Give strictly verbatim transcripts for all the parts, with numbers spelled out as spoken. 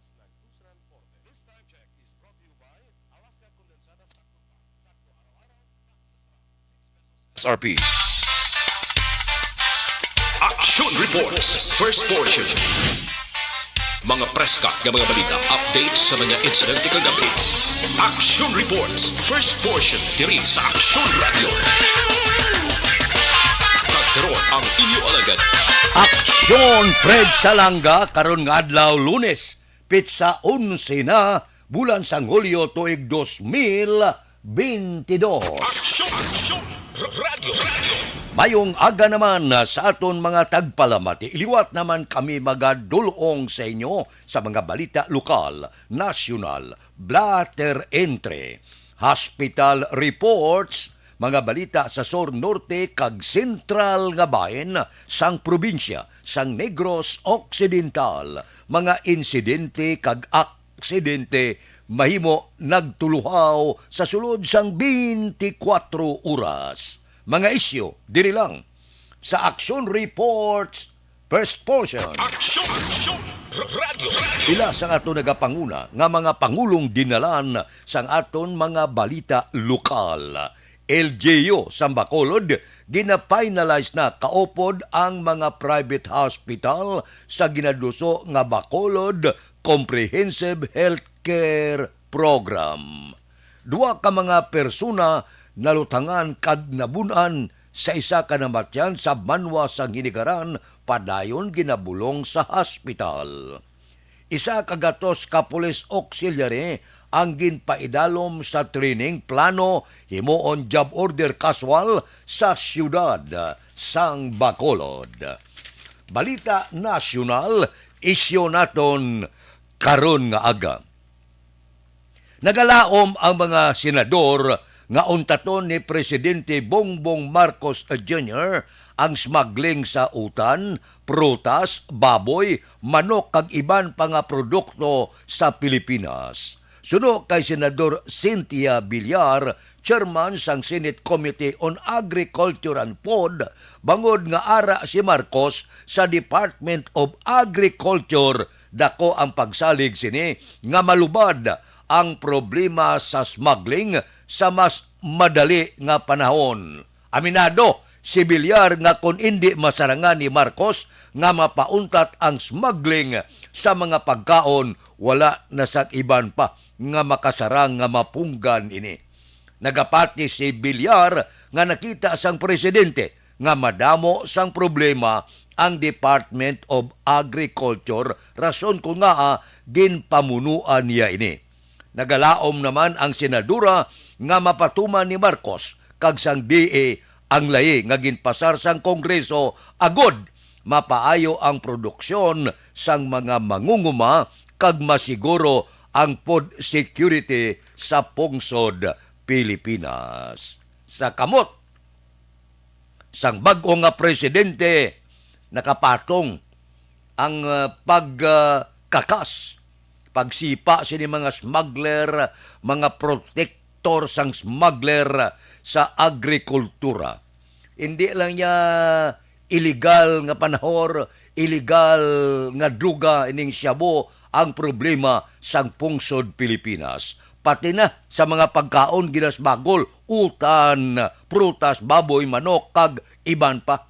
This time check is brought to you by Alaska Condensada Sakto Pa. Sakto araw-araw, tax sa sarap. Six pesos. S R P. Action Reports, first portion. Mga preska nga mga balita, updates sa mga insidente kagabi. Action Reports, first portion, diri sa Action Radio. Kag karon ang inyo alagad. Aksyon, Fred Salanga, karon nga adlaw, Lunes, petsa onse na, bulan sang Hulyo, tuig dos mil bentidós. Aksyon! Aksyon! Radyo! Radyo! Mayong aga naman sa aton mga tagpalamati. Liwat naman kami magadul-ong sa inyo sa mga balita lokal, nasyonal, blatter entry, hospital reports, mga balita sa sur, norte, kag sentral nga bahin sang probinsya sang Negros Occidental, mga insidente kag aksidente mahimo nagtuluhaw sa sulod sang twenty-four oras. Mga isyu diri lang sa Action Reports, first portion. Action! Action! Radyo! Radyo! Pila sang aton nagapanguna nga mga pangulong dinalan sang aton mga balita lokal. L G U sa Bacolod, gina-finalize na kaupod ang mga private hospital sa ginaduso nga Bacolod Comprehensive Healthcare Program. Duha ka mga persona nalutangan kag nabun-an sa isa ka namatyan sa banwa sang Hinigaran, padayon ginabulong sa hospital. Isa ka gatos ka police auxiliary ang ginpaidalom sa training plano himuon job order casual sa siyudad sang Bacolod. Balita nasyonal, isyu naton karon nga aga. Nagalaom ang mga senador nga untaton ni Presidente Bongbong Marcos Junior ang smuggling sa utan, prutas, baboy, manok kag iban pa nga produkto sa Pilipinas. Suno kay Senador Cynthia Villar, chairman sang Senate Committee on Agriculture and Food, bangod nga ara si Marcos sa Department of Agriculture, dako ang pagsalig sini nga malubad ang problema sa smuggling sa mas madali nga panahon. Aminado si Villar nga kon indi masarangan ni Marcos nga mapauntat ang smuggling sa mga pagkaon, wala na sang iban pa nga makasarang nga mapunggan ini. Nagapati si Villar nga nakita sang presidente nga madamo sang problema ang Department of Agriculture, rason kon ngaa ginpamunuan niya ini. Nagalaom naman ang senadora nga mapatuman ni Marcos kag sang D A ang layi nga ginpasar sang Kongreso agod mapaayo ang produksyon sang mga mangunguma kag masiguro ang food security sa pungsod Pilipinas. Sa kamot sang bag-o nga presidente, nakapatong ang, ah, pag, ah, kakas, pagsipa sini mga smuggler, mga protektor sang smuggler sa agrikultura. Hindi lang niya iligal nga panahor, iligal nga droga ining shabu ang problema sang pungsod Pilipinas. Pati na sa mga pagkaon ginasmagol, utan, prutas, baboy, manok, kag iban pa.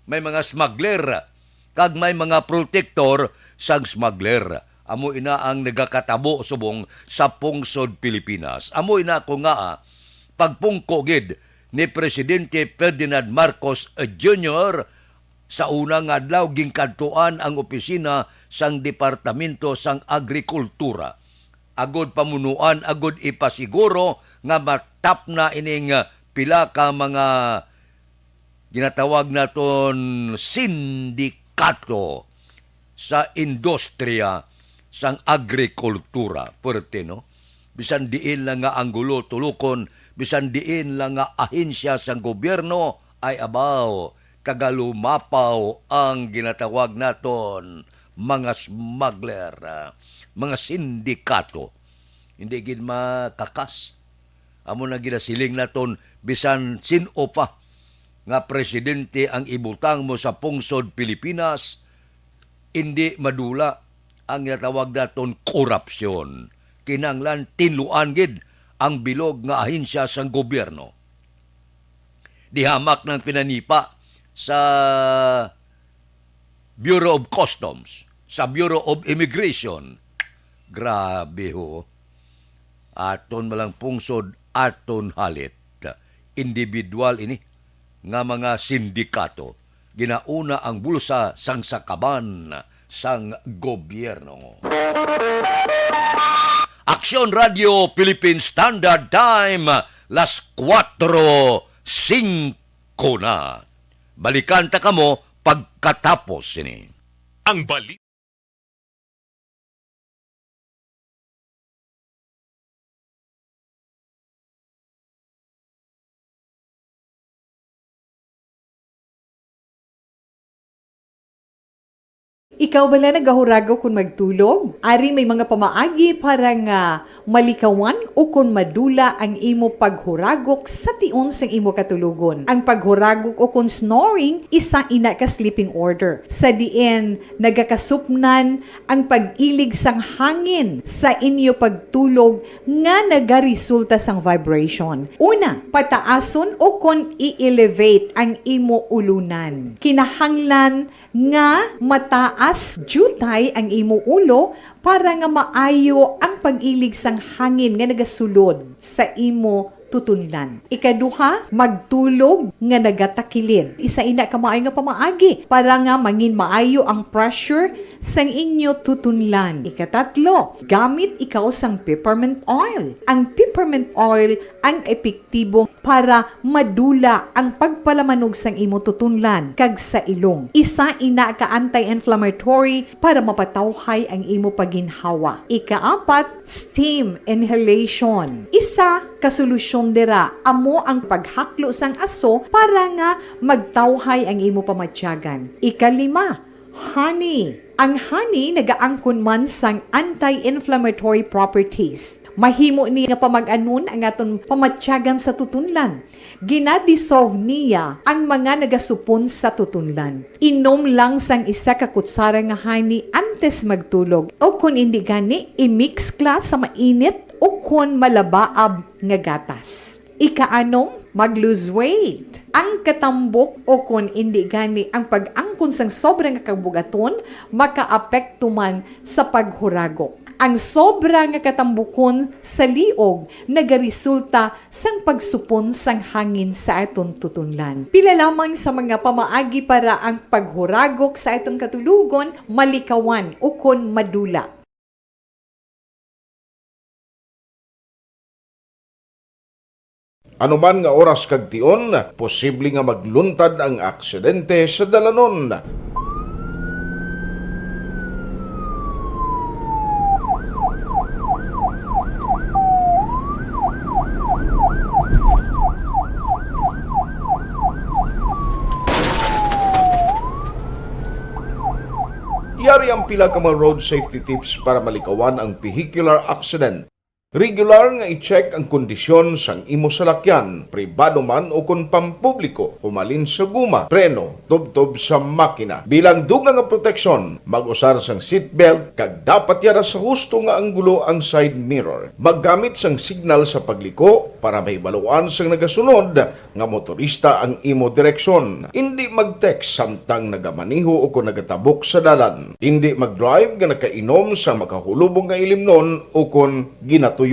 May mga smuggler kag may mga protektor sang smuggler. Amo ina ang nagakatabo subong sa pungsod Pilipinas. Amo ina ko nga, ah, pagpungko gid ni Presidente Ferdinand Marcos Junior sa una nga adlaw, ginkadtuan ang opisina sang Departamento sang Agrikultura agod pamunuan, agud ipasiguro nga matapna ining, ah, pila ka mga ginatawag naton sindikato sa industriya sang agrikultura. Puwerte, no? Bisan diin lang nga anggulo tulukon, bisan diin lang nga ahensya sang gobyerno, ay abaw, tagalumapaw ang ginatawag naton mga smuggler, ah, mga sindikato. Hindi gid makakas. Amo na ginasiling naton, bisan sin-o pa nga presidente ang ibutang mo sa pungsod Pilipinas, indi madula ang ginatawag naton korupsyon. Kinahanglan tinluan gid ang bilog nga ahensya sang gobyerno. Dihamak nang pinanipa sa Bureau of Customs, sa Bureau of Immigration. Grabe ho. Aton malang pungsod, aton halit. Individual ini nga mga sindikato. Ginauna ang bulsa sang sakaban sang gobyerno. Aksyon Radio Philippine Standard Time, las kuwatro singko na. Balikan ta kamo pagkatapos sini. Ang bali- Ikaw bala nagahuragok kon magtulog? Ari may mga pamaagi para nga malikawan ukon madula ang imo paghuragok sa tion sang imo katulogon. Ang paghuragok ukon snoring, isa ina ka sleeping order, sa diin nagakasupnan ang pag-ilig sang hangin sa inyo pagtulog nga nagaresulta sang vibration. Una, pataason ukon i-elevate ang imo ulunan. Kinahanglan nga mataas diutay ang imo ulo para nga maayo ang pag-ilig sang hangin nga nagasulod sa imo tutunlan. Ikaduha, magtulog nga nagatakilid. Isa ina ka maayo nga pamaagi para nga mangin maayo ang pressure sang inyo tutunlan. Ikatatlo, gamit ikaw sang peppermint oil. Ang peppermint oil ang epektibo para madula ang pagpalamanog sang imo tutunlan kag sa ilong. Isa ina ka anti-inflammatory para mapatawhay ang imo pagginhawa. Ikaapat, steam inhalation. Isa ka solusyon dira amo ang paghaklo sang aso para nga magtawhay ang imo pamatyagan. Ikalima, honey. Ang honey nagaangkon man sang anti-inflammatory properties. Mahimo ni nga pamag-anon ang aton pamatyagan sa tutunlan. Gina-dissolve niya ang mga nagasupon sa tutunlan. Inom lang sang isa ka kutsara nga honey antes magtulog, o kon indi gani, i-mix kla sa mainit o kon malabaab nga gatas. Ikaanom, mag-lose weight. Ang katambok o kon indi gani ang pag-angkon sang sobra nga kabugaton makaapekto man sa paghuragok. Ang sobra nga katambukon sa liog nagaresulta sang pagsupon sang hangin sa aton tutunlan. Pila lamang sa mga pamaagi para ang paghuragok sa aton katulogon malikawan ukon madula. Ano man nga oras kag tion, posible nga magluntad ang aksidente sa dalanon. Yari ang pila ka mga road safety tips para malikawan ang vehicular accident. Regular nga i-check ang kondisyon sang imo salakyan, pribado man o kon pampubliko, humalin sa guma, preno, tubtob sa makina. Bilang dugang nga proteksyon, mag-usar sang seatbelt kag dapat yara sa husto nga anggulo ang side mirror. Maggamit sang signal sa pagliko para mahibaluan sang nagasunod nga motorista ang imo direksyon. Indi mag-text samtang nagamaneho o kon nagatabok sa dalan. Indi mag-drive nga nakainom sa makahulubong nga ilimnon o kon ginatuyo.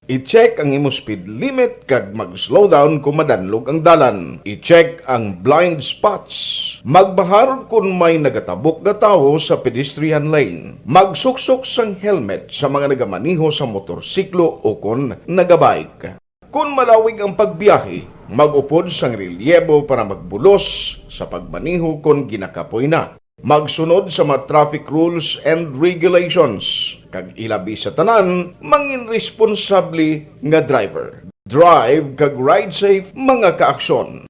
I-check ang imo speed limit kag mag-slow down kon madanlog ang dalan. I-check ang blind spots. Magbahar kon may nagatabok nga tawo sa pedestrian lane. Magsuksok sang helmet sa mga nagamaneho sa motorsiklo o kon nagabike. Kon malawig ang pagbiyahe, mag-upod sang relyebo para magbulos sa pagmaneho kon ginakapoy na. Magsunod sa mga traffic rules and regulations, kag ilabi sa tanan, mangin responsable nga driver. Drive kag ride safe, mga kaaksyon.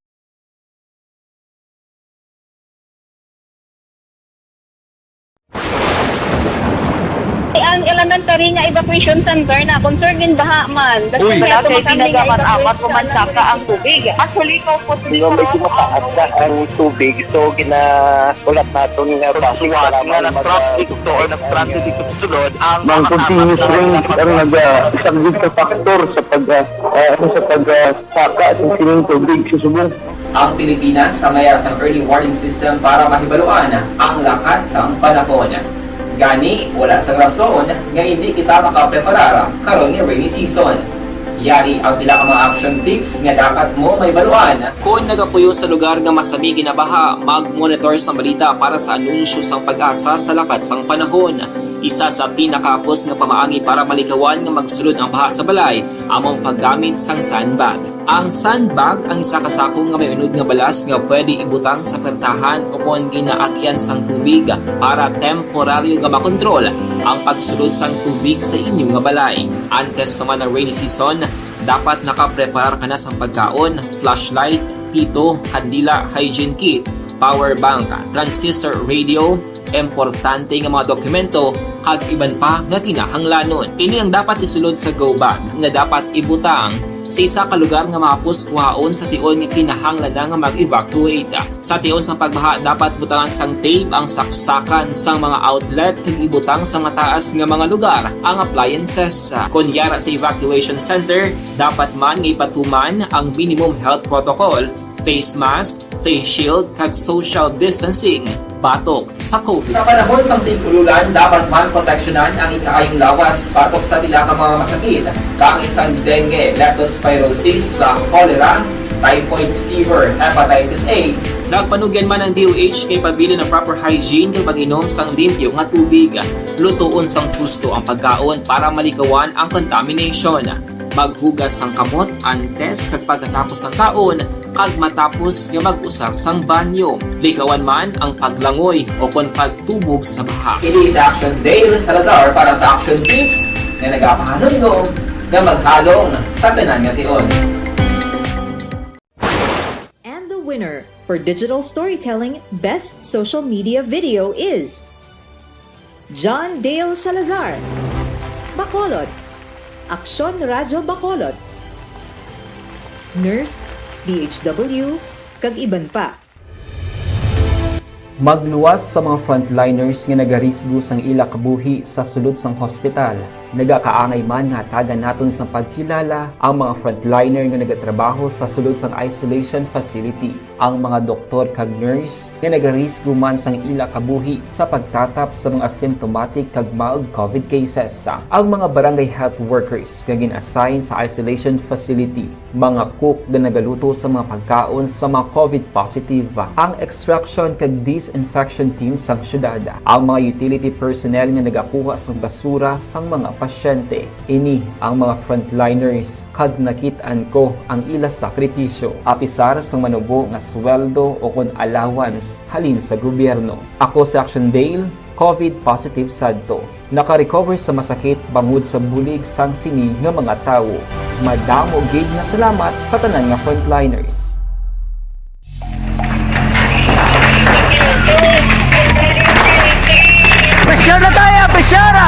Ang Ang elementary nga evacuation center na concern din baha man. Uy. Wala kay pinagaman amat ko man saka ang tubig. Actually, ko po. Di ba, medyo mataas na ang tubig, so ginahulat naton nga basi nga nag-traffic to or nag-transit dito sa sulod ang mga continuous rain ang nag-, ah, isang good factor sa pag, ah, ah, ano, sa pag, ah, saka sa sining tubig sa subong. Ang Pilipinas sa mayara sang early warning system para mahibaluan ang lakat sang panahon. Gani, wala sang rason nga hindi kita makapreparar karon nga rainy season. Yari ang pila ka mga action tips nga dapat mo mahibaluan. Kon nagapuyo sa lugar nga masami ginabaha, mag-monitor sa balita para sa anunsyo sang PAGASA sa lakat sang panahon. Isa sa pinakahapos nga pamaagi para malikawan nga magsulod ang baha sa balay amo ang paggamit sang sandbag. Ang sandbag ang isa ka sako nga may unod nga balas nga pwede ibutang sa pertahan o kon ginaagyan sang tubig para temporaryo nga makontrol ang pagsulod sang tubig sa inyo nga balay. Antes pa man ang rainy season, dapat nakapreparar ka na sang pagkaon, flashlight, pito, kandila, hygiene kit, power bank, transistor radio, importante nga mga dokumento, kag iban pa nga kinahanglanon. Ini ang dapat isulod sa go bag nga dapat ibutang sa isa ka lugar nga mahapos kuhaon sa tion nga kinahanglan na nga mag-evacuate. Sa tion sang pagbaha, dapat butangan sang tape ang saksakan sang mga outlet kag ibutang sa mataas nga mga lugar ang appliances. Kon yara sa evacuation center, dapat man nga ipatuman ang minimum health protocol, face mask, face shield, kag social distancing batok sa COVID. Sa panahon sang tig-ululan, dapat man proteksyonan ang ikaayong lawas batok sa pila ka mga masakit, kaangay sang dengue, leptospirosis, sa cholera, typhoid fever, hepatitis A. Nagpanugyan man ang D O H nga ipabilin ang proper hygiene kag pag-inom sang limpyo nga tubig. Lutoon sang husto ang pagkaon para malikawan ang contamination. Maghugas sang kamot antes kag pagkatapos sang kaon, kag matapos nga mag-usar sang banyo. Likawan man ang paglangoy o kon pagtubog sa baha. Ini si Action Dale Salazar para sa Action Tips nga nagapahanumdom nga maghalong sa tanan nga tion. And the winner for digital storytelling best social media video is John Dale Salazar, Bacolod, Aksyon Radyo Bacolod, Nurse, D H W, kag iban pa. Magluwas sa mga frontliners nga nagarisgo sang ila kabuhi sa sulod sang hospital. Nagakaangay man nga hatagan naton sang pagkilala ang mga frontliner nga nagatrabaho sa sulod sang isolation facility, ang mga doktor kag nurse nga nagarisgo man sang ila kabuhi sa pagtatap sa mga asymptomatic kag mild COVID cases, ang mga barangay health workers nga gin-assign sa isolation facility, mga cook nga nagaluto sa mga pagkaon sa mga COVID positive, ang extraction kag disinfection team sang syudad, ang mga utility personnel nga nagakuha sang basura sang mga pasyente. Ini ang mga frontliners, kag nakit-an ko ang ila sakripisyo, apisar sang manubo nga sweldo o kon allowance halin sa gobyerno. Ako si Action Dale, COVID positive sadto. Nakarecover sa masakit bangod sa bulig sang sini nga mga tawo. Madamo gid nga salamat sa tanan nga frontliners. Pressure na tayo! Pressure na!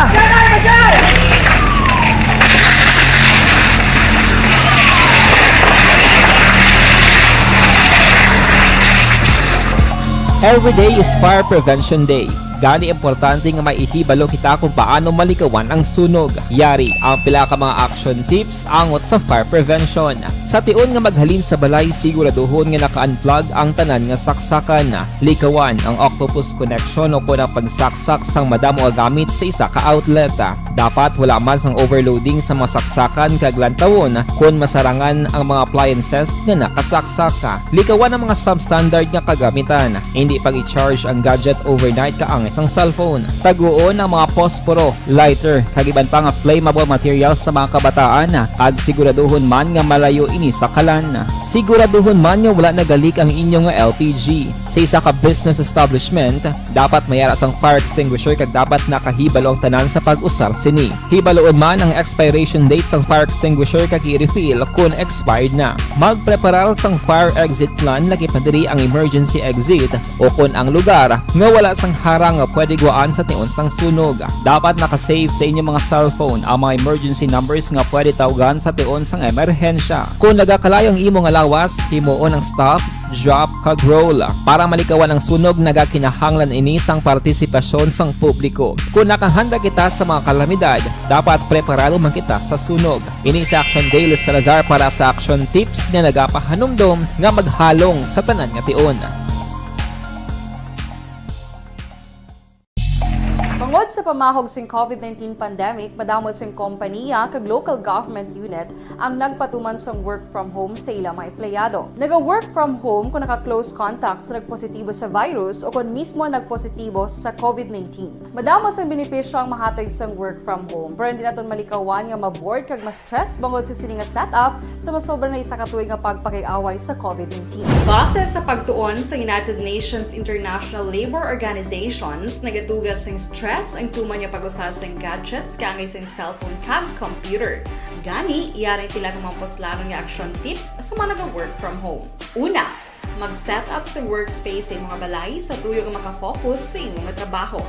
Every day is Fire Prevention Day. Gani, importante nga may ihibalo kita kung paano malikawan ang sunog. Yari ang pila ka mga action tips angot sa fire prevention. Sa tion nga maghalin sa balay, siguraduhon nga naka-unplug ang tanan nga saksakan. Likawan ang octopus connection o kon ang pagsaksak sang madamo nga gamit sa isa ka outlet. Dapat wala man sang overloading sa mga saksakan kag lantawon kon masarangan ang mga appliances nga nakasaksak. Likawan ang mga substandard nga kagamitan. Indi pag-i-charge ang gadget overnight kaangay sang cellphone. Taguon ang mga posporo, lighter, kag iban pa nga flammable materials sa mga kabataan, kag siguraduhon man nga malayo ini sa kalan. Siguraduhon man nga wala nagalik ang inyo nga L P G. Sa isa ka business establishment, dapat may ara sang fire extinguisher kag dapat nakahibalo ang tanan sa pag-usar sini. Hibaluon man ang expiration date sang fire extinguisher kag i-refill kon expired na. Magpreparar sang fire exit plan, lakip na diri ang emergency exit o kon ang lugar nga wala sang harang nga pwede gwaan sa tion sang sunog. Dapat naka-save sa inyo mga cellphone ang mga emergency numbers nga pwede tawgan sa tion sang emerhensya. Kung nagakalayo ang imo nga lawas, himuon ang stop, drop, kag roll. Para malikawan ang sunog, nagakinahanglan ini sang partisipasyon sang publiko. Kung nakahanda kita sa mga kalamidad, dapat preparado man kita sa sunog. Ini si Action Dale Salazar para sa Action Tips nga nagapahanumdom nga maghalong sa tanan nga tion. Bangod sa pamahog sing COVID nineteen pandemic, madamo sing kompaniya kag local government unit ang nagpatuman sang work from home sa ila mga empleyado. Naga-work from home kung naka-close contact sa nagpositibo sa virus o kon mismo nagpositibo sa COVID nineteen. Madamo sang benepisyo ang mahatag sang work from home, pero hindi naton malikawan nga ma-bored kag ma-stress bangod sa sini nga setup sa masobra na isa ka tuig nga pagpakig-away sa COVID nineteen. Base sa pagtuon sa United Nations International Labour Organizations, nagatuga sing stress ang tuman nga pag-usa sing gadgets kaangay sing cellphone kag computer. Gani, yari ang pila ka mga puslanon nga action tips sa mga naga-work from home. Una, mag-set up sa workspace sa imong balay sa tuyo nga makafocus sa imong trabaho.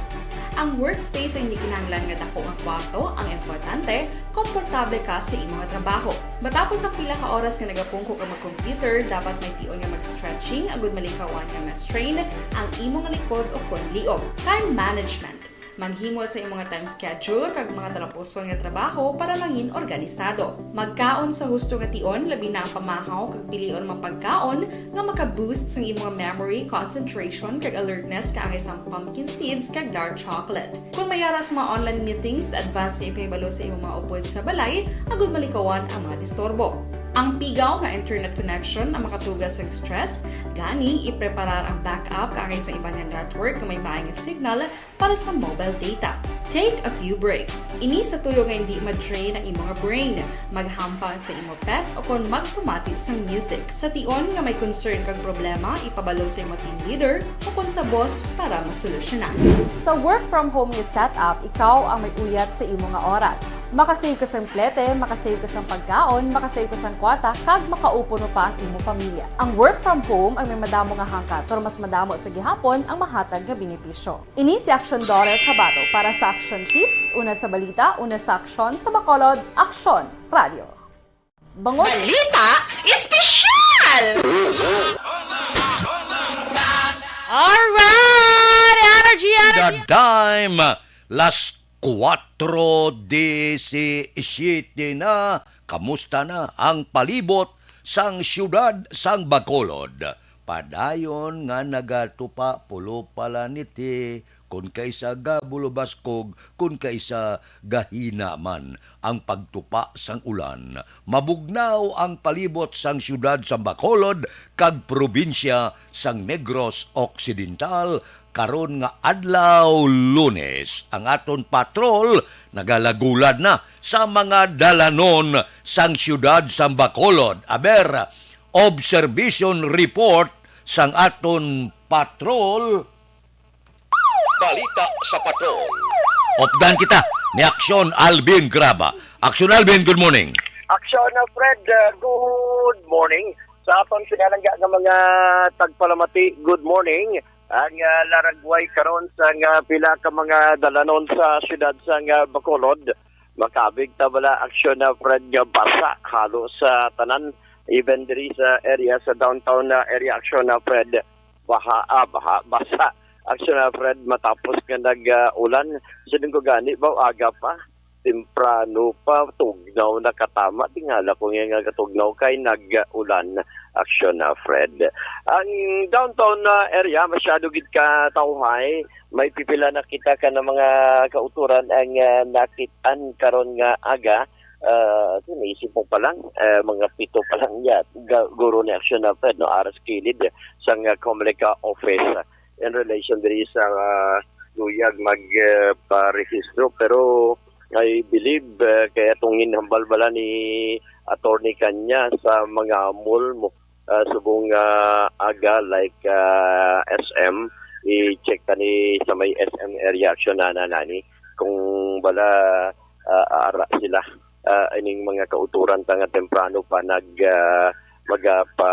Ang workspace ay hindi kinahanglan nga dako nga kwarto, ang importante, komportable ka sa imong trabaho. Matapos ang pila ka oras nga nagapungko ka mag-computer, dapat may tion nga mag-stretching agud malikawan nga ma-strain ang imong likod o kon liog. Time management. Maghimo sa imong time schedule kag mga talapuson nga trabaho para mangin organisado. Magkaon sa husto nga tion, labi na ang pamahaw kag pilion mga pagkaon nga maka-boost sang imong memory, concentration, kag alertness kaangay sang pumpkin seeds kag dark chocolate. Kung may ara sa mga online meetings, advance nga ipahibalo sa imong mga upod sa balay agud malikawan ang mga disturbo. Ang pigaw nga internet connection ang makatuga sang stress, gani ipreparar ang backup kaangay sa iban nga network nga may maay nga signal para sa mobile data. Take a few breaks. Ini sa tuyo nga hindi ma-drain ang imo nga brain. Maghampang sa imo pet o kon magpamati sang music. Sa tion nga may concern kag problema, ipabalo sa imo team leader o kon sa boss para masolusyonan. Sa work from home nga setup, ikaw ang may uyat sa imo nga oras. Makasave ka sang plete, makasave ka sang pagkaon, makasave ka sang kwarta, kag makaupuno pa ang imo pamilya. Ang work from home ang may madamo nga hangkat, pero mas madamo sa gihapon ang mahatag nga benepisyo. Ini si Action Daughter Kabato para sa Action Tips, una sa balita, una sa aksyon, sa Bacolod, Aksyon Radio. Bangod Balita Espesyal! Alright! Energy, energy! The time, las kuwatro disisiyete na. Kamusta na ang palibot sang siyudad sang Bacolod? Padayon nga nagatupa pulo pala niti, kon kaisa gabulubaskog, kon kaisa gahina man ang pagtupa sang ulan. Mabugnaw ang palibot sang siyudad sang Bacolod kag probinsya sang Negros Occidental karon nga adlaw, Lunes. Ang aton patrol nagalagulad na sa mga dalanon sang siyudad sang Bacolod. Aber, observation report sang aton patrol. Balita sa Patrol. Updan kita ni Aksyon Alvin Graba. Aksyon Alvin, good morning. Aksyon, uh, Fred, uh, good morning. Sa akong pinalangga nga mga tagpalamati, good morning. Ang, uh, laragway karon sa nga pila ka mga dalanon sa siyudad sa nga Bacolod. Makabig ta bala, Aksyon, uh, Fred, nga basa halos sa tanan. Even diri sa area, sa downtown na area, Aksyon, uh, Fred, baha, ah, baha, basa. Aksyon, ah, Fred, matapos nga nag, ah, ulan, siling ko gani ba, aga pa, temprano pa, tugnaw na katama, tingala ko nga, nga katugnaw kay nag-ulan. Aksyon, ah, Fred. Ang downtown na area, masyado gid ka tawhay, may pipila na kita ka na mga kauturan ang, ah, nakit-an karon nga aga. Ah, naisip mo pa lang, ah, mga pito pa lang ya, ga-, guro ni Aksyon na Fred, no, aras kilid sang, ah, Comelec, ah, office, ah, in relation diri sa, ah, luyag mag, ah, parehistro. Pero I believe, ah, kaya itong ginhambal bala ni Attorney Kanya sa mga mall mo, ah, subong, ah, aga, like, ah, S M, i-check tani sa may S M area, Aksyon na, na nani kung bala, ah, ara sila, ah, ining mga kauturan ta nga temprano pa nag, ah, maga-, pa,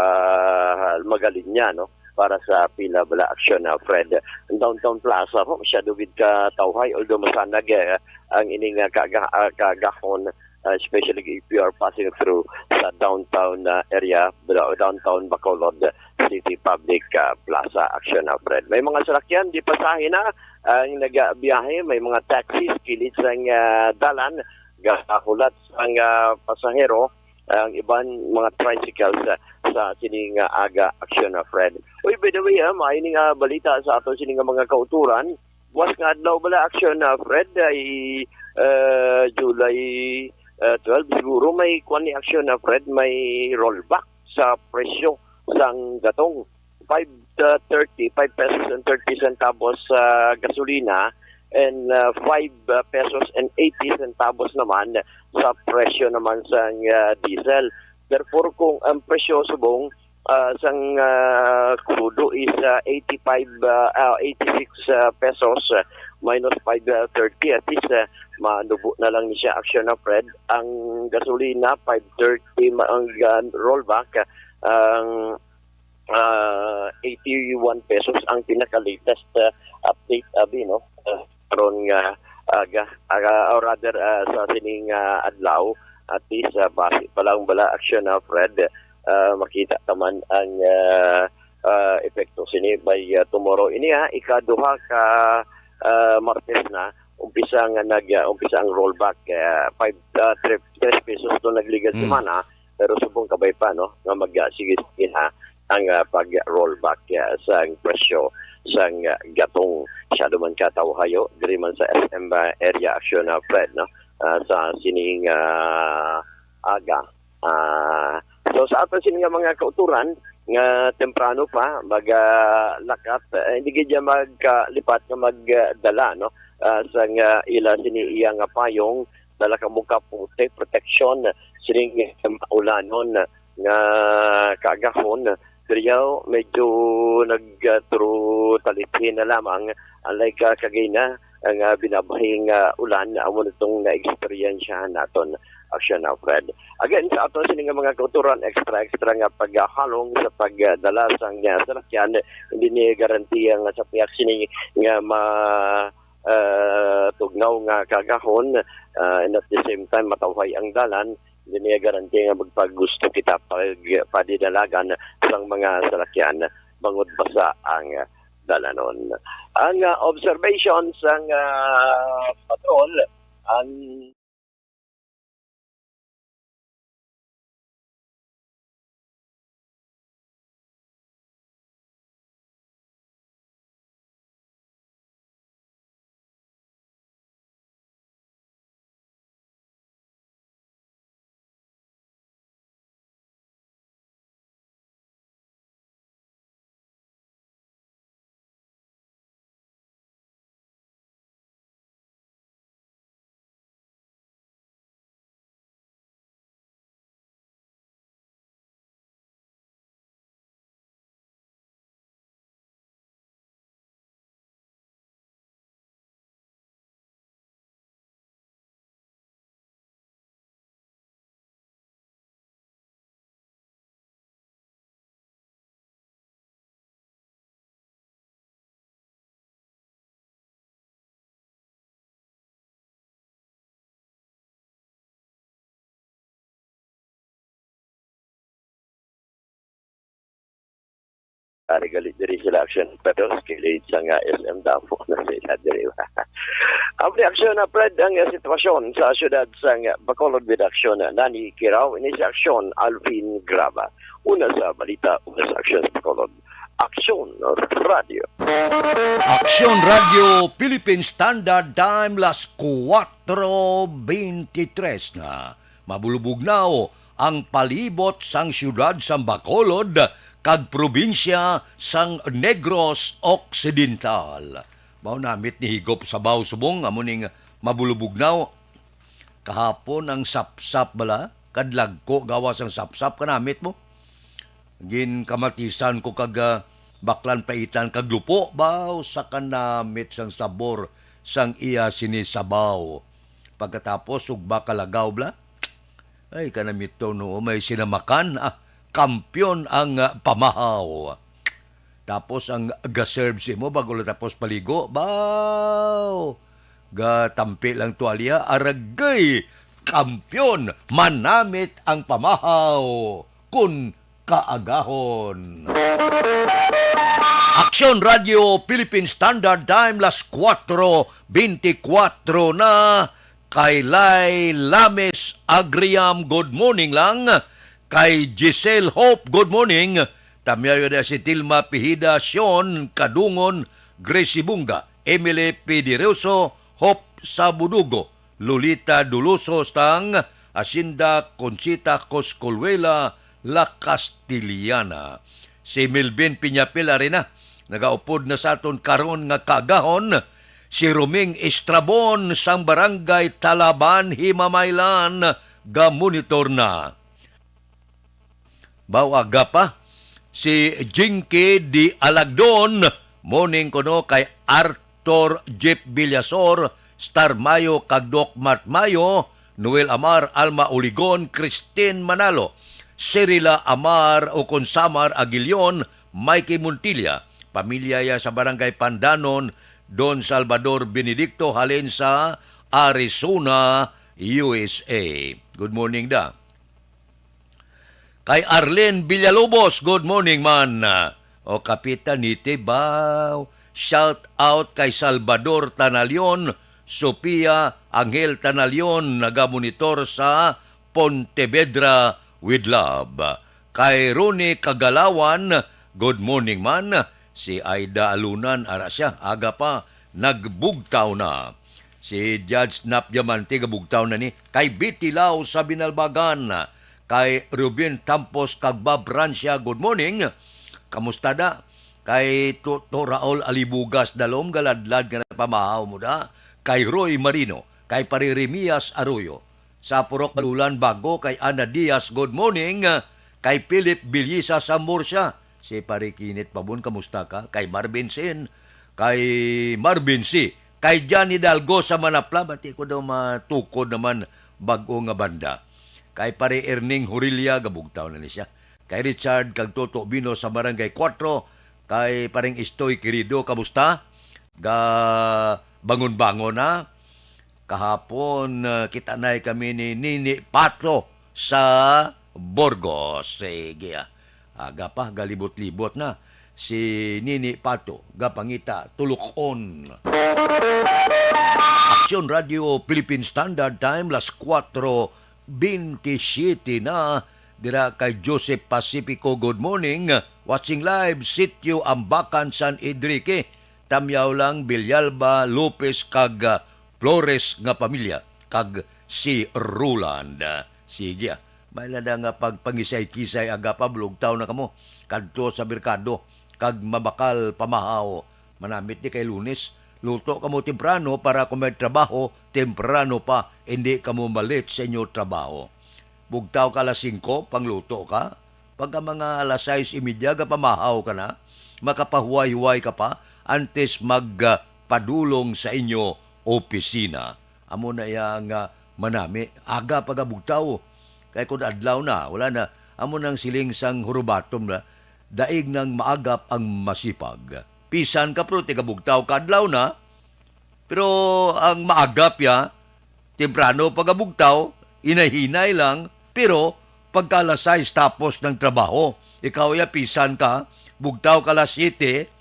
magalinya, no? para sa pila bala aksyon, ah, Fred. Ang Downtown Plaza po, masyado gid ka tawhay, although masanag, eh, ang ining, ah, kaga-, ah, kagahon, ah, especially if you are passing through sa downtown, ah, area, bala, downtown Bacolod City Public, ah, Plaza aksyon, ah, Fred. May mga salakyan, di pasahe na ang nagabiyahe, may mga taxis, kilid sang, ah, dalan, gahulat sang, ah, pasahero, ang iban mga tricycles, ah, sa sining, ah, aga aksyon, ah, Fred. Uy, by the way, ah, maayo ni nga balita sa ato sini nga mga kauturan. Buwas nga adlaw bala aksyon, ah, Fred, ay, ah, July, ah, twelve, siguro may kwan ni aksyon, ah, Fred, may rollback sa presyo sang gatong. Five, ah, thirty, five pesos and thirty centavos sa gasolina and, ah, five, ah, pesos and eighty centavos naman sa presyo naman sang, ah, diesel. Therefore, kung ang presyo subong, ah, sang, ah, krudo is, ah, eighty-five, ah, ah, eighty-six, ah, pesos, ah, minus five, ah, thirty, at least, ah, manubo na lang ni siya aksyon, na Fred. Ang gasolina, five thirty, ma-, ang, ah, rollback, ah, ang ah, eighty-one pesos ang pinaka-latest, ah, update, abi, no? Ah, karon nga aga, aga, or rather, ah, sa sining, ah, adlaw, at least, ah, base pa lang bala aksyon, na Fred, ah, makita ta man ang, ah, ah, epekto sini by, ah, tomorrow. Ini, ha, ikaduha ka, ah, Martes na, umpisa nga nag, ah, umpisa ang rollback, ah, five, ah, tre-, tres pesos to nagligad, mm, semana, pero subong kabay pa, no, nga mag, ah, sige, sige na ang, ah, pag-rollback, ah, sang presyo sang, ah, gatong. Masyado man ka tawhayo diri man sa S M, ah, area aksyon, na Fred, no, ah, sa sining, ah, aga. Ah, so, sa aton sini nga mga kauturan nga temprano pa magalakat, eh, hindi gid magkalipat nga magdala, no, ah, sang, ah, ila sini iya nga payong, dala kamo kapote, proteksyon sining maulanon nga kaagahon. Pero yaw, medyo nag, ah, turo talithin na lamang, unlike, ah, kagina, ang, ah, binabahi nga ulan, amo na itong na-eksperyensyahan naton, aksyon, na Fred. Again, sa ato sini nga mga kauturan, extra, extra nga paghalong sa pagdala sang, ah, salakyan, hindi ni garantiya nga sa piyak sini nga ma-, ah, tugnaw nga kaagahon, ah, and at the same time, matawhay ang dalan, hindi niya garantiya nga magpagusto kita pag padinalagan sang mga salakyan bangod basa ang dalanon. Ang, ah, observation sang, ah, patrol, ang Ari gali diri sila aksyon, pero sa kilid sang S M Davao na sila diri. Ang reaksyon na, Fred, ang sitwasyon sa siyudad sang Bacolod with aksyon, Nani Kiraw, ini si aksyon, Alvin Graba. Una sa balita, una sa aksyon sa Bacolod. Aksyon Radio. Aksyon Radio Philippine Standard Time, las kuwatro beintitres na. Mabulubugnaw ang palibot sang siyudad sang Bacolod kag probinsya sang Negros Occidental. Mao namit ni higop sabaw subong amo ning mabulubugnaw. Kahapon ang sapsap bala, kadlagko gawas ang sapsap, kanamit mo. Ginkamatisan ko kag, ah, baklan paitan kag lupo, baw sa kanamit sang sabor sang iya sini sabaw. Pagkatapos, ugba kalagaw bala. Ay, kanamit to, no, may sinamakan, ah, kampiyon ang, ah, pamahaw. Tapos ang ga-serve sa imo bago lang tapos paligo, baw! Gatampi lang tuwalya, aragay! Kampiyon! Manamit ang pamahaw kun kaagahon. Aksyon Radio Philippine Standard Time, las kuwatro bentikwatro na. Kay Lai Lames Agriam, good morning lang. Kay Giselle Hope, good morning. Tamyayo na si Tilma Pihida, Sion Kadungon, Gracie Bunga, Emily Pediroso, Hope Sabudugo, Lolita Duluso, Stang Asinda, Conchita Coscoluela, La Castellana. Si Melvin Piñapil, ari na, nagaupod na sa aton karon nga kaagahon. Si Roming Estrabon sang Barangay Talaban, Himamaylan, gamonitor na. Baw, aga pa. Si Jinky D. Alagdon, morning kuno kay Arthur Jeff Villasor, Star Mayo, kag Doc Mart Mayo, Noel Amar, Alma Uligon, Christine Manalo, Cirila Amar, ukon Samar Aguilion, Mikey Montilla, pamilya ya sa Barangay Pandanon, Don Salvador Benedicto, halin sa Arizona, U S A. Good morning, da. Kay Arlene Villalobos, good morning man. O, Kapitan, niti baw. Shout out kay Salvador Tanalion, Sofia Angel Tanalion, nagamonitor sa Pontevedra with love. Kay Ronnie Kagalawan, good morning man. Si Aida Alunan, ara siya, aga pa, nagbugtaw na. Si Judge Nap Diamante, gabugtaw na ni. Kay Betty Lau sa Binalbagan, kay Ruben Tampos kag Bob Rancia, good morning. Kamusta da? Kay Tuto Raul Alibugas Dalom, galadlad nga napamahaw mo da. Kay Roy Marino, kay Pare Remias Arroyo. Sa Purok Balulan Bago, kay Ana Diaz, good morning. Kay Philip Bilisa sa Murcia. Si Pare Kinit Pabon, kamusta ka? Kay Marvin Sin, kay Marvin C. Kay John Hidalgo sa Manapla, bati ko daw matukod naman bag-o nga banda. Kay Pare Erning Hurilia, gabugtaw na ni siya. Kay Richard kag Toto Bino sa Barangay Cuatro, kay Pareng Istoy Querido, kamusta? Ga bangon-bangon na. Kahapon, ah, kita na kami ni Nini Pato sa Burgos. Sige, ah. Aga pa, galibot-libot na si Nini Pato, gapangita, tulukon. Aksyon Radio Philippine Standard Time, las kuwatro bintisiete na. Dira kay Joseph Pacifico, good morning. Watching live, Sitio Ambacan, San Enrique. Tamyaw lang, Villalba, Lopez, kag, ah, Flores nga pamilya, kag si Roland. Sige, ah. May lada nga pagpangisay-kisay, aga pa, bulugtaw na kamo. Kadto sa merkado, kag mabakal pamahaw. Manamit ni kay Lunes. Luto kamo temprano para kung may trabaho, temprano pa, hindi kamo malit sa inyo trabaho. Bugtaw ka alas singko, pangluto ka. Pagka mga alas sais y media, gapamahaw ka na, makapahuway-huway ka pa antes mag, ah, padulong sa inyo opisina. Amo na iya nga manami, aga pagabugtaw. Kay kun adlaw na, wala na. Amo nang siling sang hurubatom na, daig nang maagap ang masipag. Pisan ka, pero tigabugtaw ka adlaw na, pero ang maagap ya, temprano pagabugtaw, hinay-hinay lang, pero pagka alas sais tapos ng trabaho, ikaw ya pisan ka, bugtaw ka alas siyete,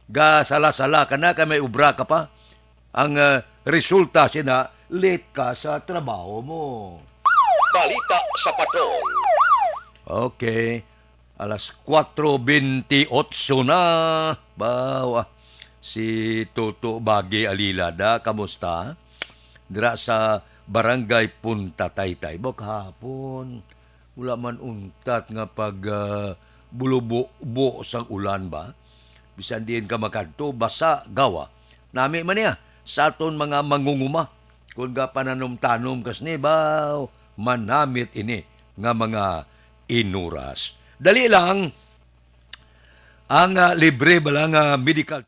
ga sala-sala ka na kay may obra ka pa. Ang, ah, resulta sina, late ka sa trabaho mo. Balita sa Patol. Okay. Alas kuwatro bentiocho na. Bawa. Si Toto Bagi Alila da, kamusta? Dira sa Barangay Punta Taytay. Ba, kahapon, wala man untat nga pag, ah, bulubo-bo sang ulan ba? Bisan diin ka makadto, basa, gawa. Nami man niya sa aton mga mangunguma. Kung ga pananom-tanom kas ni, baw, manamit ini nga mga inuras. Dali lang, ang, ah, libre ba lang, ah, medical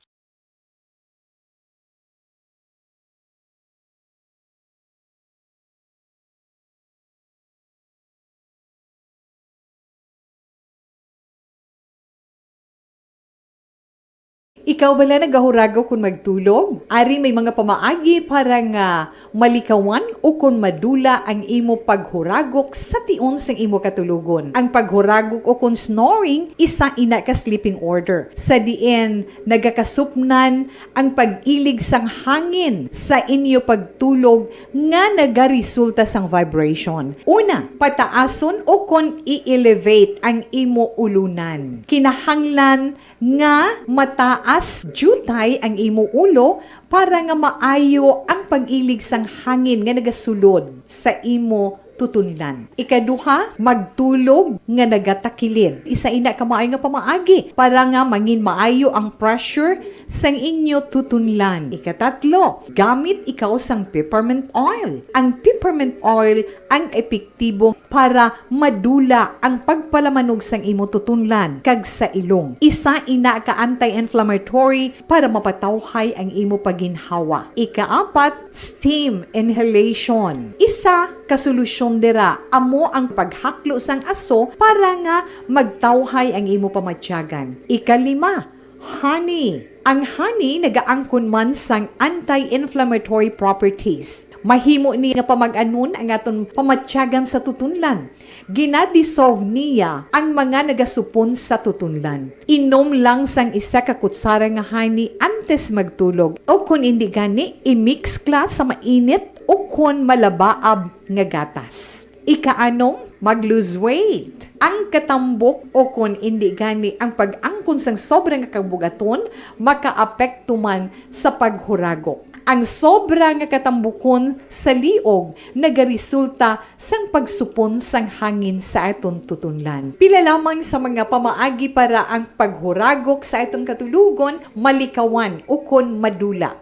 Ikaw bala nagahuragok kon magtulog? Ari may mga pamaagi para nga malikawan o kon madula ang imo paghuragok sa tion sang imo katulogon. Ang paghuragok o kon snoring, isa ina ka sleeping order, sa diin nagakasupnan ang pag-ilig sang hangin sa inyo pagtulog nga nagaresulta sang vibration. Una, pataason o kon i-elevate ang imo ulunan. Kinahanglan nga mataas diutay ang imo ulo para nga maayo ang pag-ilig sang hangin nga nagasulod sa imo tutunlan. Ikaduha, magtulog nga nagatakilid. Isa ina ka maayo nga pamaagi para nga mangin maayo ang pressure sang inyo tutunlan. Ikatatlo, gamit ikaw sang peppermint oil. Ang peppermint oil ang epektibo para madula ang pagpalamanog sang imo tutunlan kag sa ilong. Isa ina ka anti-inflammatory para mapatawhay ang imo pagginhawa. Ikaapat, steam inhalation. Isa ka solusyon dira amo ang paghaklo sang aso para nga magtawhay ang imo pamatyagan. Ikalima, honey. Ang honey nagaangkon man sang anti-inflammatory properties. Mahimo ni nga pamag-anon ang aton pamatyagan sa tutunlan. Gina-dissolve niya ang mga nagasupon sa tutunlan. Inom lang sang isa ka kutsara nga honey antes magtulog, o kon indi gani, i-mix kla sa mainit o kon malabaab nga gatas. Ikaanom, mag-lose weight. Ang katambok o kon indi gani ang pag-angkon sang sobra nga kabugaton makaapekto man sa paghuragok. Ang sobra nga katambukon sa liog nagaresulta sang pagsupon sang hangin sa aton tutunlan. Pila lamang sa mga pamaagi para ang paghuragok sa aton katulogon malikawan ukon madula.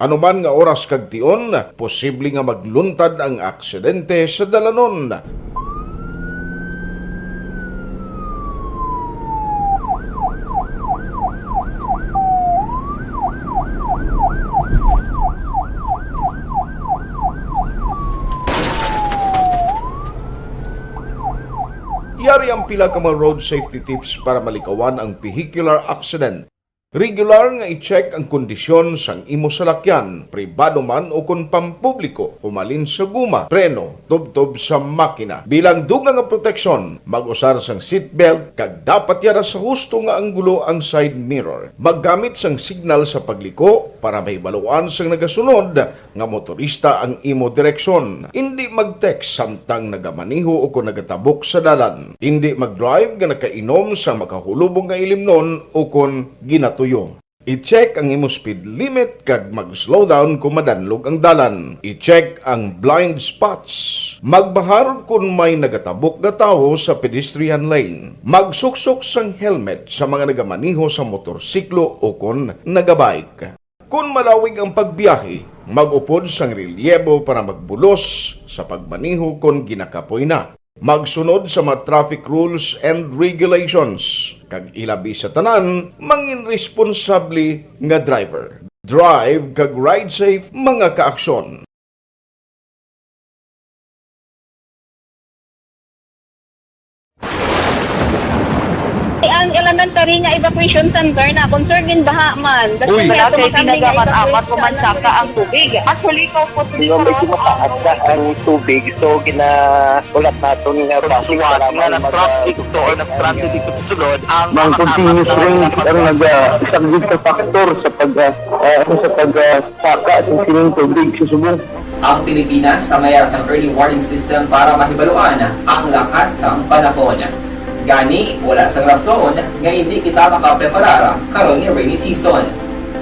Anuman nga oras kag tion, posible nga magluntad ang aksidente sa dalanon. Yari ang pila ka mga road safety tips para malikawan ang vehicular accident. Regular nga i-check ang kondisyon sang imo salakyan, pribado man o kon pampubliko, humalin sa guma, preno, tubtob sa makina. Bilang dugang nga proteksyon, mag-usar sang seatbelt kag dapat yara sa husto nga anggulo ang side mirror. Maggamit sang signal sa pagliko para mahibaluan sang nagasunod nga motorista ang imo direksyon. Indi mag-text samtang nagamaneho o kon nagatabok sa dalan. Indi mag-drive nga nakainom sa makahulubong nga ilimnon o kon ginatuyo. I-check ang imo speed limit kag mag-slow down kon madanlog ang dalan. I-check ang blind spots. Magbahar kon may nagatabok nga tawo sa pedestrian lane. Magsuksok sang helmet sa mga nagamaneho sa motorsiklo o kon nagabike. Kon malawig ang pagbiyahe, mag-upod sang relyebo para magbulos sa pagmaneho kon ginakapoy na. Magsunod sa mga traffic rules and regulations, kag ilabi sa tanan, mangin responsable nga driver. Drive kag ride safe, mga kaaksyon. Ang elementary nga evacuation center na concern in baha man. Uy. Wala kay ginagamat-amat, kumansaka ang tubig. Actually, ikaw po, medyo mataas na ang tubig, so ginahulat naton nga traffic, para nga mag-, traffic to or nag-traffic dito sa sulod ang mga continuous rain ang nag-, ah, isang big factor sa pag, ah, ah, sa pag, ah, saka sa sining tubig sa subong. Ang Pilipinas ang may sang early warning system para mahibaluan ang lakat sang panahon. Gani, wala sang rason nga indi kita makapreparar karon nga rainy season.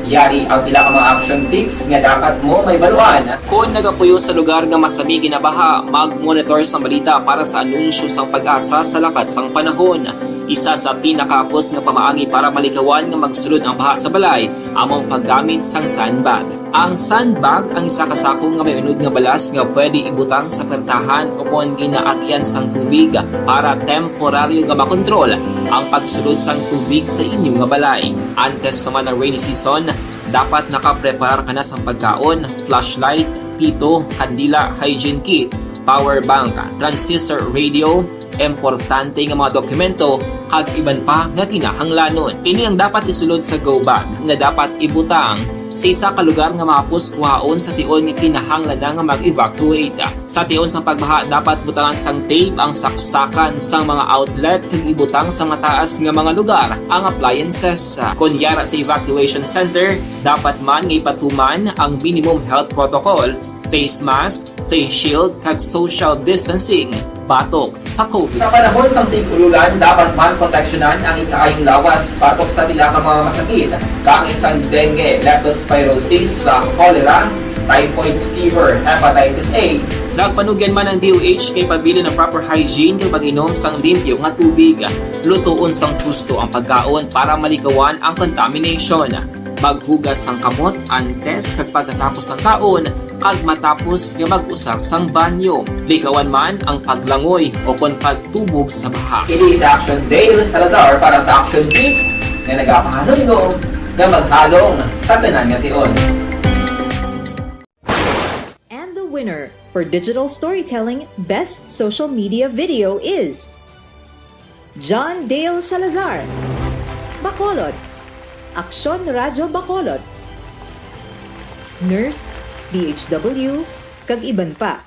Yari ang pila ka mga action tips nga dapat mo mahibaluan. Kon nagapuyo sa lugar nga masami ginabaha, mag-monitor sa balita para sa anunsyo sang PAGASA sa lakat sang panahon. Isa sa pinakahapos nga pamaagi para malikawan nga magsulod ang baha sa balay amo ang paggamit sang sandbag. Ang sandbag ang isa ka sako nga may unod nga balas nga pwede ibutang sa pertahan o kon ginaagyan sang tubig para temporaryo nga makontrol ang pagsulod sang tubig sa inyo nga balay. Antes naman ang rainy season, dapat nakapreparar ka na sang pagkaon, flashlight, pito, kandila, hygiene kit, power bank, transistor radio, importante nga mga dokumento, kag iban pa nga kinahanglanon. Ini ang dapat isulod sa go bag nga dapat ibutang sa isa ka lugar nga mahapos kuhaon sa tion nga kinahanglan na nga mag-evacuate. Sa tion sang pagbaha, dapat butangan sang tape ang saksakan sang mga outlet kag ibutang sa mataas nga mga lugar ang appliances. Kon yara sa evacuation center, dapat man nga ipatuman ang minimum health protocol, face mask, face shield, kag social distancing batok sa COVID. Sa panahon sang tig-ululan, dapat man proteksyonan ang ikaayong lawas batok sa pila ka mga masakit, kaangay sang dengue, leptospirosis, sa cholera, typhoid fever, hepatitis A. Nagpanugyan man ang D O H kay pabilin ang proper hygiene kag pag-inom sang limpyo nga tubig. Lutoon sang husto ang pagkaon para malikawan ang contamination. Maghugas sang kamot antes kag pagkatapos sang kaon, kag matapos nga mag-usar sang banyo. Likawan man ang paglangoy o kon pagtubog sa baha. Ini si Action Dale Salazar para sa Action Tips nga nagapahanumdom nga maghalong sa tanan nga tion. And the winner for digital storytelling best social media video is John Dale Salazar, Bacolod, Aksyon Radyo Bacolod, Nurse, D H W, kag iban pa.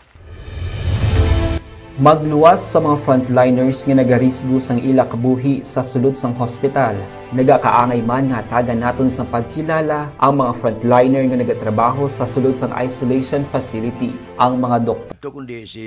Magluwas sa mga frontliners nga nagarisgo sang ila kabuhi sa sulod sang hospital. Nagakaangay man nga hatagan naton sang pagkilala ang mga frontliner nga nagatrabaho sa sulod sang isolation facility, ang mga doktor. Ito kundi si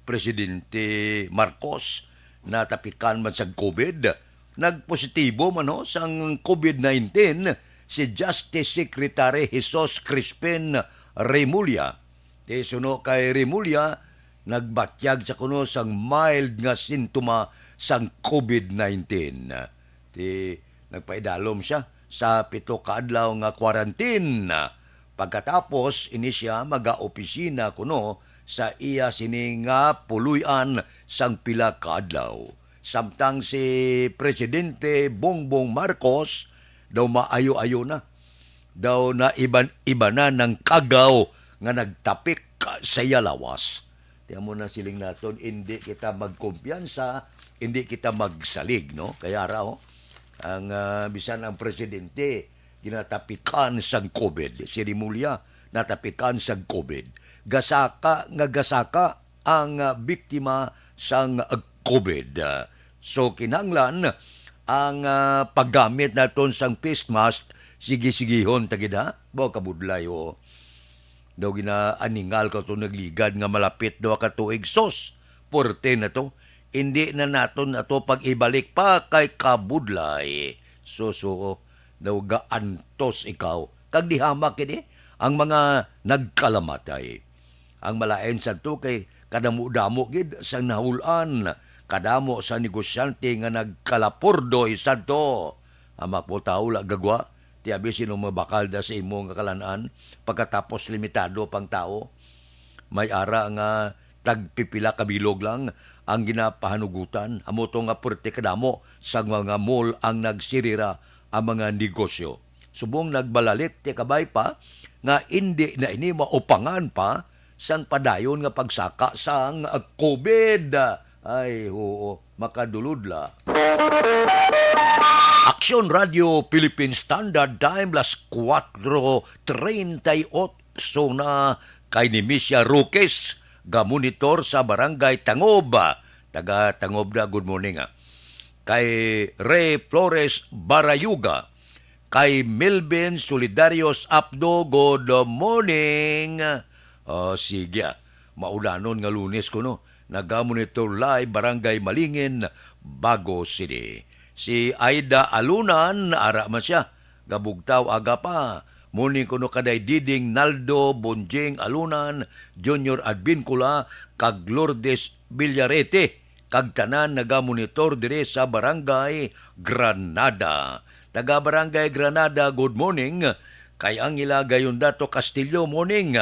Presidente Marcos natapikan man sa COVID. Nagpositibo man, ho, sang COVID nineteen si Justice Secretary Jesus Crispin Remulla. Ti suno kay Remulla, nagbatyag sa kuno sang mild nga sintoma sang COVID nineteen. Ti nagpaidalom sia sa pito ka adlaw nga quarantine. Pagkatapos ini sia magaopisina kuno sa iya sini nga puloy-an sang pila ka adlaw. Samtang si Presidente Bongbong Marcos daw maayo-ayo na. Daw naiban-ibanan ang kagaw nga nagtapik sa iya lawas. Ti amo na siling naton, indi kita magkumpiyansa, indi kita magsalig, no? Kaya ra, oh, ang, ah, bisan ang presidente ginatapikan sang COVID. Si Remulla natapikan sang COVID. Gasaka nga gasaka ang, ah, biktima sang, ah, COVID. So, kinahanglan ang, ah, paggamit naton sang face mask, sige-sigihon ta gid, ha? Baw kabudlay, oo. Daw ginaaningal ko to nagligad nga malapit daw ka tuig. Sus, puwerte na to. Indi na naton ato pag-ibalik pa kay kabudlay. Sus, oo. Daw gaantos ikaw. Kag di hamak ini ang mga nagkalamatay. Ang malain sadto kay kadamo-damo gid sang nahul-an, kadamo sa negosyante nga nagkalapurdoy sadto. Hamak mo tawo la gagwa, ti abi sino mabakal da sa imo nga kalan-an, pagkatapos limitado pang tawo. May ara nga tagpipila ka bilog lang ang ginapahanugutan. Amo to nga puwerte kadamo sa mga mall ang nagsirira ang mga negosyo. Subong nagbalalit ti kabay pa nga indi na ini maupangan pa sang padayon nga pagsaka sang COVID. Ay, huo, makadulod la. Aksyon Radio Philippine Standard Time, las kuwatro treinta y ocho na, kay ni Misha Roques, gamonitor sa Barangay Tangob. Taga Tangob na, good morning, ah. Kay Ray Flores Barayuga, kay Melvin Solidarios Apdo, good morning. Oh, sige, ah. Maulanon nga Lunes kuno. Nagamonitor live, Barangay Malingin, Bago City. Si Aida Alunan, ara man sia. Gabugtaw aga pa. Morning kuno kaday Diding Naldo, Bonjing Alunan, Junior Advincula, kag Lourdes Villarete, kag tanan nagamonitor diri sa Barangay Granada. Taga Barangay Granada, good morning. Kay Angela Gayondato Castillo, morning.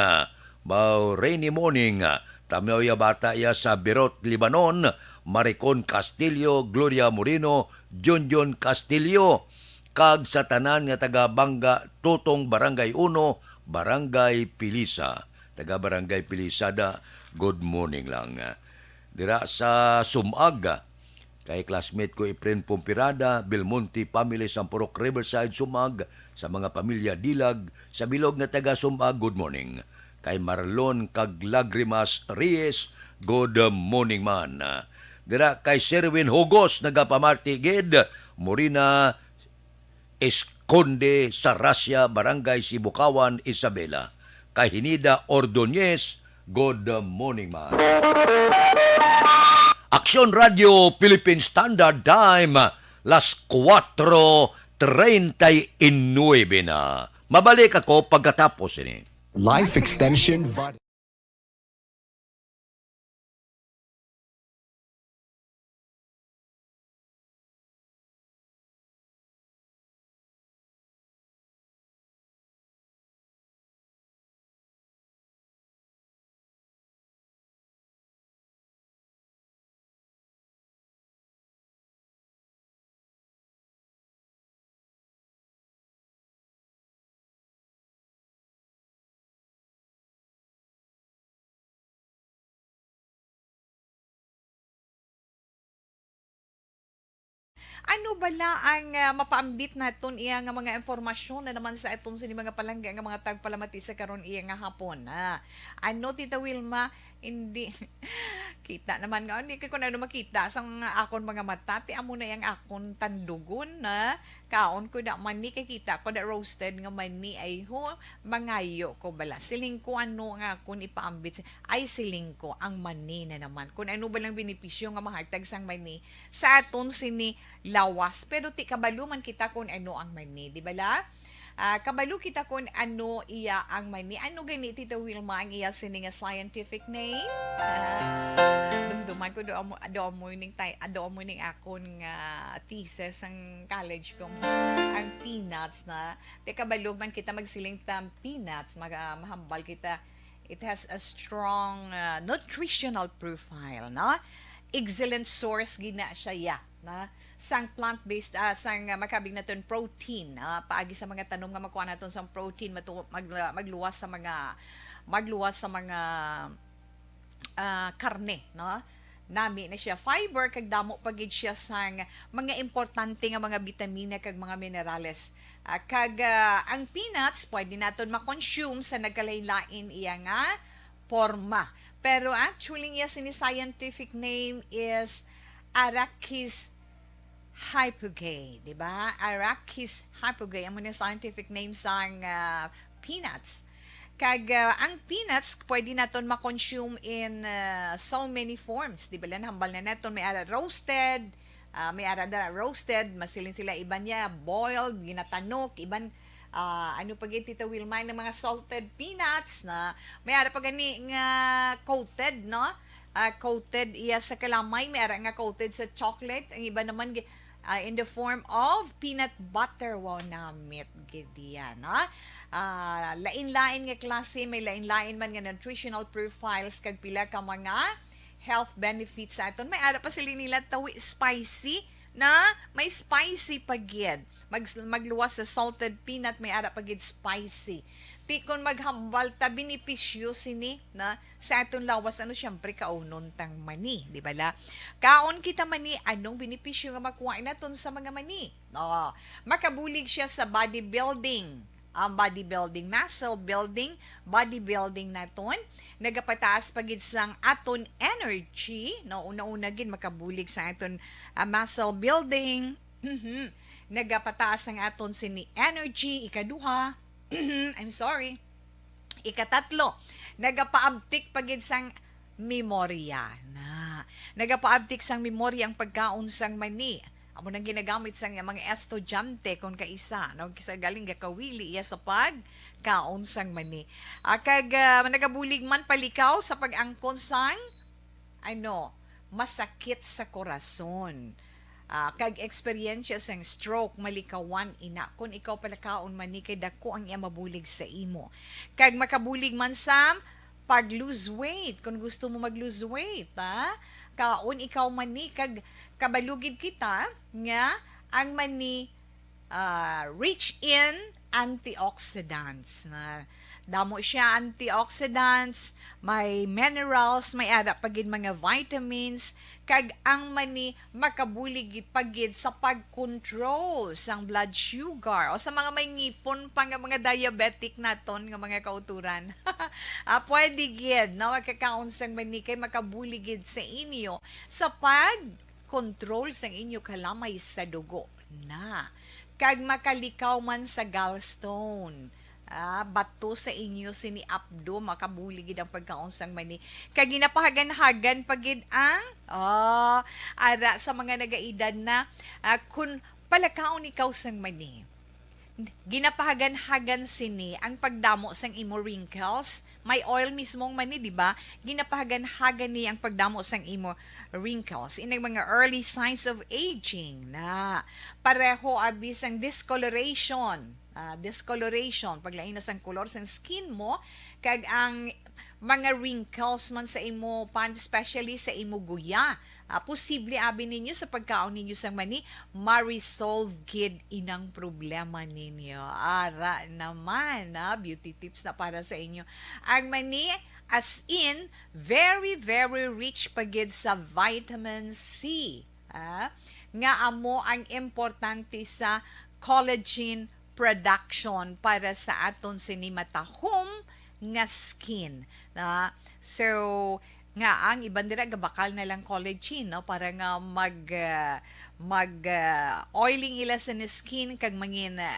Baw, rainy morning. Tamaw ya bata ya sa Beirut, Lebanon, Maricon Castillo, Gloria Moreno, Junjun Castillo, kag sa tanan nga taga Bangga Tutong, Barangay Uno, Barangay Pilisa. Taga Barangay Pilisada, good morning lang. Dira sa Sumag, kay classmate ko Efren Pompirada, Belmonte family, Sampurok, Riverside, Sumag, sa mga pamilya Dilag, sa bilog nga taga Sumag, good morning. Kay Marlon kag Lagrimas Reyes, good morning man. Dira kay Serwin Hugos, nagapamarti gid, Morina Esconde, Sarasia, Barangay Sibukawan, Isabela. Kay Hinida Ordonez, good morning man. Aksyon Radio Philippine Standard Time, las cuatro treinta y nueve na. Mabalik ako pagkatapos ini. Life Extension Vitamin. Ano bala ang, ah, mapaambit naton iya nga mga impormasyon na naman sa aton sini mga palangga nga mga tagpalamati sa karon iya nga hapon? Ah, ano, Tita Wilma? Hindi. Kita naman nga, hindi ko na ano makita sa mga akon mga mata. Ti amo na yang akon tandugon na kaon ko da mani, kay kita ko da roasted nga mani. Ay ho, mangayo ko bala. Siling ko ano nga akon ipaambit. Ay, siling ko, ang mani na naman. Kung ano ba lang benepisyo nga mahatag sang mani sa aton sini lawas. Pero ti kabalo man kita kung ano ang mani, di ba la? Ah, kabalo kita kung ano iya ang mani. Ano gani, Tita Wilma, ang iya sini nga scientific name? Ah, dumduman ko, do amo, do amo ning tay-, ah, do amo ning akon nga thesis ang college ko. Ang peanuts na. Ti kabalo man kita magsiling ta peanuts, maga-, mahambal kita. It has a strong, ah, nutritional profile, no? Excellent source gina siya, ya, na sang plant-based, ah, sang, ah, makabig naton protein, ah, paagi sa mga tanom nga makuha naton sang protein, matu-, mag-, ah, magluwas sa mga, magluwas sa mga, ah, karne, no? Nami na siya fiber, kag damo pa gid siya sang mga importante nga mga bitamina kag mga minerales. Ah, kag, ah, ang peanuts pwede naton ma-consume sa nagkalain-lain iya nga porma. Pero actually, iya sini scientific name is Arachis hypogae, di ba? Arachis hypogae, amo ni scientific name sang, ah, peanuts. Kag, ah, ang peanuts, pwede naton ma-consume in, ah, so many forms. Di ba, lan hambal na naton, may ara roasted, ah, may ara da roasted, masiling sila, iban niya boiled, ginatanok, iban, ah, ano pa gid, Tita Wilma, ng mga salted peanuts na may ara pa gani nga coated, no? Ah, coated iya sa kalamay, may ara nga coated sa chocolate, ang iba naman gi-, ah, in the form of peanut butter. Wow, namit gid iya, no? Ah, lain-lain nga klase, may lain-lain man nga nutritional profiles kag pila ka mga health benefits sa aton. May ara pa sila nila tawi spicy, na may spicy pa gid. Mag-, magluwas sa salted peanut, may ara pa gid spicy. Ti kon maghambal ta benepisyo sini na sa aton lawas, ano, siyempre, kaunon tang mani, di ba la? Kaon kita mani, anong benepisyo nga makuha naton sa mga mani? Oh, makabulig siya sa body building. Ang body building, muscle building, body building naton, nagapataas pa gid sang aton energy, no? Una-una gid makabulig sa aton, ah, muscle building. Mhm. Nagapataas ang aton sini energy, ikaduha. I'm sorry. Ikatatlo, nagapaabtik pa gid sang memorya na. Nagapaabtik sang memorya ang pagkaon sang mani. Amo nang ginagamit sang mga estudyante kon kaisa, no? Kisa galing gakawili iya sa pagkaon sang mani. Ah, kag, ah, nagabulig man palikaw sa pag-angkon sang, ano, masakit sa korason. Ah, kag eksperyensya sang stroke, malikawan ina kon ikaw palakaon mani kay dako ang iya mabulig sa imo. Kag makabulig man sa pag-lose weight, kung gusto mo mag-lose weight, ha? Kaon ikaw mani, kag kabalugid kita nga ang mani, ah, rich in antioxidants na Damo siya antioxidants, may minerals, may ara pa gid mga vitamins, kag ang mani makabulig gid pa gid sa pag-control sang blood sugar o sa mga may ngipon pa nga mga diabetic naton nga mga kauturan. Ah, pwede gid, no, magkakaon sang mani kay makabulig gid sa inyo sa pag-control sang inyo kalamay sa dugo na, kag makalikaw man sa gallstone. Ah, bato sa inyo sini apdo, makabulig gid ang pagkaon sang mani. Kag ginapahagan-hagan pa gid ang, ah, ara sa mga nagaedad na, ah, kun palakaon ikaw sang mani, ginapahagan-hagan sini ang pagdamo sang imo wrinkles. May oil mismo ang mani, di ba? Ginapahagan-hagan ni ang pagdamo sang imo wrinkles. Inang mga early signs of aging na pareho abi sang discoloration. Ah, discoloration, paglain na sang kolor sang skin mo, kag ang mga wrinkles man sa imo pan, especially sa imo guya. Ah, posible abi ninyo sa pagkaon ninyo sang mani, ma-resolve gid inang problema ninyo. Ara naman, ah, beauty tips na para sa inyo. Ang mani, as in, very, very rich pa gid sa vitamin C, ah, nga amo ang importante sa collagen production para sa aton sini matahom nga skin, na. So, nga ang iban dira gabakal na lang collagen, no, para nga mag, ah, mag, ah, oiling ila sa skin kag mangin, ah,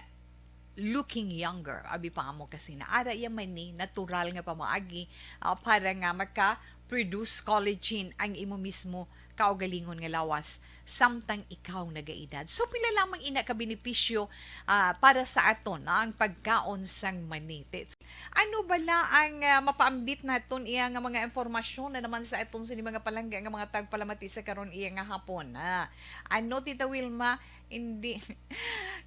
looking younger. Abi pa amo kasi na ara iya man ni natural nga pamaagi, ah, para nga maka-produce collagen ang imo mismo kaugalingon nga lawas samtang ikaw nagaedad. So, pila lamang ina ka benepisyo, ah, para sa aton, no, ang pagkaon sang mani? Te-, ano bala ang, ah, mapaambit naton iya nga mga impormasyon na naman sa aton sini mga palangga nga mga tagpalamati sa karon iya nga hapon, ah? Ano, Tita Wilma? Hindi.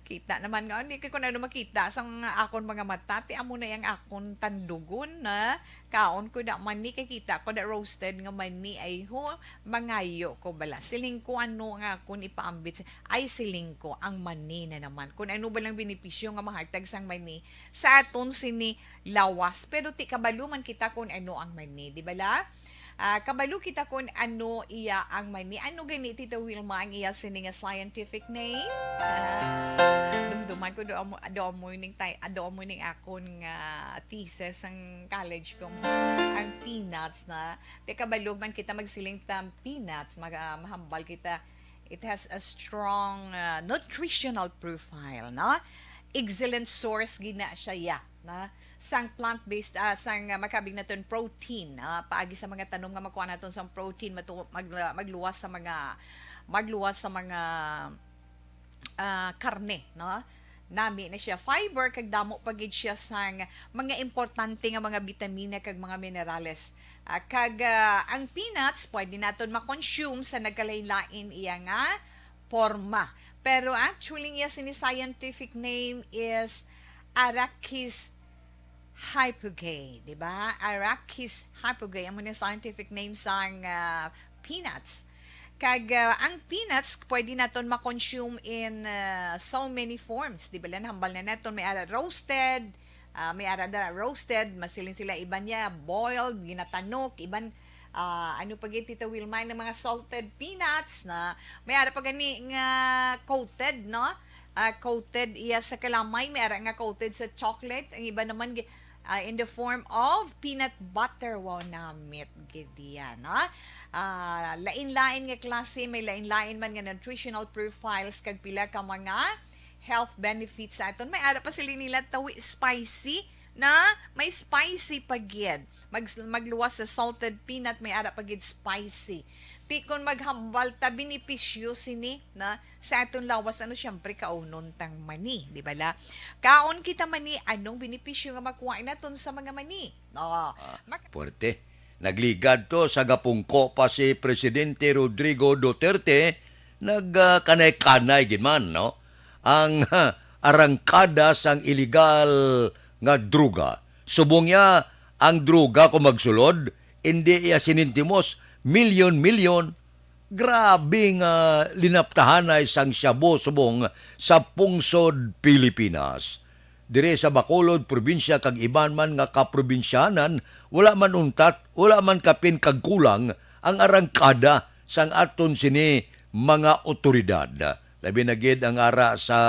Kita naman nga, hindi ko na ano makita sa mga akon mga mata. Ti amo na yang akon tandugon na kaon ko da mani, kay kita ko da roasted nga mani. Ay ho, mangayo ko bala. Siling ko ano nga akon ipaambit. Ay, siling ko, ang mani na naman. Kung ano ba lang benepisyo nga mahatag sang mani sa aton sini lawas. Pero ti kabalo man kita kung ano ang mani, di bala? Ah, kabalo kita kung ano iya ang mani. Ano gani, Tita Wilma, ang iya sini nga scientific name? Ah, dumduman ko, do amo, do amo ning tay-, do amo ning akon nga thesis ang college ko. Ang peanuts na. Te, kabalo man kita magsiling ta peanuts, maga-, mahambal kita. It has a strong, ah, nutritional profile, no? Excellent source gina siya, ya, na sang plant-based, ah, sang, ah, makabig naton protein, ah, paagi sa mga tanom nga makuha naton sang protein, matu-, mag-, magluwas sa mga, magluwas sa mga, ah, karne, no? Nami na siya fiber, kag damo pa gid siya sang mga importante nga mga bitamina kag mga minerales. Ah, kag, ah, ang peanuts, pwede naton ma-consume sa nagkalain-lain iya nga porma. Pero actually, iya sini scientific name is Arachis hypogae, di ba? Arachis hypogae, amo ni scientific name sang, ah, peanuts. Kag, ah, ang peanuts, pwede naton ma-consume in, ah, so many forms. Di ba, lang hambal na naton, may ara roasted, ah, may ara da roasted, masiling sila, iban niya boiled, ginatanok, iban, ah, ano pa gid, Tita Wilma, ng mga salted peanuts na may ara pa gani nga coated, no? Ah, coated iya sa kalamay, may ara nga coated sa chocolate, ang iba naman gi-, ah, in the form of peanut butter. Wow, namit gid iya, no? Ah, lain-lain nga klase, may lain-lain man nga nutritional profiles kag pila ka mga health benefits sa aton. May ara pa sila nila tawi spicy na, may spicy pa gid. Mag-, magluwas sa salted peanut, may ara pa gid spicy. Ti kon maghambal ta benepisyo sini na sa aton lawas, ano, siyempre, kaunon tang mani, di ba la? Kaon kita mani, anong benepisyo nga makuha naton sa mga mani? Oh, Ah, mak- puwerte. Nagligad to sa gapungko pa si Presidente Rodrigo Duterte, nag, ah, kanay-kanay gid man, no? Ang, ah, arangkada sang iligal nga droga. Subong niya, ang droga kung magsulod, indi iya sinintimos, milyon-milyon. Grabe nga linaptahanay sang shabu subong sa pungsod Pilipinas. Diri sa Bacolod probinsya kag iban man nga kaprobinsyanan, wala man untat, wala man kapin kag kulang ang arangkada sang aton sini mga awtoridad. Labi na gid ang ara sa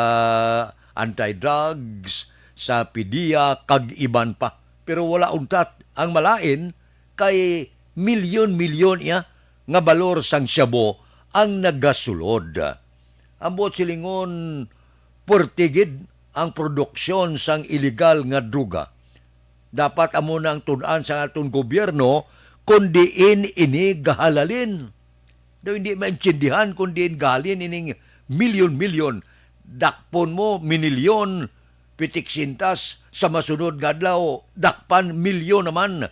anti-drugs, sa PDEA, kag iban pa. Pero wala untat ang malain kay milyon-milyon iya nga balor sang shabu ang nagasulod. Ang buot silingon, puwerte gid ang produksyon sang iligal nga droga. Dapat amo na ang tun-an sang aton gobyerno kon diin ini gahalalin. Daw hindi maintindihan kon diin gahalin ining milyon-milyon. Dakpon mo, minilyon, pitiksintas, sa masunod nga adlaw, dakpan, milyon naman.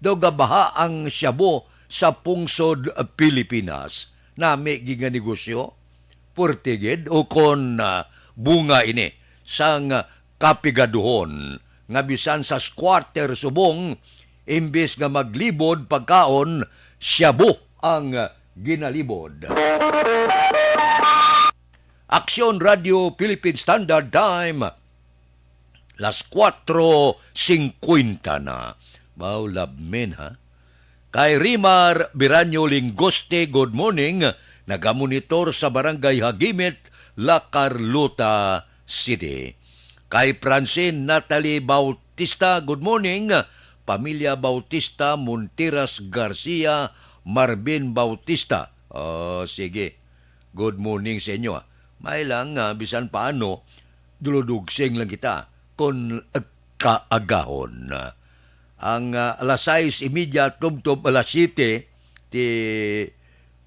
Daw gabaha ang shabu sa pungsod Pilipinas. Nami gid nga negosyo, puwerte gid, o kon, ah, bunga ini sang kapigaduhon nga bisan sa squatter subong, imbis nga maglibod pagkaon, shabu ang ginalibod. Aksyon Radio Philippine Standard Time, las kuwatro singkwenta na. Wow, labmen, ha? Kay Rimar Biranyo Lingoste, good morning. Nagamonitor sa Barangay Hagimit, La Carlota City. Kay Francine Natalie Bautista, good morning. Pamilya Bautista, Monteras Garcia, Marvin Bautista. Oh, sige. Good morning sa inyo, ah. May lang, ah, bisan paano, duludugsing lang kita kon kaagahon. Ang, ah, alas sais y media tubtob alas siyete, ti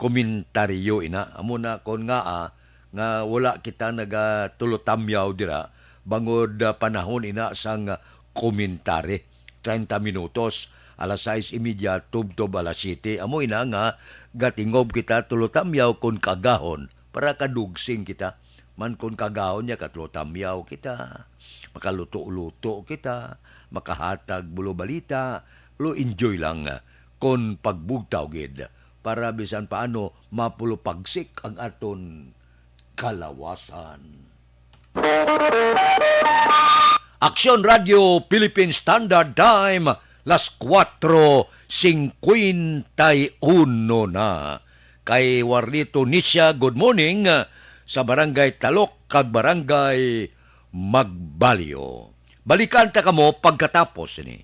komentaryo ina. Amo na kon nga, ah, nga wala kita nagatulutamyaw dira, bangod, ah, panahon ina sang, ah, komentary. Treinta minutos, alas sais y media tubtob alas siyete. Amo ina nga gatingob kita tulutamyaw kon kaagahon para kadugsing kita. Man kon kaagahon niya, katulutamyaw kita, makaluto-luto kita, makahatag bulo balita, lo enjoy lang kon pagbugtaw gid para bisan paano mapulopagsik ang aton kalawasan. Aksyon Radio Philippine Standard Time, las kuwatro singkwenta y uno na. Kay Warlito Nisha, good morning, sa Barangay Talok kag Barangay Magbalyo. Balikan ta kamo pagkatapos ni.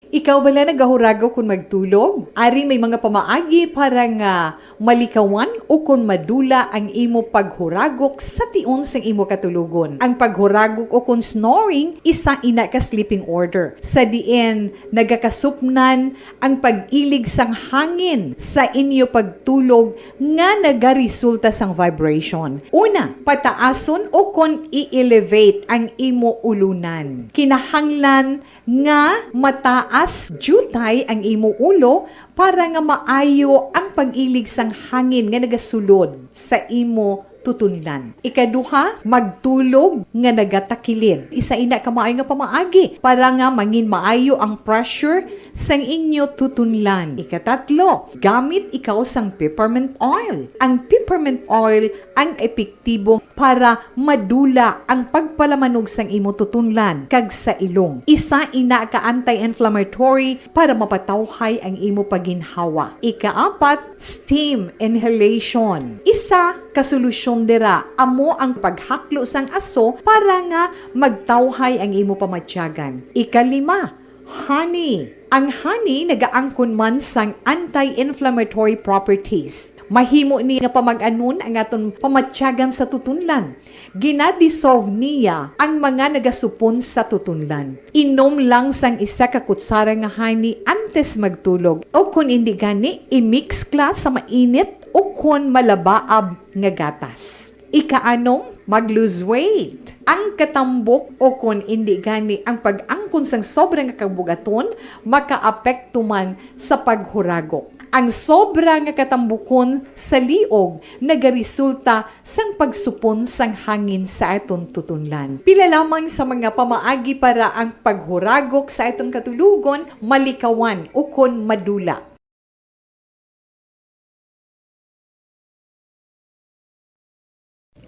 Ikaw bala nagahuragok kon magtulog? Ari may mga pamaagi para nga malikawan o kon madula ang imo paghuragok sa tion sang imo katulogon. Ang paghuragok o kon snoring, isa ina ka sleeping order, sa diin nagakasupnan ang pag-ilig sang hangin sa inyo pagtulog nga nagaresulta sang vibration. Una, pataason o kon i-elevate ang imo ulunan. Kinahanglan nga mataas diutay ang imo ulo para nga maayo ang pag-ilig sang hangin nga nagasulod sa imo tutunlan. Ikaduha, magtulog nga nagatakilid. Isa ina ka maayo nga pamaagi para nga mangin maayo ang pressure sang inyo tutunlan. Ikatatlo, gamit ikaw sang peppermint oil. Ang peppermint oil ang epektibo para madula ang pagpalamanog sang imo tutunlan kag sa ilong. Isa ina ka anti-inflammatory para mapatawhay ang imo pagginhawa. Ikaapat, steam inhalation. Isa ka solusyon dira amo ang paghaklo sang aso para nga magtawhay ang imo pamatyagan. Ikalima, honey. Ang honey nagaangkon man sang anti-inflammatory properties. Mahimo ni nga pamag-anon ang aton pamatyagan sa tutunlan. Gina-dissolve niya ang mga nagasupon sa tutunlan. Inom lang sang isa ka kutsara nga honey antes magtulog, o kon indi gani, i-mix kla sa mainit o kon malabaab nga gatas. Ikaanom, mag-lose weight. Ang katambok o kon indi gani ang pag-angkon sang sobra nga kabugaton makaapekto man sa paghuragok. Ang sobra nga katambukon sa liog nagaresulta sang pagsupon sang hangin sa aton tutunlan. Pila lamang sa mga pamaagi para ang paghuragok sa aton katulogon malikawan ukon madula.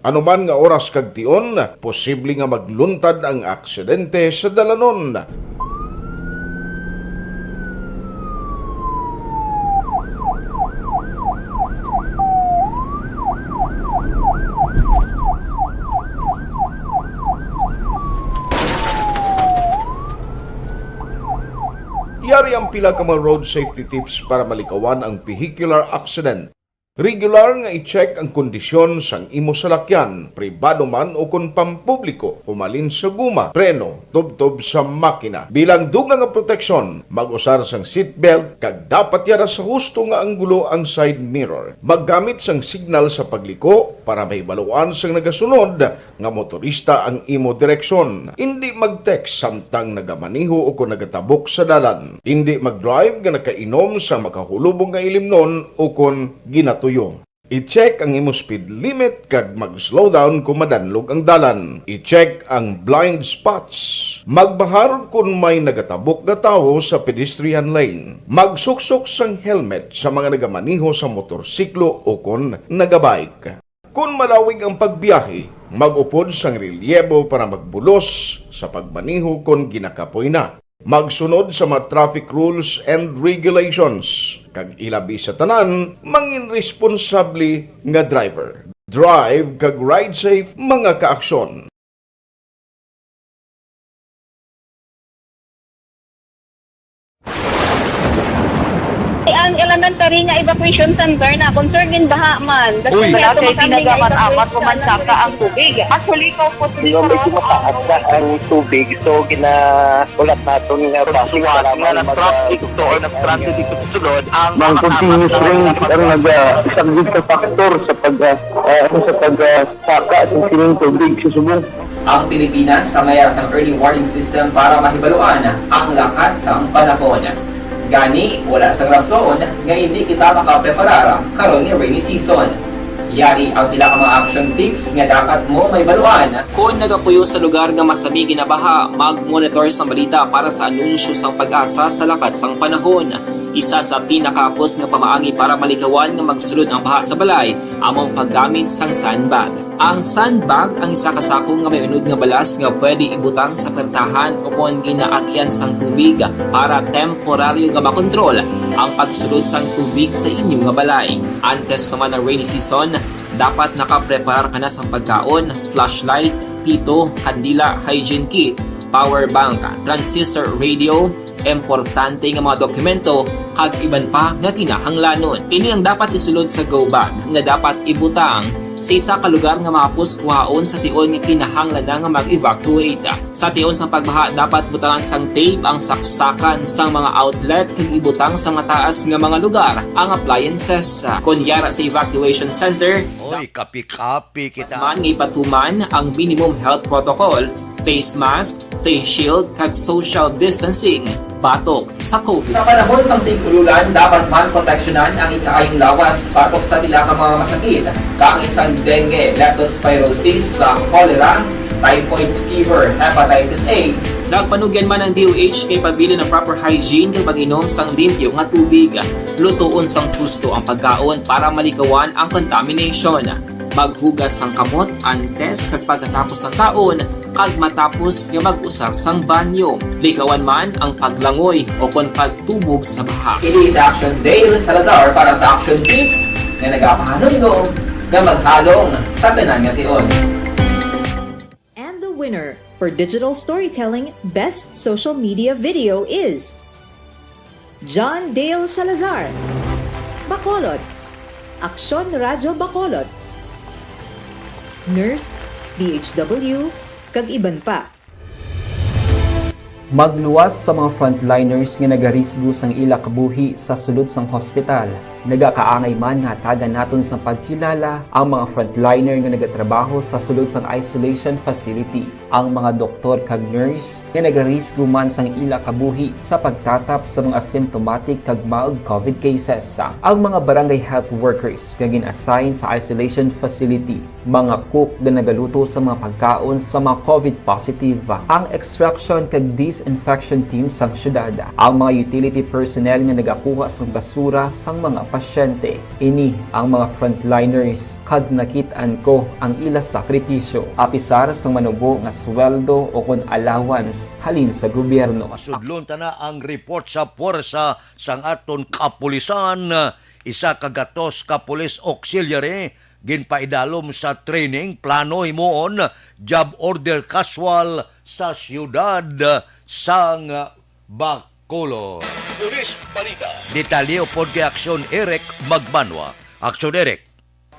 Ano man nga oras kag tion, posible nga magluntad ang aksidente sa dalanon. Yari ang pila ka mga road safety tips para malikawan ang vehicular accident. Regular nga i-check ang kondisyon sang imo salakyan, pribado man o kon pampubliko, humalin sa guma, preno, tubtob sa makina. Bilang dugang nga proteksyon, mag-usar sang seatbelt kag dapat yara sa husto nga anggulo ang side mirror. Maggamit sang signal sa pagliko para mahibaluan sang nagasunod nga motorista ang imo direksyon. Indi mag-text samtang nagamaneho o kon nagatabok sa dalan. Indi mag-drive nga nakainom sa makahulubong nga ilimnon o kon ginatuyo. I-check ang imo speed limit kag mag-slow down kon madanlog ang dalan. I-check ang blind spots. Magbahar kon may nagatabok nga tawo sa pedestrian lane. Magsuksok sang helmet sa mga nagamaneho sa motorsiklo o kon nagabike. Kon malawig ang pagbiyahe, mag-upod sang relyebo para magbulos sa pagmaneho kon ginakapoy na. Magsunod sa mga traffic rules and regulations, kag ilabi sa tanan, mangin responsable nga driver. Drive kag ride safe, mga kaaksyon. Ang elementary nga evacuation center na concerned din baha man. Uy, wala kay tinaga man amat ko man saka ang tubig. Actually, ko po. Di ba may tumataas na ang tubig, so ginaulat naton nga basi para nga nag-traffic to or nag-transit dito sa sulod ang mga continuous rain ang nagasaglit sa factor sa pag ah, sa pag ah, saka sa sining tubig sa subong. Ang Pilipinas sa mayar sang early warning system para mahibaluan ang lakat sang panahon. Gani, wala sang rason nga hindi kita makapreparar karon nga rainy season. Yari ang pila ka mga action tips nga dapat mo mahibaluan. Kon nagapuyo sa lugar nga masami ginabaha, mag-monitor sa balita para sa anunsyo sang PAGASA sa lakat sang panahon. Isa sa pinakahapos nga pamaagi para malikawan nga magsulod ang baha sa balay amo ang paggamit sang sandbag. Ang sandbag ang isa ka sako nga may unod nga balas nga pwede ibutang sa pertahan ukon ginaagian sang tubig para temporaryo nga makontrol ang pagsulod sang tubig sa inyo nga balay. Antes pa man ang rainy season, dapat nakapreparar ka na sang pagkaon, flashlight, pito, kandila, hygiene kit, power bank, transistor radio, importante nga mga dokumento, kag iban pa nga kinahanglanon. Ini ang dapat isulod sa go bag nga dapat ibutang sa isa ka lugar nga mahapos kuhaon sa tion nga kinahanglan na nga mag-evacuate. Sa tion sang pagbaha, dapat butangan sang tape ang saksakan sang mga outlet kag ibutang sa mataas nga mga lugar ang appliances. Kon yara sa evacuation center, Oy, kapi-kapi kita. Man nga ipatuman ang minimum health protocol, face mask, face shield, kag social distancing batok sa COVID. Sa panahon sang tig-ululan, dapat man proteksyonan ang ikaayong lawas batok sa pila ka mga masakit, kaangay sang dengue, leptospirosis, sa cholera, typhoid fever, hepatitis A. Nagpanugyan man ang D O H kay pabilin ang proper hygiene kag pag-inom sang limpyo nga tubig, lutoon sang husto ang pagkaon para malikawan ang contamination. Maghugas sang kamot antes kag pagkatapos sang kaon, kag matapos nga mag-usar sang banyo. Likawan man ang paglangoy o kon pagtubog sa baha. Ini si Action Dale Salazar para sa Action Tips nga nagapahanumdom nga maghalong sa tanan nga tion. And the winner for digital storytelling best social media video is John Dale Salazar, Bacolod, Aksyon Radyo Bacolod, Nurse, D H W, kag iban pa. Magluwas sa mga frontliners nga nagarisgo sang ila kabuhi sa sulod sang hospital. Nagakaangay man nga hatagan naton sang pagkilala ang mga frontliner nga nagatrabaho sa sulod sang isolation facility, ang mga doktor kag nurse nga nagarisgo man sang ila kabuhi sa pagtatap sa mga asymptomatic kag mild covid cases, ang mga barangay health workers nga gin-assign sa isolation facility, mga cook nga nagaluto sa mga pagkaon sa mga covid positive, ang extraction kag disinfection team sang syudad, ang mga utility personnel nga nagakuha sang basura sang mga pasyente. Ini ang mga frontliners, kag nakit-an ko ang ila sakripisyo, apisar sang manubo nga sweldo o kon allowance halin sa gobyerno. Pasudlon ta na ang report sa puwersa sang aton kapulisan. Isa ka gatos ka police auxiliary ginpaidalom sa training, plano himuon job order casual sa siyudad sang Bacolod. Police Balita. Detalye upod kay Aksyon Eric Magbanwa. Aksyon Eric.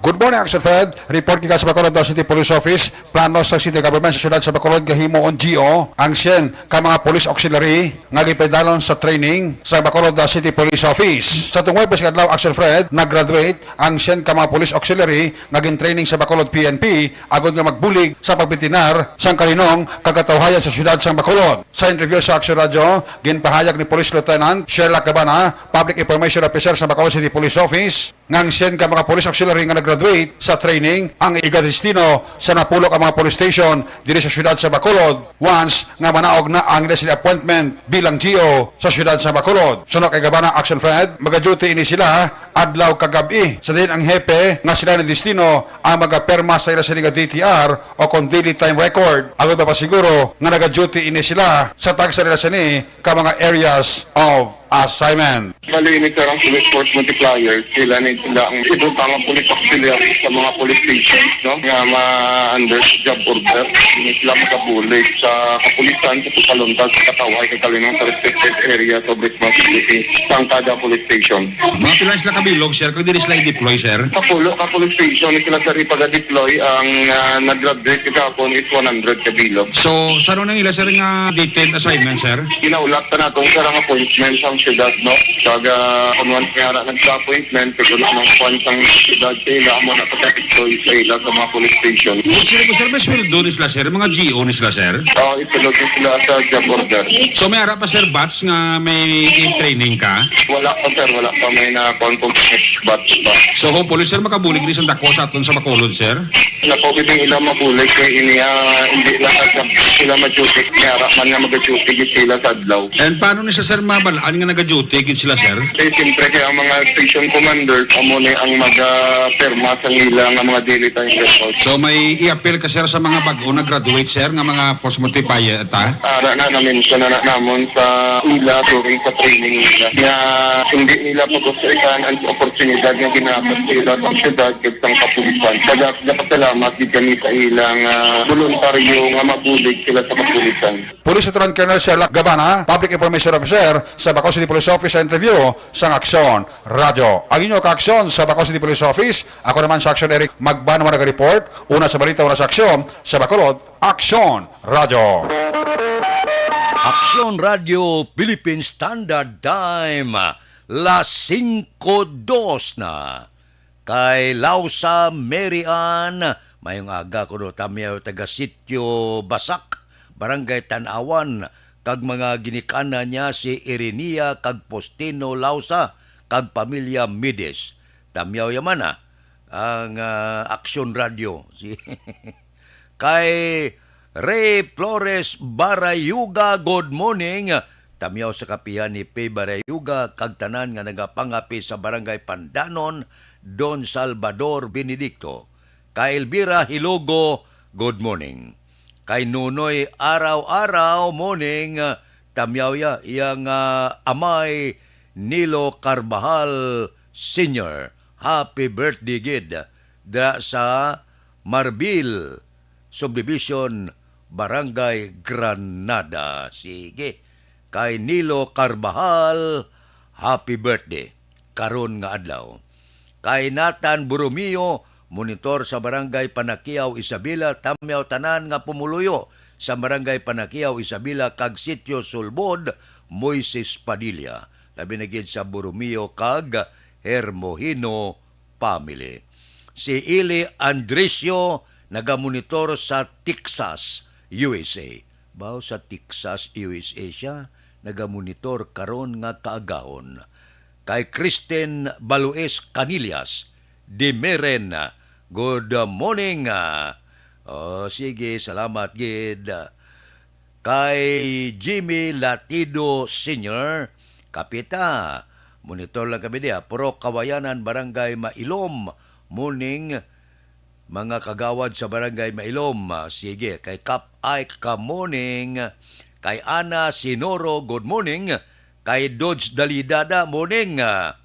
Good morning, Action Fed. Report gikan sa Bacolod City Police Office. Plano sa City Government sa siyudad sa Bacolod nga himuon G O ang syen ka mga police auxiliary nga gipaidalom sa training sa Bacolod City Police Office. Sa tuong Huwebes nga adlaw, Action Fred, nag-graduate ang syen ka mga police auxiliary nga gin-training sa Bacolod P N P agod nga magbulig sa pagpintinar sang kalinong kag katawhayan sa siyudad sang Bacolod. Sa interview sa Action Radio, ginpahayag ni Police Lieutenant Sherlock Gabana, Public Information Officer sa Bacolod City Police Office, nga ang syen ka mga police auxiliary nga nag-graduate sa training ang igadestino sa napulo ka mga police station diri sa siyudad sa Bacolod once nga manaog na ang ila sila appointment bilang G O sa siyudad sa Bacolod. Suno kay Gabana, Action Fred, magaduty ini sila adlaw kag gab-i, sa diin ang hepe nga sila ni destino ang magapirma sa ila sini nga D T R o kon daily time record, agod mapasiguro nga nagaduty ini sila sa tagsa nila sini ka mga areas of assignment. Bali, ini, sir, ang police force multiplier. Sila ni sila ang ibutang ang police auxiliary sa mga police stations, no, nga ma-under sa job order. Hindi sila makabulig sa kapulisan sa pagpaluntad sa katawhay kag kalinong sa respected areas of responsibility sang kada police station. Mga pila sila kabilog, sir, kung dili sila i-deploy, sir? Sa pulo ka police station, sila, sir, ipaga-deploy ang, ah, nag-graduate kahapon is one hundred kabilog. So, sa ano na nila, sir, nga detailed assignment, sir? Ginaulat pa nato, sir, ang appointment sa siyudad, no? Kag, ah, kung once nga ra nagka-appointment, kag wala nang kwan sang siyudad sa ila, amo na pagka-deploy sa ila sa mga police station. Sir, sir, may sweldo ni sila, sir? Mga G O ni sila, sir? Oo, itulog ni sila sa job order. So, may ara pa, sir, batch nga may training ka? Wala pa, sir. Wala pa may na-confirm batch ba. So, hopefully, sir, makabulig ni sa dako sa aton sa Bacolod, sir? Napo, pwedeng ila mabulig kay ini, ah, hindi lang sa sila ma-duty. May ara man nga mag-duty gid sila sa adlaw. And paano ni sa, sir, mabalaan nga nag-duty gid sila, sir? Eh, siyempre, kaya ang mga station commanders, amo ni ang mag-, ah, pirma sa nila nga mga daily time record. So, may i-appeal ka, sir, sa mga bag-o na graduate, sir, nga mga force multiplier ta? Ara na, na-mention na, na namon sa ila during sa training nila. Nga hindi nila pag-usaitan ang oportunidad nga ginapas sa ila sa syudad kag sang kapulisan. Kaya nagpasalamat gid kami sa ilang, ah, voluntaryo nga mabulig sila sa kapulisan. Police Lieutenant Colonel Sherlock Gabana, Public Information Officer sa Bacolod City Police Office, sa interview sang Aksyon Radyo. Ang inyo kaaksyon sa Bacolod City Police Office, ako naman sa Aksyon Eric Magbanwa nag-report. Una sa balita, una sa aksyon, sa Bacolod, Aksyon Radyo. Aksyon Radyo Philippine Standard Time, las singko dos na. Kay Lausa Mary Ann, mayong aga kuno, tamyaw, taga Sitio Basak, Barangay Tan-awan, kag mga ginikanan niya si Irinea kag Postino Lausa kag pamilya Mides. Tamyaw yaman, ah, ang, ah, Aksyon Radyo. Si Kay Ray Flores Barayuga, good morning. Tamyaw sa kapihan ni P. Barayuga kag tanan nga nagapangapi sa Barangay Pandanon, Don Salvador Benedicto. Kay Elvira Hilogo, good morning. Kay Nunoy Araw-araw, morning. Tamyaw ya, iya nga amay Nilo Carvajal Senior. Happy birthday gid dira sa Marbil Subdivision, Barangay Granada. Sige. Kay Nilo Carvajal, happy birthday karon nga adlaw. Kay Nathan Borromeo, monitor sa Barangay Panaquiao, Isabela, tamyaw tanan nga pumuluyo sa Barangay Panaquiao, Isabela, kag Sitio Sulbod, Moises Padilla. Labi na gid sa Borromeo kag Hermohino family. Si Eli Andresio nagamonitor sa Texas, U S A. Baw sa Texas, U S A siya nagamonitor karon nga kaagahon. Kay Kristen Balues Canillas, Dimiren, good morning. Ah, oh, sige, salamat gid. Kay Jimmy Latido Senior, kapita, monitor lang kami diya. Purok Kawayanan, Barangay Mailom. Morning, mga kagawad sa Barangay Mailom. Ah, sige, kay Kap Ike, ka morning. Kay Ana Sinoro, good morning. Kay Dodge Dalida da, morning. Ah,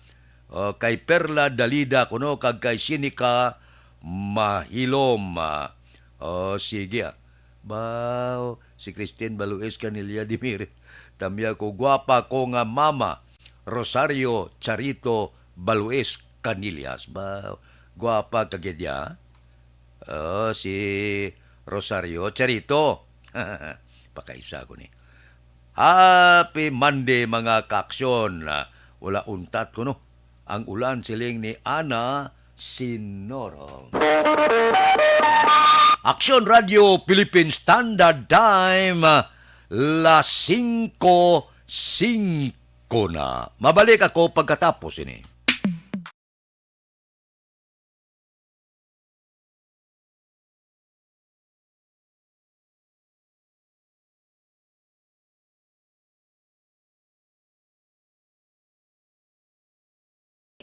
oh, kay Perla Dalida kuno, kag kay Sinica Mahilom. Ah, oh, sige, ah. Baw, si Christine Balues Canilla Dimiri. Tamya ko, gwapa ko nga mama. Rosario Charito Balues Canillas. Baw, gwapa ka gid ya. Oh, si Rosario Charito. Pakaisa ko ni. Happy Monday, mga kaaksyon. Ah, wala untat ko, no? Ang ulan, siling ni Ana Sinoro. Aksyon Radio Philippine Standard Time, las singko singko na. Mabalik ako pagkatapos ini.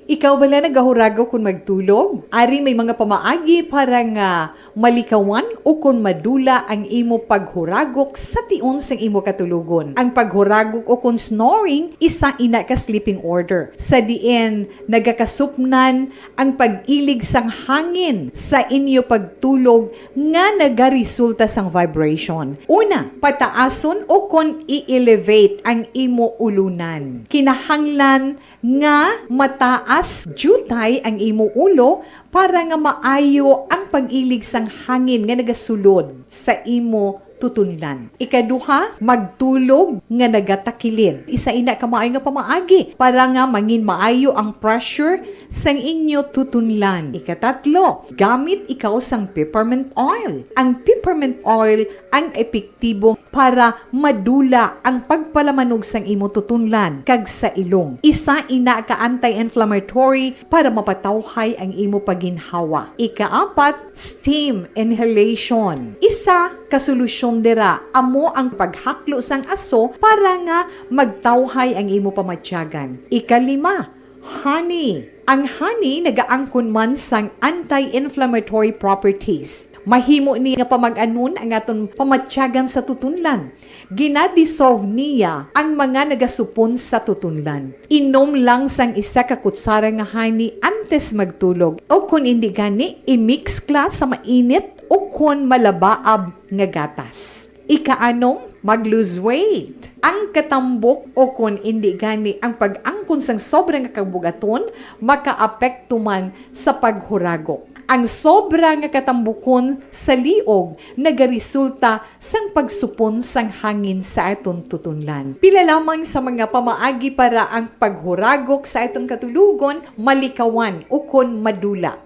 Ikaw bala nagahuragok kon magtulog? Ari may mga pamaagi para nga malikawan ukon madula ang imo paghuragok sa tion sang imo katulogon. Ang paghuragok ukon snoring, isa ina ka sleeping order, sa diin nagakasupnan ang pag-ilig sang hangin sa inyo pagtulog nga nagaresulta sang vibration. Una, pataason ukon i-elevate ang imo ulunan. Kinahanglan nga mataas diutay ang imo ulo para nga maayo ang pag-ilig sang hangin nga nagasulod sa imo tutunlan. Ikaduha, magtulog nga nagatakilid. Isa ina ka maayo nga pamaagi para nga mangin maayo ang pressure sang inyo tutunlan. Ikatatlo, gamit ikaw sang peppermint oil. Ang peppermint oil ang epektibo para madula ang pagpalamanog sang imo tutunlan kag sa ilong. Isa ina ka anti-inflammatory para mapatawhay ang imo pagginhawa. Ikaapat, steam inhalation. Isa ka solusyon dira amo ang paghaklo sang aso para nga magtawhay ang imo pamatyagan. Ikalima, honey. Ang honey nagaangkon man sang anti-inflammatory properties. Mahimo ni nga pamag-anon ang aton pamatyagan sa tutunlan. Ginadissolve niya ang mga nagasupon sa tutunlan. Inom lang sang isa ka kutsara nga honey antes magtulog, o kon indi gani, i-mix ka sa mainit o kon malabaab nga gatas. Ikaanom, mag-lose weight. Ang katambok o kon indi gani ang pag-angkon sang sobra nga kabugaton makaapekto man sa paghuragok. Ang sobra nga katambukon sa liog nagaresulta sang pagsupon sang hangin sa aton tutunlan. Pila lamang sa mga pamaagi para ang paghuragok sa aton katulogon malikawan ukon madula.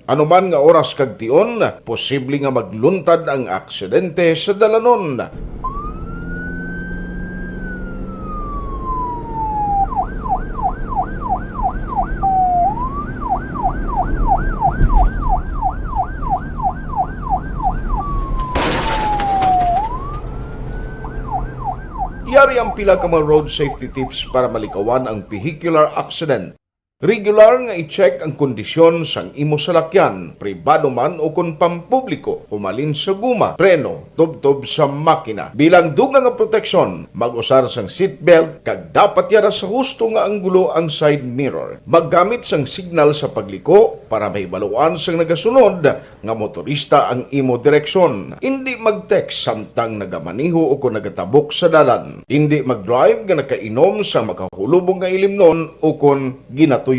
Ano man nga oras kag tion, posible nga magluntad ang aksidente sa dalanon. Yari ang pila ka mga road safety tips para malikawan ang vehicular accident. Regular nga i-check ang kondisyon sang imo salakyan, pribado man o kon pampubliko, humalin sa guma, preno, tubtob sa makina. Bilang dugang nga proteksyon, mag-usar sang seatbelt kag dapat yara sa husto nga anggulo ang side mirror. Maggamit sang signal sa pagliko para mahibaluan sang nagasunod nga motorista ang imo direksyon. Indi mag-text samtang nagamaneho o kon nagatabok sa dalan. Indi mag-drive nga nakainom sa makahulubong nga ilimnon o kon ginatuyo.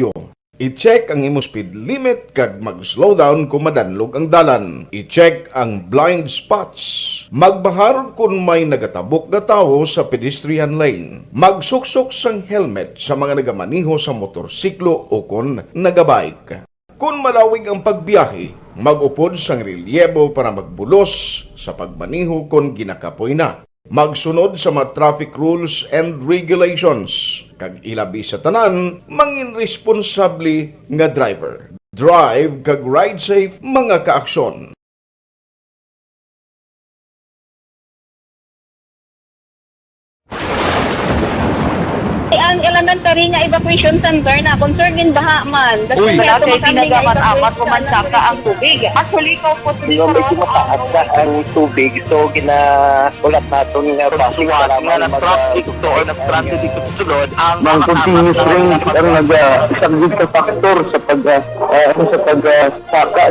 I-check ang imo speed limit kag mag-slow down kung madanlog ang dalan. I-check ang blind spots. Magbahar kon may nagatabok nga tawo sa pedestrian lane. Magsuksok sang helmet sa mga nagamaneho sa motorsiklo o kon nagabike. Kon malawig ang pagbiyahe, mag-upod sang relyebo para magbulos sa pagmaneho kon ginakapoy na. Magsunod sa mga traffic rules and regulations, kag ilabi sa tanan, mangin responsable nga driver. Drive kag ride safe, mga kaaksyon. Ang elementary nga evacuation center na concerned in baha man. Uy. Wala kay tinaga man amat o mansaka ang tubig. Actually, ikaw po, medyo mataas na ang tubig, so ginahulat naton nga basic nga na-traffic to or na-stranded dito sa sulod ang mga continuous rain ang nagsagsig sa factor sa pag, ah, ah, ano, sa pag, ah, saka.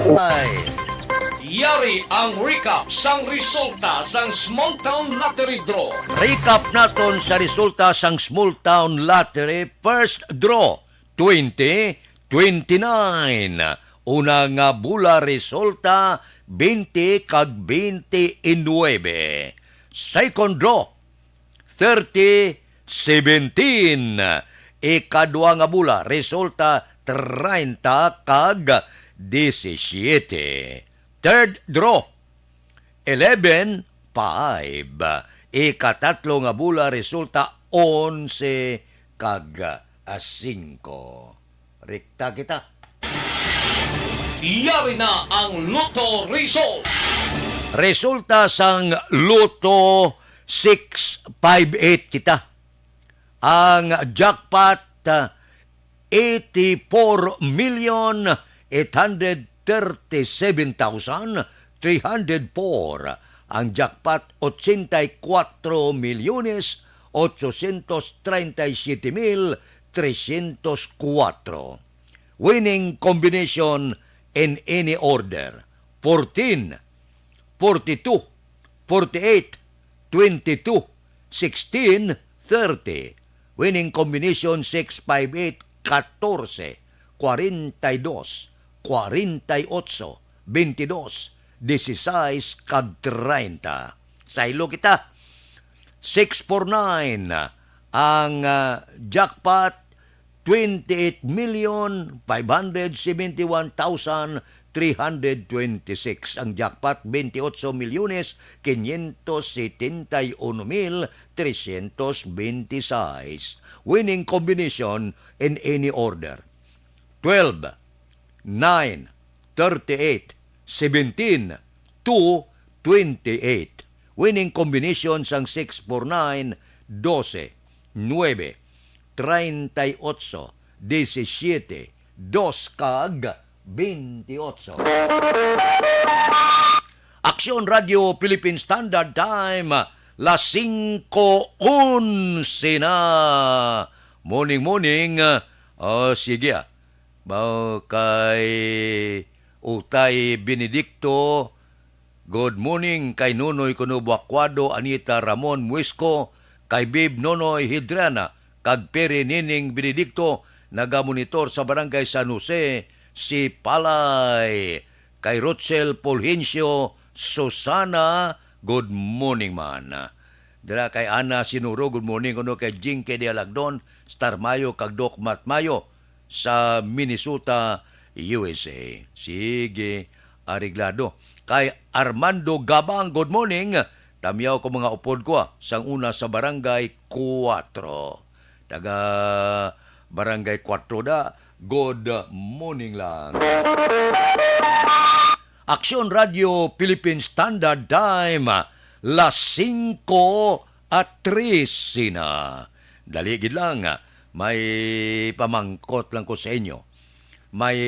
Yari ang recap sang resulta sang Small Town Lottery Draw. Recap naton sa resulta sang Small Town Lottery First Draw twenty twenty-nine. Una nga bula resulta twenty kag twenty-nine. Second draw thirty seventeen. Ikadua nga bula, resulta treinta kag disisiete. Third draw, eleven five. Ikatatlo nga bula, resulta onse kag singko. Rekta kita. Yari na ang Lotto result. Resulta sang Lotto six five eight kita. Ang jackpot, ah, eighty-four million eight hundred thirty-seven thousand three hundred four. Ang jackpot, ochenta y cuatro milyones ochocientos treinta y siete mil trescientos cuatro. Winning combination in any order: fourteen, forty-two, forty-eight, twenty-two, sixteen, thirty. Winning combination six five eight, catorce, cuarenta y dos, cuarenta y ocho, veintidós, dieciséis, kag treinta. Saylo kita. Six four nine ang, ah, jackpot, twenty-eight million five hundred seventy-one thousand three hundred twenty-six. Ang jackpot, veintiocho milyones quinientos setenta y uno mil trescientos veintiséis. Winning combination in any order: twelve, nine, thirty-eight, seventeen, two, twenty-eight. Winning combination sang six four nine: doce, nuebe, treinta y ocho, diecisiete, dos, kag veintiocho. Aksyon Radio Philippine Standard Time, las singko onse na. Morning, morning. Oh, sige, ah. Ba, kay Utay Benedicto, good morning. Kay Nonoy kuno Buacuado, Anita Ramon Muisco, kay Bib Nonoy Hidrana, kag Pere Nining Benedicto, nagamonitor sa Barangay San Jose, Sipalay. Kay Rochel Fulgencio Susana, good morning man. Dira kay Ana Sinuro, good morning. Kuno kay Jinky Dialagdon, Star Mayo, kag Doc Mat Mayo sa Minnesota, U S A. Sige, areglado. Kay Armando Gabang, good morning. Tamyaw ko mga upod ko, ah, sang una sa Barangay Cuatro. Taga Barangay Cuatro da, good morning lang. Aksyon Radio Philippine Standard Time, las singko at trese na. Dali gid lang, may pamangkot lang ko sa inyo. May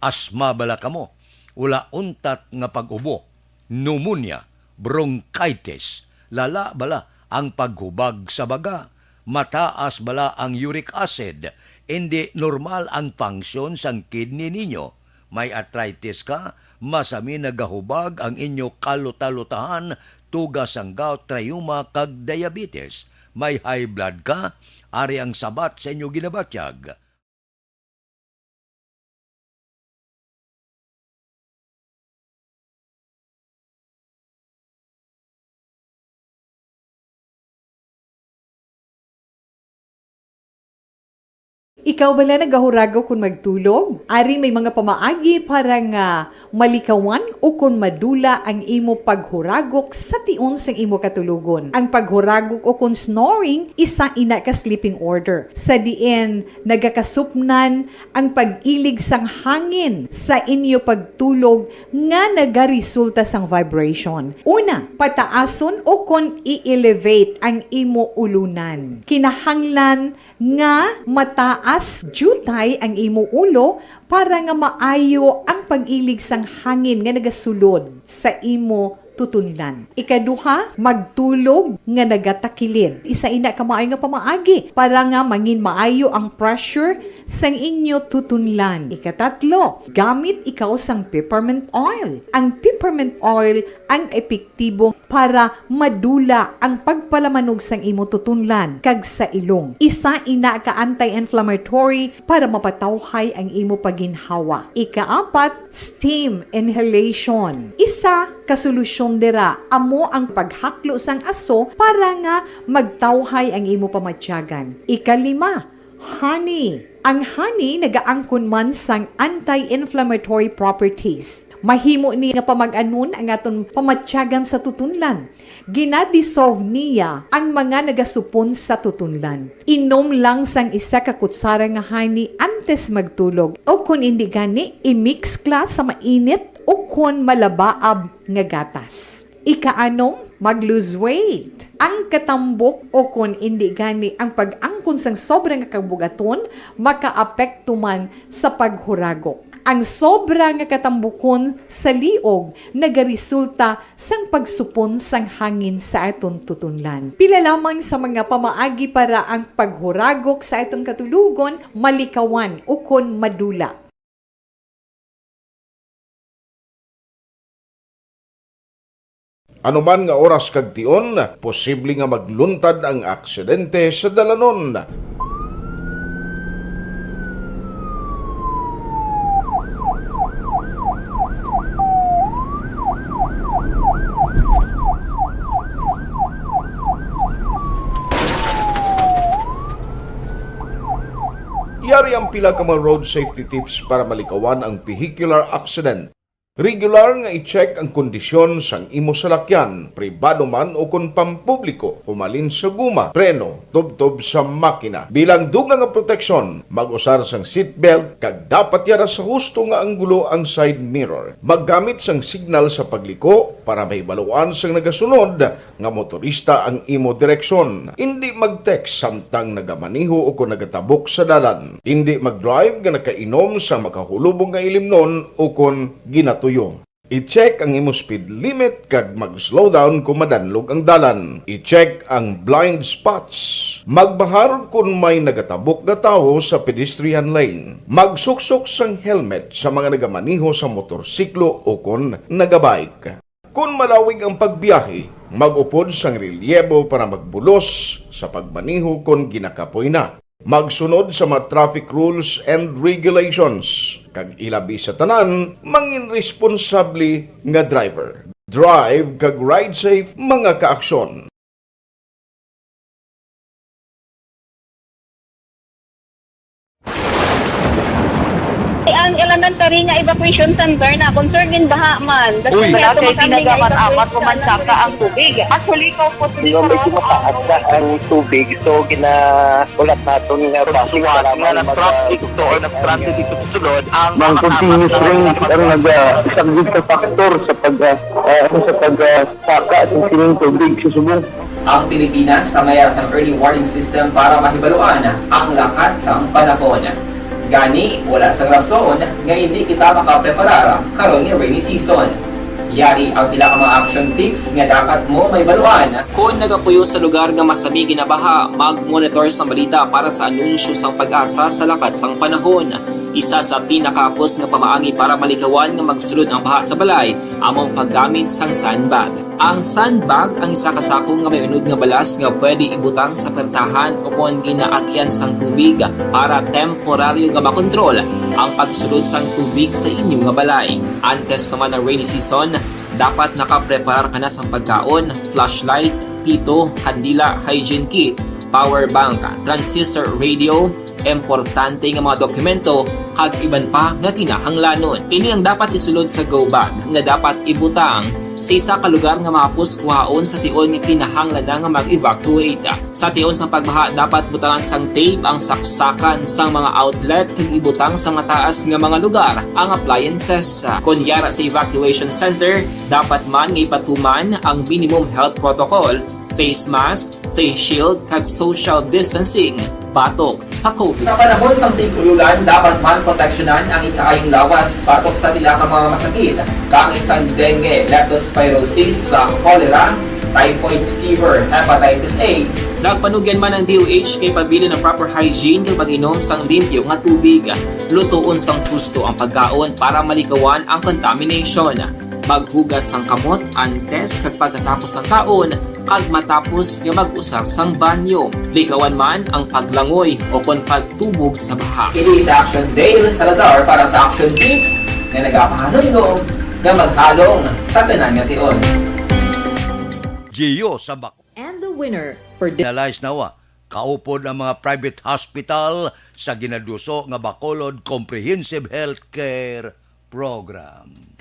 asma bala kamo? Wala untat nga pag-ubo, pneumonia, bronchitis, lala bala ang paghubag sa baga, mataas bala ang uric acid, indi normal ang function sang kidney ninyo, may arthritis ka, masami nagahubag ang inyo kalutalutahan, tuga sang gout, rayuma, kag diabetes, may high blood ka, ari ang sabat sa inyo ginabatyag. Ikaw bala nagahuragok kon magtulog? Ari may mga pamaagi para nga malikawan o kon madula ang imo paghuragok sa tion sang imo katulogon. Ang paghuragok o kon snoring, isa ina ka sleeping order, sa diin nagakasupnan ang pag-ilig sang hangin sa inyo pagtulog nga nagaresulta sang vibration. Una, pataason o kon i-elevate ang imo ulunan. Kinahanglan nga mataas diutay ang imo ulo para nga maayo ang pag-ilig sang hangin nga nagasulod sa imo tutunlan. Ikaduha, magtulog nga nagatakilid. Isa ina ka maayo nga pamaagi para nga mangin maayo ang pressure sang inyo tutunlan. Ikatatlo, gamit ikaw sang peppermint oil. Ang peppermint oil ang epektibo para madula ang pagpalamanog sang imo tutunlan kag sa ilong. Isa ina ka anti-inflammatory para mapatawhay ang imo pagginhawa. Ikaapat, steam inhalation. Isa ka solusyon dira amo ang paghaklo sang aso para nga magtawhay ang imo pamatyagan. Ikalima, honey. Ang honey nagaangkon man sang anti-inflammatory properties. Mahimo ni nga pamag-anon ang aton pamatyagan sa tutunlan. Gina-dissolve niya ang mga nagasupon sa tutunlan. Inom lang sang isa ka kutsara nga honey antes magtulog, o kon indi gani, i-mix kla sa mainit o kon malabaab nga gatas. Ikaanom, mag-lose weight. Ang katambok o kon indi gani ang pag-angkon sang sobra nga kabugaton makaapekto man sa paghuragok. Ang sobra nga katambukon sa liog nagaresulta sang pagsupon sang hangin sa aton tutunlan. Pila lamang sa mga pamaagi para ang paghuragok sa aton katulogon malikawan ukon madula. Ano man nga oras kag tion, posible nga magluntad ang aksidente sa dalanon. Yari ang pila ka mga road safety tips para malikawan ang vehicular accident. Regular nga i-check ang kondisyon sang imo salakyan, pribado man o kon pampubliko, humalin sa guma, preno, tubtob sa makina. Bilang dugang nga proteksyon, mag-usar sang seatbelt kag dapat yara sa husto nga anggulo ang side mirror. Maggamit sang signal sa pagliko para mahibaluan sang nagasunod nga motorista ang imo direksyon. Indi mag-text samtang nagamaneho o kon nagatabok sa dalan. Indi mag-drive nga nakainom sang makahulubong nga ilimnon o kon ginatuyo. I-check ang imo speed limit kag mag-slow down kon madanlog ang dalan. I-check ang blind spots. Magbahar kon may nagatabok nga tawo sa pedestrian lane. Magsuksok sang helmet sa mga nagamaneho sa motorsiklo o kon nagabike. Kon malawig ang pagbiyahe, mag-upod sang relyebo para magbulos sa pagmaneho kon ginakapoy na. Magsunod sa mga traffic rules and regulations, kag ilabi sa tanan, mangin responsable nga driver. Drive kag ride safe, mga kaaksyon. Ang elementary nga evacuation center na concerned in baha man. Uy. Wala kay pinagamat-amat, pumansaka ang tubig. Actually, ikaw po, Di ba, medyo mataas na ang tubig, so ginaulat naton nga basic kailangan na mag-, traffic to or nag-transit ito sulod ang mga continuous rain ang nag-, ah, isang sa factor sa pag, ah, ah, ano, sa pag, ah, saka sa sining tubig sa subong. Ang Pilipinas sa mayara sang early warning system para mahibaluan ang lakat sang panahon. Gani, wala sang rason nga indi kita makapreparar karon nga rainy season. Yari ang pila ka mga action tips nga dapat mo mahibaluan. Kon nagapuyo sa lugar nga masami ginabaha, mag-monitor sa balita para sa anunsyo sang PAGASA sa lakat sang panahon. Isa sa pinakahapos nga pamaagi para malikawan nga magsulod ang baha sa balay amo ang paggamit sang sandbag. Ang sandbag ang isa ka sako nga may unod nga balas nga pwede ibutang sa pertahan o kon ginaagyan sang tubig para temporaryo nga makontrol ang pagsulod sang tubig sa inyo nga balay. Antes naman ang rainy season, dapat nakapreparar ka na sang pagkaon, flashlight, pito, kandila, hygiene kit, power bank, transistor radio, importante nga mga dokumento, kag iban pa nga kinahanglanon. Ini ang dapat isulod sa go bag nga dapat ibutang sa isa ka lugar nga mahapos kuhaon sa tion nga kinahanglan na nga mag-evacuate. Sa tion sang pagbaha, dapat butangan sang tape ang saksakan sang mga outlet kag ibutang sa mataas nga mga lugar ang appliances. Kon yara sa evacuation center, dapat man nga ipatuman ang minimum health protocol, face mask, face shield, kag social distancing batok sa COVID. Sa panahon sang tig-ululan, dapat man proteksyonan ang ikaayong lawas batok sa pila ka mga masakit, kaangay sang dengue, leptospirosis, sa cholera, typhoid fever, hepatitis A. Nagpanugyan man ang D O H kay pabilin ang proper hygiene kag pag-inom sang limpyo nga tubig. Lutoon sang husto ang pagkaon para maligawan ang contamination. Maghugas sang kamot antes kag pagkatapos sang kaon, kag matapos nga mag-usar sang banyo. Ligawan man ang paglangoy o kon pagtubog sa baha. Kini si Action Dale Salazar para sa Action Tips nga nagapahanumdom nga maghalong sa tanan nga tion. Gio sa Bac-, And the winner for di- Finalize na wa. Kaupod ang mga private hospital sa ginaduso nga Bacolod Comprehensive Healthcare Program.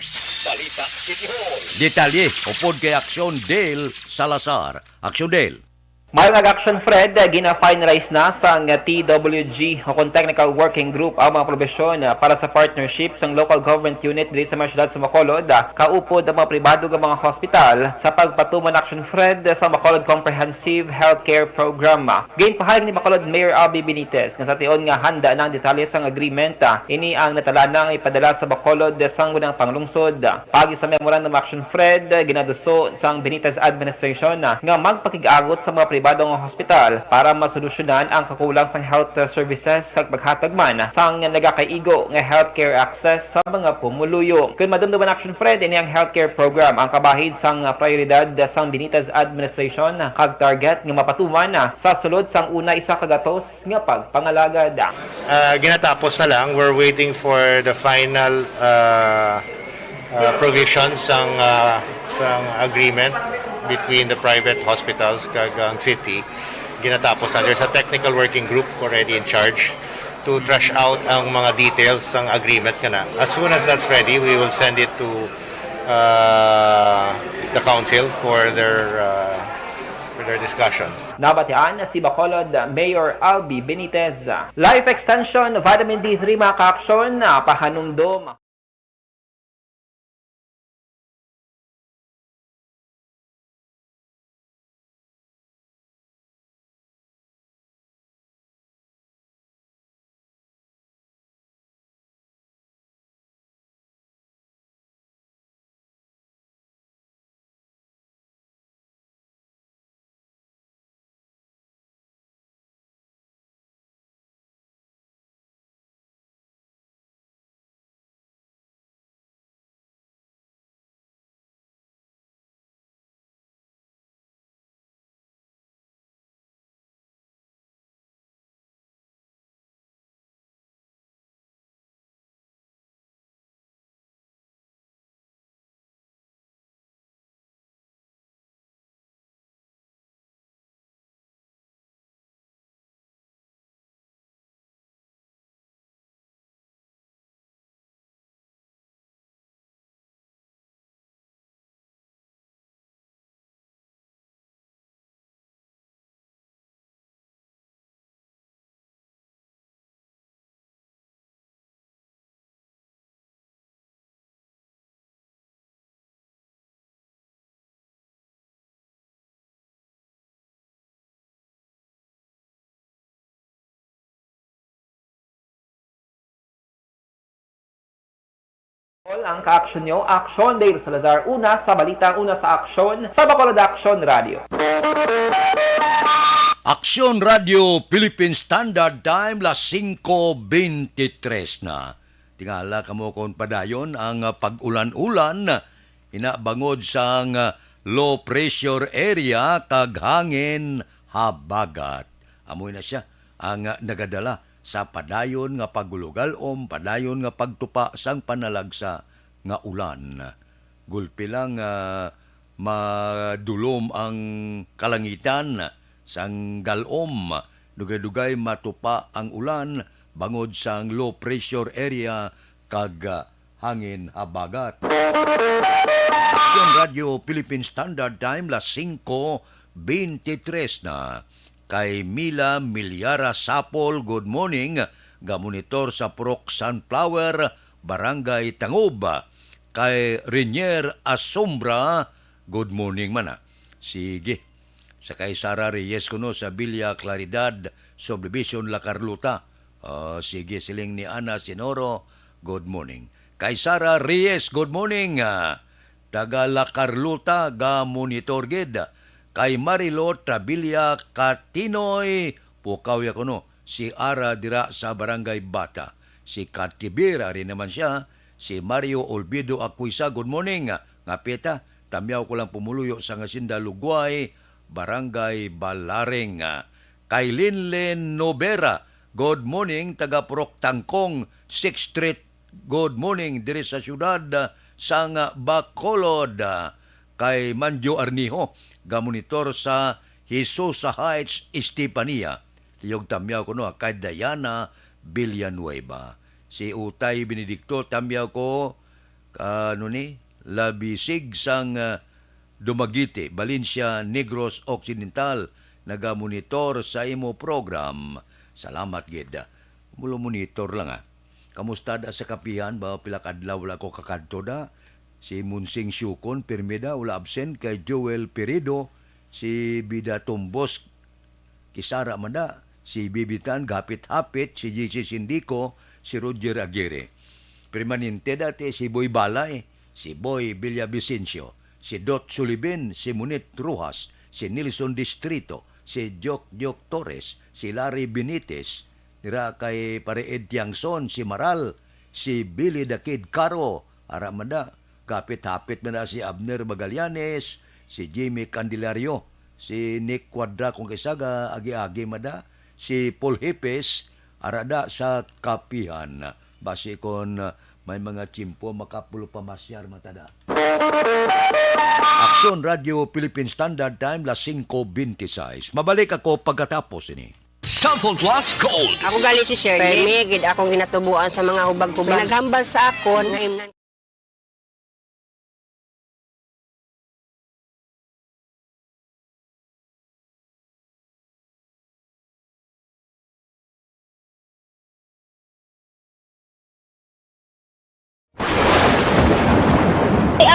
Balita City Hall. Detalye, upod kay Action Dale Salazar. Action Dale. Mayong aga, Action Fred, gina-finalize na sang T W G o kon Technical Working Group ang mga probisyon, ah, para sa partnership sang local government unit diri sa mga syudad sa Bacolod, ah, kaupod ang mga pribado nga mga hospital sa pagpatuman, Action Fred, sa Bacolod Comprehensive Healthcare Program. Ginpahayag ni Bacolod Mayor Abby Benitez nga sa tion nga handa na ang detalye sang agreement, ah, ini ang natalana nga ipadala sa Bacolod sang Sangguniang Panglungsod. Paagi sa Memorandum Action Fred, ginaduso sang Benitez administration nga magpakig-agot sa mga pribado nga hospital para masolusyonan ang kakulang sang health services sa paghatag man sang nagakaigo nga healthcare access sa mga pumuluyo. Kon madumduman, Action Fred, ini ang healthcare program ang kabahin sang prioridad sang Benitez administration kag target nga mapatuman sa sulod sang una isa ka gatos nga pagpangalagad. Ah, ginatapos na lang. We're waiting for the final, ah, ah, provisions sang, ah, sang agreement between the private hospitals kag ang city. Ginatapos na. There's a technical working group already in charge to trash out ang mga details sang agreement nga na. As soon as that's ready, we will send it to, ah, the council for their, ah, for their discussion. Nabatian si Bacolod Mayor Albi Benitez. Life Extension Vitamin D three, mga ka-aksyon, pahanumdom. All ang ka-aksyon nyo, Aksyon Dale Salazar, una sa balita, una sa aksyon, sa Bacolod Aksyon Radio. Aksyon Radio Philippine Standard Time, las singko beintitres na. Tingala kamo kon padayon ang, ah, pag-ulan-ulan, ina bangod sang, ah, low pressure area kag hangin habagat. Amo na sia ang, ah, nagadala sa padayon nga pagulugal-om, padayon nga pagtupa sang panalagsa nga ulan. Gulpi lang, ah, madulom ang kalangitan sang gal-om, Dugay-dugay matupa ang ulan bangod sang low pressure area kag, ah, hangin habagat. Aksyon Radio Philippine Standard Time, las singko beintitres na. Kay Mila Milyara Sapol, good morning. Gamonitor sa Purok Sunflower, Barangay Tangob. Kay Renier Asombra, good morning man, ah. Sige. Sa kay Sara Reyes kuno sa Villa Claridad, Subdivision La Carlota. Ah, sige, siling ni Ana Sinoro, good morning. Kay Sara Reyes, good morning. Ah, taga La Carlota, ga monitor gid. Kay Marilot Travilla Katinoy, pukaw ya kuno si Ara dira sa Barangay Bata. Si Kat Kibir, ari naman siya. Si Mario Olvido Aquisa, good morning. Nga peta, tamyaw ko lang pumuluyo sa Hacienda Lugway, Barangay Balaring. Kay Linlin Novera, good morning, taga Purok Tangkong, Sixth Street, good morning, diri sa siyudad sang Bacolod. Kay Manjo Arnijo, gamonitor sa Hisusa Heights, Estefania. Liyog tamyaw kuno, ah, kay Diana Villanueva. Si Utay Benedicto, tamyaw ko, ano ni, Labisig sang, ah, Dumaguete, Valencia, Negros Occidental, nagamonitor sa imo program. Salamat gid. Mulo monitor lang, ah. Kamusta da sa kapihan? Ba, pila ka adlaw wala ko kakadto da. Si Monsing Siukon, pirmi da, wala absent. Kay Joel Peredo, si Bida Tumbos, Kisara man da, si Bibitan, gahapit-hapit, si J C Sindico, si Roger Aguirre. Permanente dati si Boy Balay, si Boy Villavicencio, si Dot Sulibin, si Munit Rojas, si Nelson Distrito, si Joke Joke Torres, si Larry Benitez, dira kay Pare Ed Tiangson, si Maral, si Billy the Kid Caro, ara man da, gahapit-hapit man da si Abner Magallanes, si Jimmy Candelario, si Nick Cuadra, kung kaisaga, agi-agi man da, si Paul Hipes, ara da sa kapihan. Basi kon, ah, may mga tiyempo, makapulo pa masyar matada. Aksyon Radio Philippine Standard Time, las singko beintiseis. Mabalik ako pagkatapos ini. Sample Plus Gold. Ako gali si Shirley. Permi gid akong ginatubuan sa mga hubag-hubag. Naghambal sa akon nga imnan.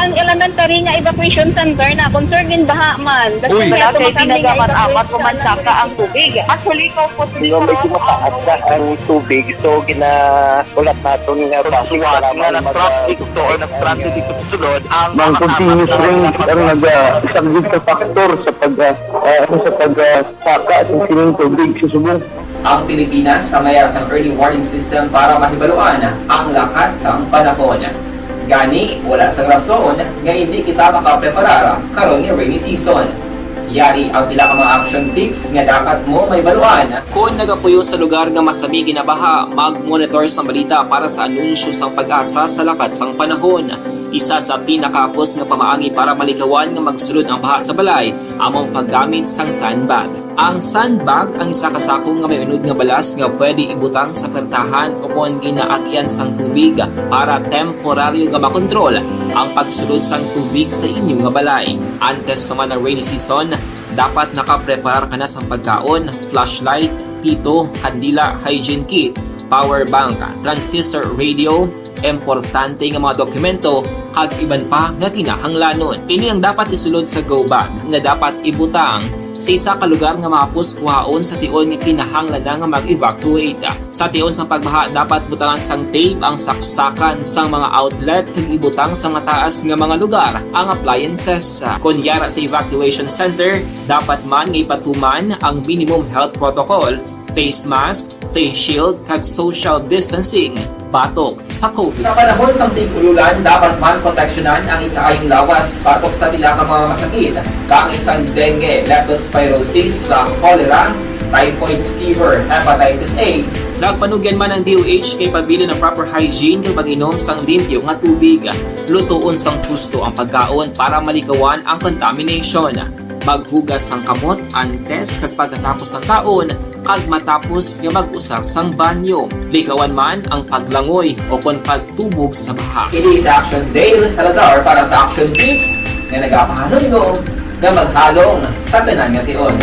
Ang elementary nga evacuation center na concern din baha man. Uy. Wala kay tinaga man amat ko man saka ang tubig. At huli ko po, medyo mataas na ang tubig. So, gina-, ulat naton nga basi nga nag-traffic to or nag-transit dito sa sulod ang mga continuous rains ang nagasaglit sa faktor sa pag, ah, ah, sa pag, ah, saka sa sining tubig sa subong. Ang Pilipinas ang mayara sang early warning system para mahibaluan ang lakat sang panahon. Gani, wala sang rason nga hindi kita makapreparar karon nga rainy season. Yari ang pila ka mga action tips nga dapat mo mahibaluan. Kon nagapuyo sa lugar nga masami ginabaha, mag-monitor sang balita para sa anunsyo sang PAGASA sa lakat sang panahon. Isa sa pinakahapos nga pamaagi para malikawan nga magsulod ang baha sa balay amo ang paggamit sang sandbag. Ang sandbag ang isa ka sako nga may unod nga balas nga pwede ibutang sa pertahan o kon ginaagian sang tubig para temporaryo nga makontrol ang pagsulod sang tubig sa inyo nga balay. Antes pa man ang rainy season, dapat nakapreparar ka na sang pagkaon, flashlight, pito, kandila, hygiene kit, power bank, transistor radio, importante nga mga dokumento, kag iban pa nga kinahanglanon. Ini ang dapat isulod sa go bag nga dapat ibutang sa isa ka lugar nga mahapos kuhaon sa tion nga kinahanglan na nga mag-evacuate. Sa tion sang pagbaha, dapat butangan sang tape ang saksakan sang mga outlet kag ibutang sa mataas nga mga lugar ang appliances. Kon yara sa evacuation center, dapat man nga ipatuman ang minimum health protocol, face mask, face shield, kag social distancing batok sa COVID. Sa panahon sang tig-ululan, dapat man proteksyonan ang ikaayong lawas batok sa pila ka mga masakit, kaangay sang dengue, leptospirosis, sa cholera, typhoid fever, hepatitis A. Nagpanugyan man ang D O H kay pabilin ang proper hygiene kag pag-inom sang limpyo nga tubig. Lutoon sang husto ang pagkaon para malikawan ang contamination. Maghugas sang kamot antes kag pagkatapos sang kaon, kag matapos nga mag-usar sang banyo. Likawan man ang paglangoy o kon pagtubog sa baha. Ini si Action Dale Salazar para sa Action Tips nga nagapahanumdom nga maghalong sa tanan nga tion.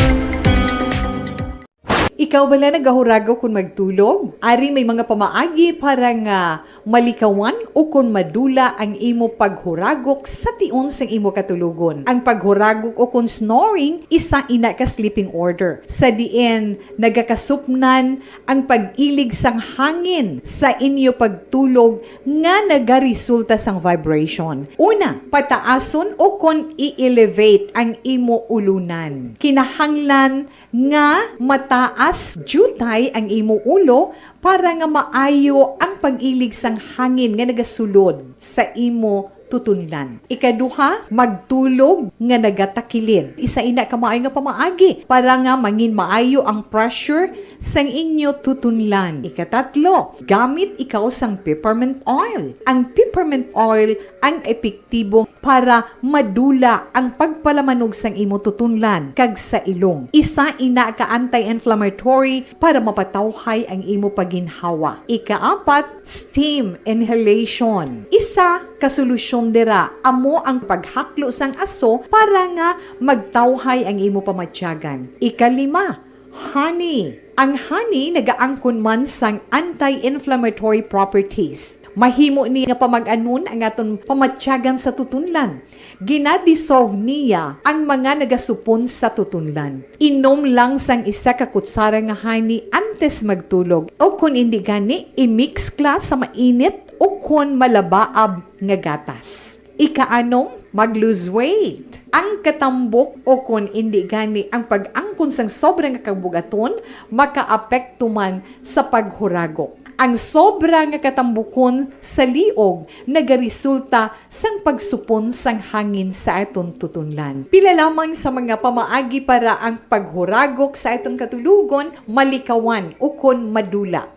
Ikaw bala nagahuragok kon magtulog? Ari may mga pamaagi para nga malikawan o kon madula ang imo paghuragok sa tion sang imo katulogon. Ang paghuragok o kon snoring, isa ina ka sleeping order, sa diin nagakasupnan ang pag-ilig sang hangin sa inyo pagtulog nga nagaresulta sang vibration. Una, pataason o kon i-elevate ang imo ulunan. Kinahanglan nga mataas diutay ang imo ulo para nga maayo ang pag-ilig sang hangin nga nagasulod sa imo tutunlan. Ikaduha, magtulog nga nagatakilid. Isa ina ka maayo nga pamaagi para nga mangin maayo ang pressure sang inyo tutunlan. Ikatatlo, gamit ikaw sang peppermint oil. Ang peppermint oil ang epektibo para madula ang pagpalamanog sang imo tutunlan kag sa ilong. Isa ina ka anti-inflammatory para mapatawhay ang imo pagginhawa. Ikaapat, steam inhalation. Isa ka solusyon dira amo ang paghaklo sang aso para nga magtawhay ang imo pamatyagan. Ikalima, honey. Ang honey nagaangkon man sang anti-inflammatory properties. Mahimo ni nga pamag-anon ang aton pamatyagan sa tutunlan. Gina-dissolve niya ang mga nagasupon sa tutunlan. Inom lang sang isa ka kutsara nga honey antes magtulog, o kon indi gani, i-mix kla sa mainit o kon malabaab nga gatas. Ikaanom, mag-lose weight. Ang katambok o kon indi gani ang pag-angkon sang sobra nga kabugaton makaapekto man sa paghuragok. Ang sobra nga katambukon sa liog nagaresulta sang pagsupon sang hangin sa aton tutunlan. Pila lamang sa mga pamaagi para ang paghuragok sa aton katulogon malikawan o kon madula.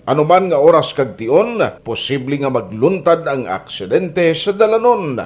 Ano man nga oras kag tion, posible nga magluntad ang aksidente sa dalanon.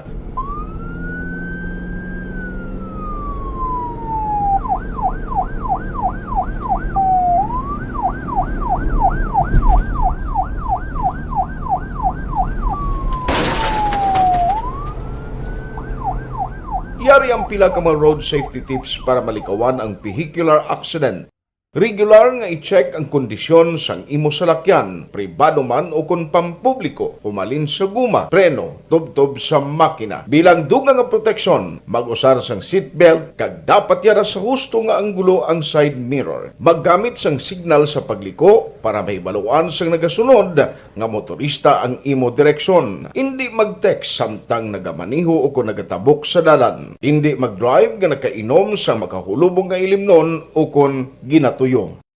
Yari ang pila ka mga road safety tips para malikawan ang vehicular accident. Regular nga i-check ang kondisyon sang imo salakyan, pribado man o kon pampubliko, humalin sa guma, preno, tubtob sa makina. Bilang dugang nga proteksyon, mag-usar sang seatbelt kag dapat yara sa husto nga anggulo ang side mirror. Maggamit sang signal sa pagliko para mahibaluan sang nagasunod nga motorista ang imo direksyon. Indi mag-text samtang nagamaneho o kon nagatabok sa dalan. Indi mag-drive nga nakainom sa makahulubong nga ilimnon o kon ginatuyo.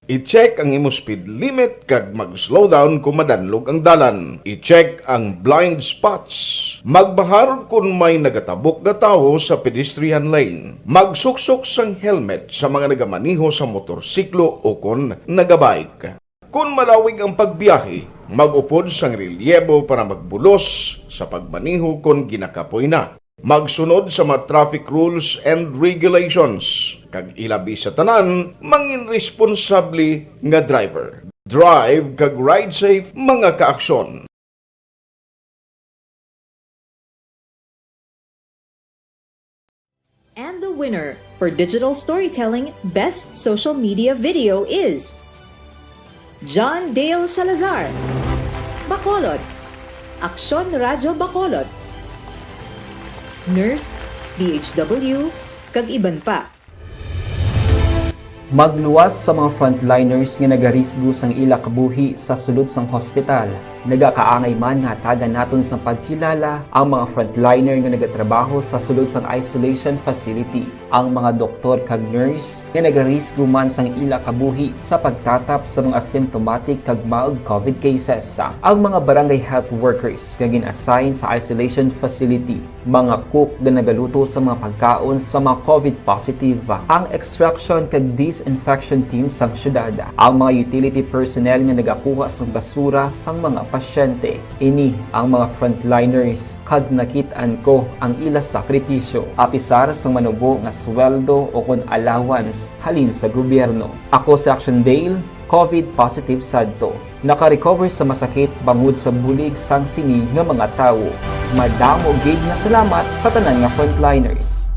I-check ang imo speed limit kag mag-slow down kon madanlog ang dalan. I-check ang blind spots. Magbahar kon may nagatabok nga tawo sa pedestrian lane. Magsuksok sang helmet sa mga nagamaneho sa motorsiklo o kon nagabike. Kon malawig ang pagbiyahe, mag-upod sang relyebo para magbulos sa pagmaneho kon ginakapoy na. Magsunod sa mga traffic rules and regulations, kag ilabi sa tanan, mangin responsable nga driver. Drive kag ride safe, mga kaaksyon. And the winner for Digital Storytelling Best Social Media Video is John Dale Salazar, Bacolod, Aksyon Radyo Bacolod, Nurse, D H W, kag iban pa. Magluwas sa mga frontliners nga nagarisgo sang ila kabuhi sa sulod sang hospital. Nagakaangay man nga hatagan naton sang pagkilala ang mga frontliner nga nagatrabaho sa sulod sang isolation facility, ang mga doktor kag nurse nga nagarisgo man sang ila kabuhi sa pagtatap sa mga asymptomatic kag mild covid cases, ang mga barangay health workers nga gin-assign sa isolation facility, mga cook nga nagaluto sa mga pagkaon sa mga covid positive, ang extraction kag disinfection team sang syudad, ang mga utility personnel nga nagakuha sang basura sang mga Pasyente, ini ang mga frontliners, kag nakit-an ko ang ila sakripisyo, apisar sang manubo nga sweldo o kon allowance halin sa gobyerno. Ako si Action Dale, COVID positive sadto. Naka-recover sa masakit bangod sa bulig sang sini nga mga tawo. Madamo gid nga salamat sa tanan nga frontliners.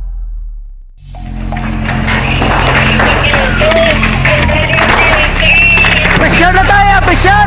Pressure na tayo, pressure!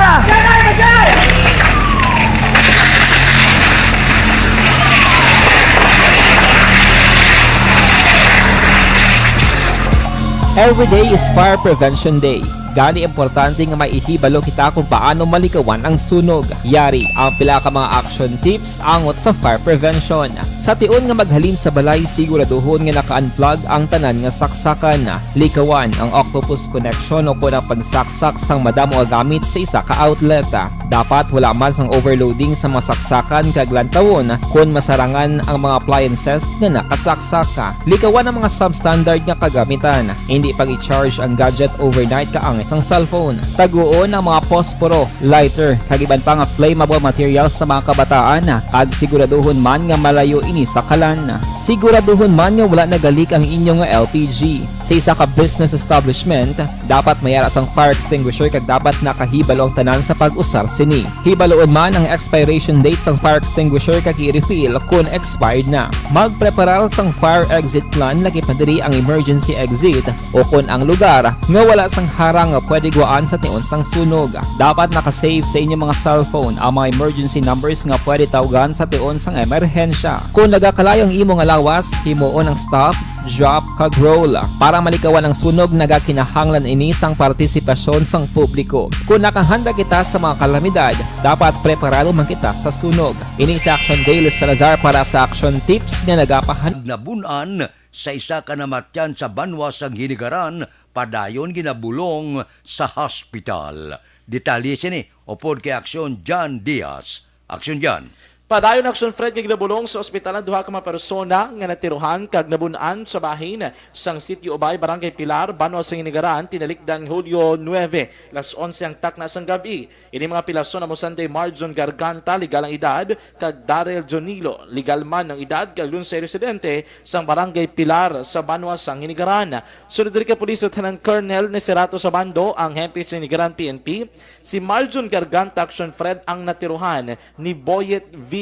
Every day is Fire Prevention Day. Gani, importante nga maihibalo kita kung paano malikawan ang sunog. Yari ang pila ka mga action tips angot sa fire prevention. Sa tion nga maghalin sa balay, siguraduhon nga naka-unplug ang tanan nga saksakan. Likawan ang octopus connection o kon ang pagsaksak sang madamo nga gamit sa isa ka outlet. Dapat wala man sang overloading sa mga saksakan kag lantawon kon masarangan ang mga appliances nga nakasaksak. Likawan ang mga substandard nga kagamitan. Hindi pag-i-charge ang gadget overnight kaangay sang cellphone. Taguon ang mga posporo, lighter, kag iban pa nga flammable materials sa mga kabataan, kag siguraduhon man nga malayo ini sa kalan. Siguraduhon man nga wala nagalik ang inyo nga L P G. Sa isa ka business establishment, dapat may ara sang fire extinguisher kag dapat nakahibalo ang tanan sa pag-usar sini. Hibaloon man ang expiration date sang fire extinguisher kag i-refill kon expired na. Magpreparar sang fire exit plan, lakip na diri ang emergency exit o kon ang lugar nga wala sang harang nga pwede gwaan sa tion sang sunog. Dapat naka-save sa inyo mga cellphone ang mga emergency numbers nga pwede tawgan sa tion sang emerhensya. Kon nagakalayo ang imo nga lawas, himuon ang stop, drop, kag roll. Para malikawan ang sunog, nagakinahanglan ini sang partisipasyon sang publiko. Kon nakahanda kita sa mga kalamidad, dapat preparado man kita sa sunog. Ini si Action Dale Salazar para sa Action Tips nga nagapahan- Nabun-an sa isa ka namatyan sa banwa sang Hinigaran, padayon ginabulong sa hospital. Detalye sini upod kay Aksyon Jan Diaz. Aksyon Jan. Padayon, Aksyon Fred, nga ginabulong sa ospital ang duha ka mga persona nga natiruhan kag nabun-an sa bahin sang Sitio Ubay, Barangay Pilar, banwa sang Hinigaran, tinalikdan Hulyo nuebe, las onse ang takna sang gab-i. Ini mga pilason amo sanday Marjon Garganta, legal ang edad, kag Daryl Jonilo, legal man ang edad, kag lunsay residente sang Barangay Pilar sa banwa sang Hinigaran. Sunod diri kay Police Lieutenant Colonel Niserato Sabando, ang hepe sa Hinigaran P N P, si Marjon Garganta, Aksyon Fred, ang natiruhan ni Boyet Villa,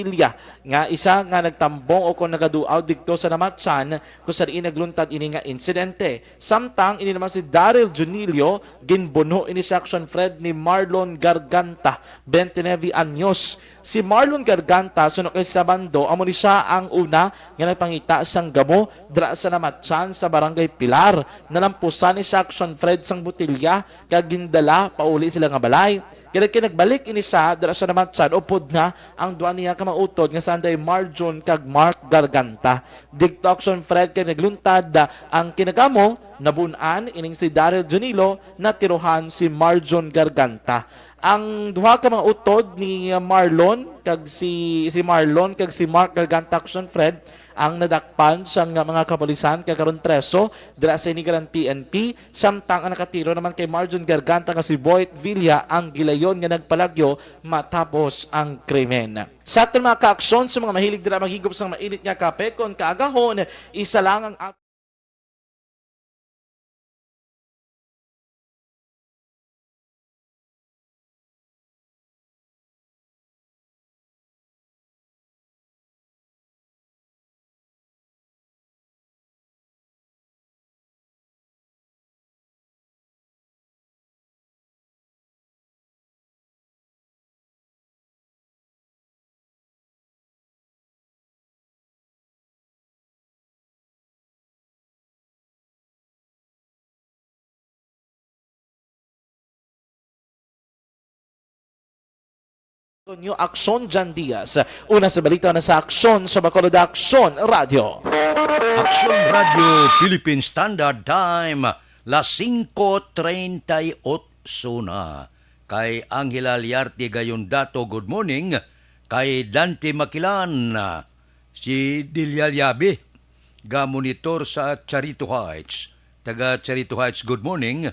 nga isa nga nagtambong o kon nagaduaw didto sa namatsan kung sa diin nagluntad ini nga insidente. Samtang ini naman si Daryl Junilio, ginbuno ini sa Aksyon Fred ni Marlon Garganta, twenty-nine anyos. Si Marlon Garganta, suno kay Sabando, amo ni siya ang una nga nagpangita sang gamo dira sa namatsan sa Barangay Pilar. Nalampusan ni sa Aksyon Fred sang botelya kag gindala pauli sila nga balay. Kay nagbalik ini siya dira sa namatsan upod nga ang duha niya ka mga utod nga sanday Marjon kag Mark Garganta. Didto, Aksyon Fred, kay nagluntad ang kinagamo, nabun-an ining si Daryl Junilo, natiruhan si Marjon Garganta. Ang duha ka mga utod ni Marlon kag si, si Marlon kag si Mark Garganta, Aksyon Fred, ang nadakpan sang mga kapulisan kag karon preso dira sa Hinigaran P N P, samtang ang nakatiro naman kay Marjon Garganta nga si Boyet Villa ang gilayon nga nagpalagyo matapos ang krimen. Sa aton mga kaaksyon, sa mga mahilig dira maghigop sang mainit nga kape kon kaagahon, isa lang ang Antonio Aksyon Jan Diaz. Una sa balita na sa Aksyon sa Bacolod, Aksyon Radio. Aksyon Radio Philippine Standard Time, las singko treinta y ocho na. Kay Angela Liarte Gayondato, good morning. Kay Dante Makilan, si Delia Yabe, ga-monitor sa Charito Heights. Taga Charito Heights, good morning.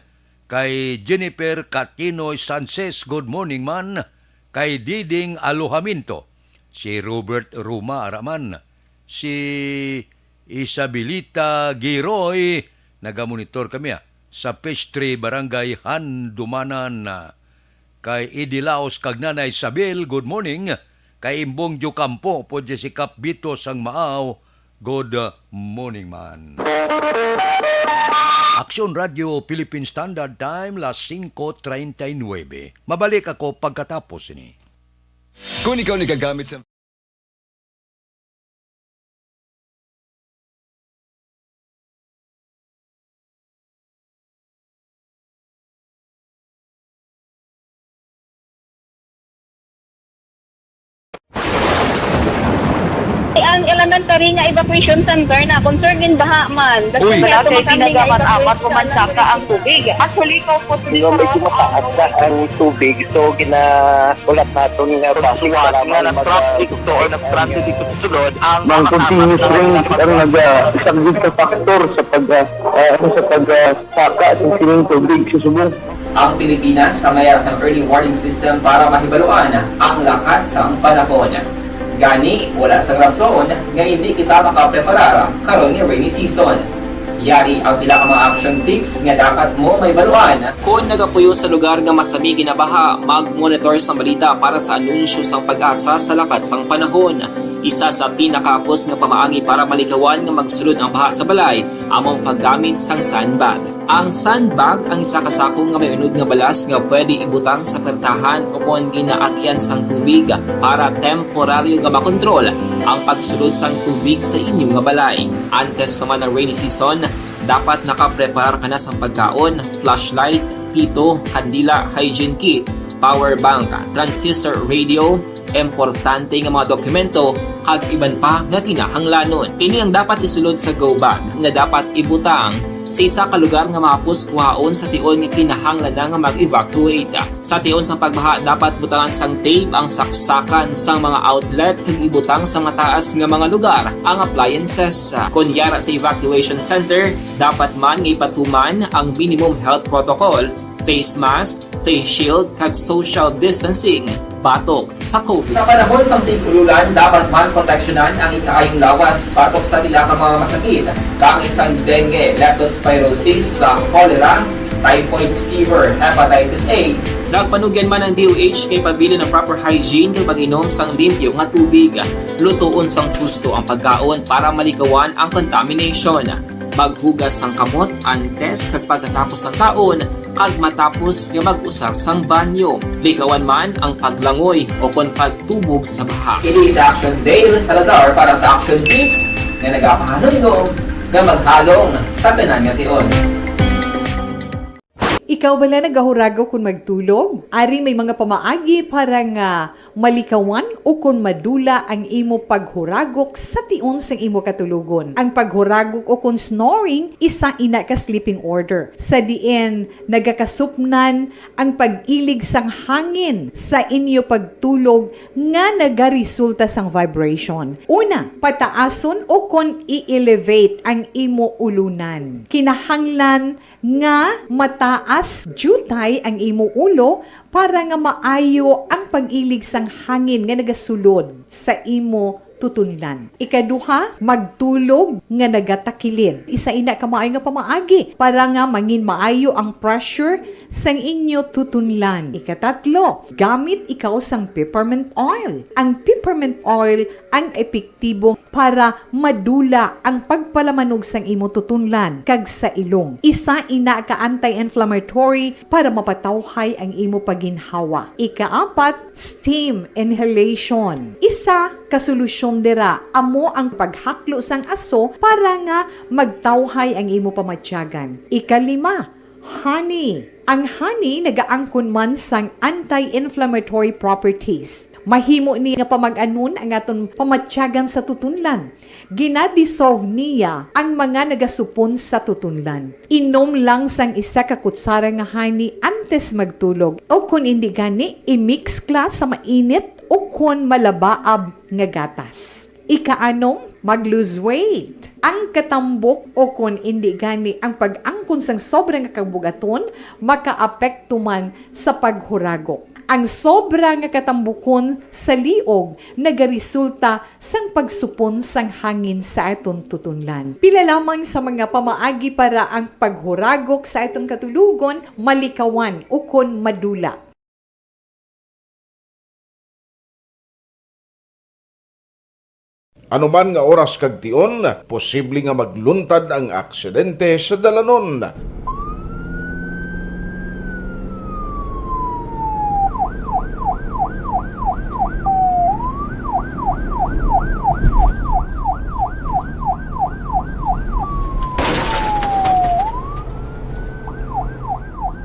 Kay Jennifer Catinoy Sanchez, good morning man. kay Diding Alojamiento, si Robert Ruma Araman, si Isabelita Giroy, nagamonitor kami, ah, sa Peach Tree, Barangay Handumanan, ah, kay Idi Laos kag Nanay Isabel, good morning. Kay Imbong Diocampo, po si Kap Bito sang Maaw, good morning man. Aksyon Radio Philippine Standard Time, las singko treinta y nuebe. Mabalik ako pagkatapos ini. Kung ikaw nagagamit sa Ang elementary nga evacuation center na concern gin baha man. Uy. Wala kay tinaga man amat o mansaka ang tubig. Actually, ko po Medyo mataas na ang tubig, so ginahulat naton nga basi nga para nag-traffic to or nag-transit dito sa sulod ang mga continuous rains ang nag-, ah, isang big factor sa pag, ah, ah, sa pag, ah, saka sa sining tubig sa subong. Ang Pilipinas ang may sang early warning system para mahibaluan ang lakat sang panahon. Gani, wala sang rason nga hindi kita makapreparar karon nga rainy season. Yari ang pila ka mga action tips nga dapat mo mahibaluan. Kon nagapuyo sa lugar nga masami ginabaha, mag-monitor sa balita para sa anunsyo sang PAGASA sa lakat sang panahon. Isa sa pinakahapos nga pamaagi para malikawan nga magsulod ang baha sa balay amo ang paggamit sang sandbag. Ang sandbag ang isa ka sako nga may unod nga balas nga pwede ibutang sa pertahan o kon ginaagian sang tubig para temporaryo nga makontrol ang pagsulod sang tubig sa inyo nga balay. Antes pa man ang rainy season, dapat nakapreparar ka na sang pagkaon, flashlight, pito, kandila, hygiene kit, power bank, transistor radio, importante nga mga dokumento, kag iban pa nga kinahanglanon. Ini ang dapat isulod sa go bag nga dapat ibutang sa isa ka lugar nga mahapos kuhaon sa tion nga kinahanglan na nga mag-evacuate. Sa tion sang pagbaha, dapat butangan sang tape ang saksakan sang mga outlet kag ibutang sa mataas nga mga lugar ang appliances. Kon yara sa evacuation center, dapat man nga ipatuman ang minimum health protocol, face mask, face shield, kag social distancing batok sa COVID. Sa panahon sang tig-ululan, dapat man proteksyonan ang ikaayong lawas batok sa pila ka mga masakit, kaangay sang dengue, leptospirosis, sa cholera, typhoid fever, hepatitis A. Nagpanugyan man ang D O H kay pabilin ang proper hygiene kag pag-inom sang limpyo nga tubig. Lutoon sang husto ang pagkaon para malikawan ang contamination. Maghugas sang kamot antes kag pagkatapos sang kaon, kag matapos nga mag-usar sang banyo. Likawan man ang paglangoy o kon pagtubog sa baha. Ini si Action Dale Salazar para sa Action Tips nga nagapahanumdom nga maghalong sa tanan nga tion. Ikaw bala nagahuragok kon magtulog? Ari may mga pamaagi para nga malikawan o kon madula ang imo paghuragok sa tion sang imo katulogon. Ang paghuragok o kon snoring, isa ina ka sleeping order, sa diin nagakasupnan ang pag-ilig sang hangin sa inyo pagtulog nga nagaresulta sang vibration. Una, pataason o kon i-elevate ang imo ulunan. Kinahanglan nga mataas diutay ang imo ulo para nga maayo ang pag-ilig sang hangin nga nagasulod sa imo tutunlan. Ikaduha, magtulog nga nagatakilid. Isa ina ka maayo nga pamaagi para nga mangin maayo ang pressure sang inyo tutunlan. Ikatatlo, gamit ikaw sang peppermint oil. Ang peppermint oil ang epektibo para madula ang pagpalamanog sang imo tutunlan kag sa ilong. Isa ina ka anti-inflammatory para mapatawhay ang imo paginhawa. Ikaapat, steam inhalation. Isa ka solusyon dira amo ang paghaklo sang aso para nga magtawhay ang imo pamatyagan. Ikalima, honey. Ang honey nagaangkon man sang anti-inflammatory properties. Mahimo ni nga pamag-anon ang aton pamatyagan sa tutunlan. Gina-dissolve niya ang mga nagasupon sa tutunlan. Inom lang sang isa ka kutsara nga honey antes magtulog, o kon indi gani, i-mix kla sa mainit o kon malabaab nga gatas. Ikaanom, mag-lose weight. Ang katambok o kon indi gani ang pag-angkon sang sobra nga kabugaton makaapekto man sa paghuragok. Ang sobra nga katambukon sa liog nagaresulta sang pagsupon sang hangin sa aton tutunlan. Pila lamang sa mga pamaagi para ang paghuragok sa aton katulogon malikawan ukon madula. Ano man nga oras kag tion, posible nga magluntad ang aksidente sa dalanon.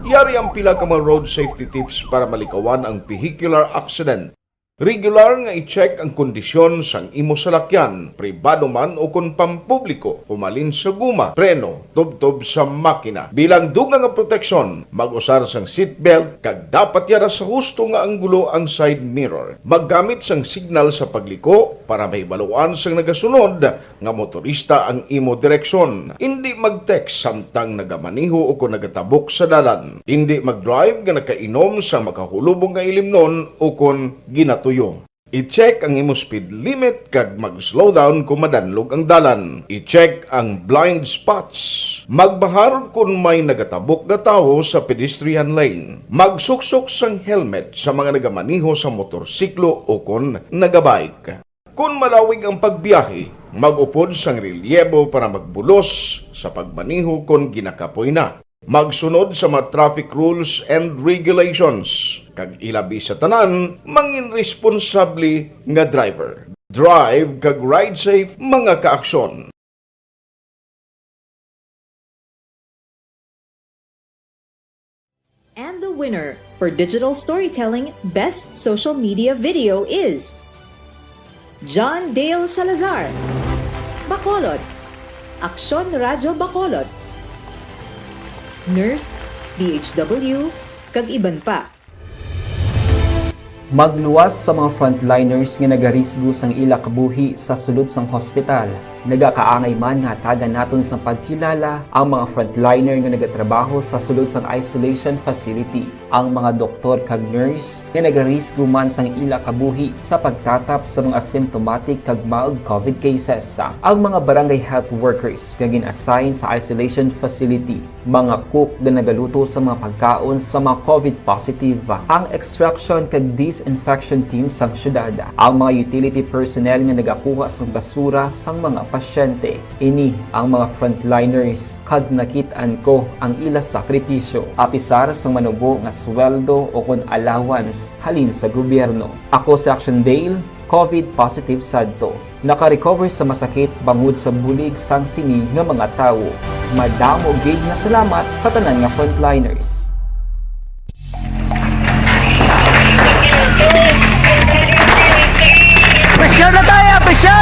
Yari ang pila ka mga road safety tips para malikawan ang vehicular accident. Regular nga i-check ang kondisyon sang imo salakyan, pribado man o kon pampubliko, humalin sa guma, preno, tubtob sa makina. Bilang dugang nga proteksyon, mag-usar sang seatbelt kag dapat yara sa husto nga anggulo ang side mirror. Maggamit sang signal sa pagliko para mahibaluan sang nagasunod nga motorista ang imo direksyon. Indi mag-text samtang nagamaneho o kon nagatabok sa dalan. Indi mag-drive nga nakainom sa makahulubong nga ilimnon o kon ginatuyo. I-check ang imo speed limit kag mag-slow down kon madanlog ang dalan. I-check ang blind spots. Magbahar kon may nagatabok nga tawo sa pedestrian lane. Magsuksok sang helmet sa mga nagamaneho sa motorsiklo o kon nagabike. Kon malawig ang pagbiyahe, mag-upod sang relyebo para magbulos sa pagmaneho kon ginakapoy na. Magsunod sa mga traffic rules and regulations, kag ilabi sa tanan, mangin responsable nga driver. Drive kag ride safe, mga kaaksyon. And the winner for Digital Storytelling Best Social Media Video is John Dale Salazar, Bacolod, Aksyon Radyo Bacolod, Nurse, D H W, kag iban pa. Magluwas sa mga frontliners nga nagarisgo sang ila kabuhi sa sulod sang hospital. Nagakaangay man nga hatagan naton sang pagkilala ang mga frontliner nga nagatrabaho sa sulod sang isolation facility, ang mga doktor kag nurse nga nagarisgo man sang ila kabuhi sa pagtatap sa mga symptomatic kag mild COVID cases, ang mga barangay health workers nga gin-assign sa isolation facility, mga cook nga nagaluto sa mga pagkaon sa mga COVID positive, ang extraction kag disinfection team sang syudad, ang mga utility personnel nga nagakuha sang basura sang mga pasyente. Ini ang mga frontliners, kag nakit-an ko ang ila sakripisyo. Apisar sang manubo nga sweldo o kon allowance halin sa gobyerno. Ako si Action Dale, COVID positive sadto. Naka-recover sa masakit bangod sa bulig sang sini nga mga tawo. Madamo gid nga salamat sa tanan nga frontliners. Pressure na tayo, pressure!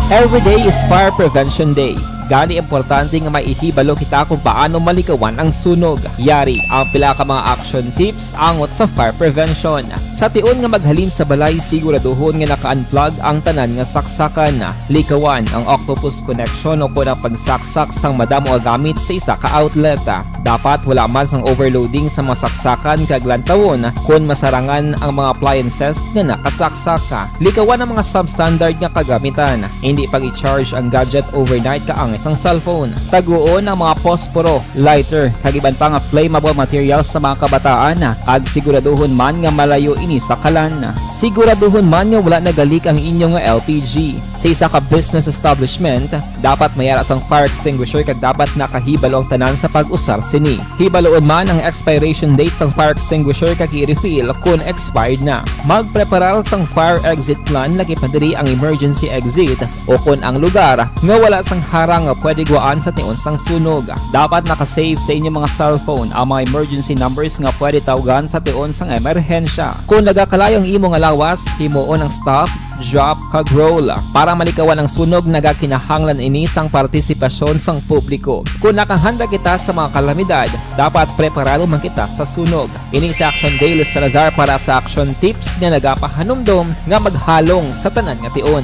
Every day is Fire Prevention Day. Gani, importante nga may ihibalo kita kung paano malikawan ang sunog. Yari ang pila ka mga action tips angot sa fire prevention. Sa tion nga maghalin sa balay, siguraduhon nga naka-unplug ang tanan nga saksakan. Likawan ang octopus connection o kon ang pagsaksak sang madamo nga gamit sa isa ka outlet. Dapat wala man sang overloading sa mga saksakan kag lantawon kon masarangan ang mga appliances nga nakasaksak. Likawan ang mga substandard nga kagamitan. Indi pag-i-charge ang gadget overnight kaangay sang cellphone. Taguon ang mga posporo, lighter, kag iban pa nga flammable materials sa mga kabataan, kag siguraduhon man nga malayo ini sa kalan. Siguraduhon man nga wala nagalik ang inyo nga L P G. Sa isa ka business establishment, dapat may ara sang fire extinguisher kag dapat nakahibalo ang tanan sa pag-usar sini. Hibaluon man ang expiration date sang fire extinguisher kag i-refill kon expired na. Magpreparar sang fire exit plan, lakip na diri ang emergency exit o kon ang lugar nga wala sang harang nga pwede gwaan sa tion sang sunog. Dapat naka-save sa inyo mga cellphone ang mga emergency numbers nga pwede tawgan sa tion sang emerhensya. Kon nagakalayo ang imo nga lawas, himuon ang stop, drop, kag roll. Para malikawan ang sunog, nagakinahanglan ini sang partisipasyon sang publiko. Kon nakahanda kita sa mga kalamidad, dapat preparado man kita sa sunog. Ini si Action Dale Salazar para sa Action Tips nga nagapahanumdom nga maghalong sa tanan nga tion.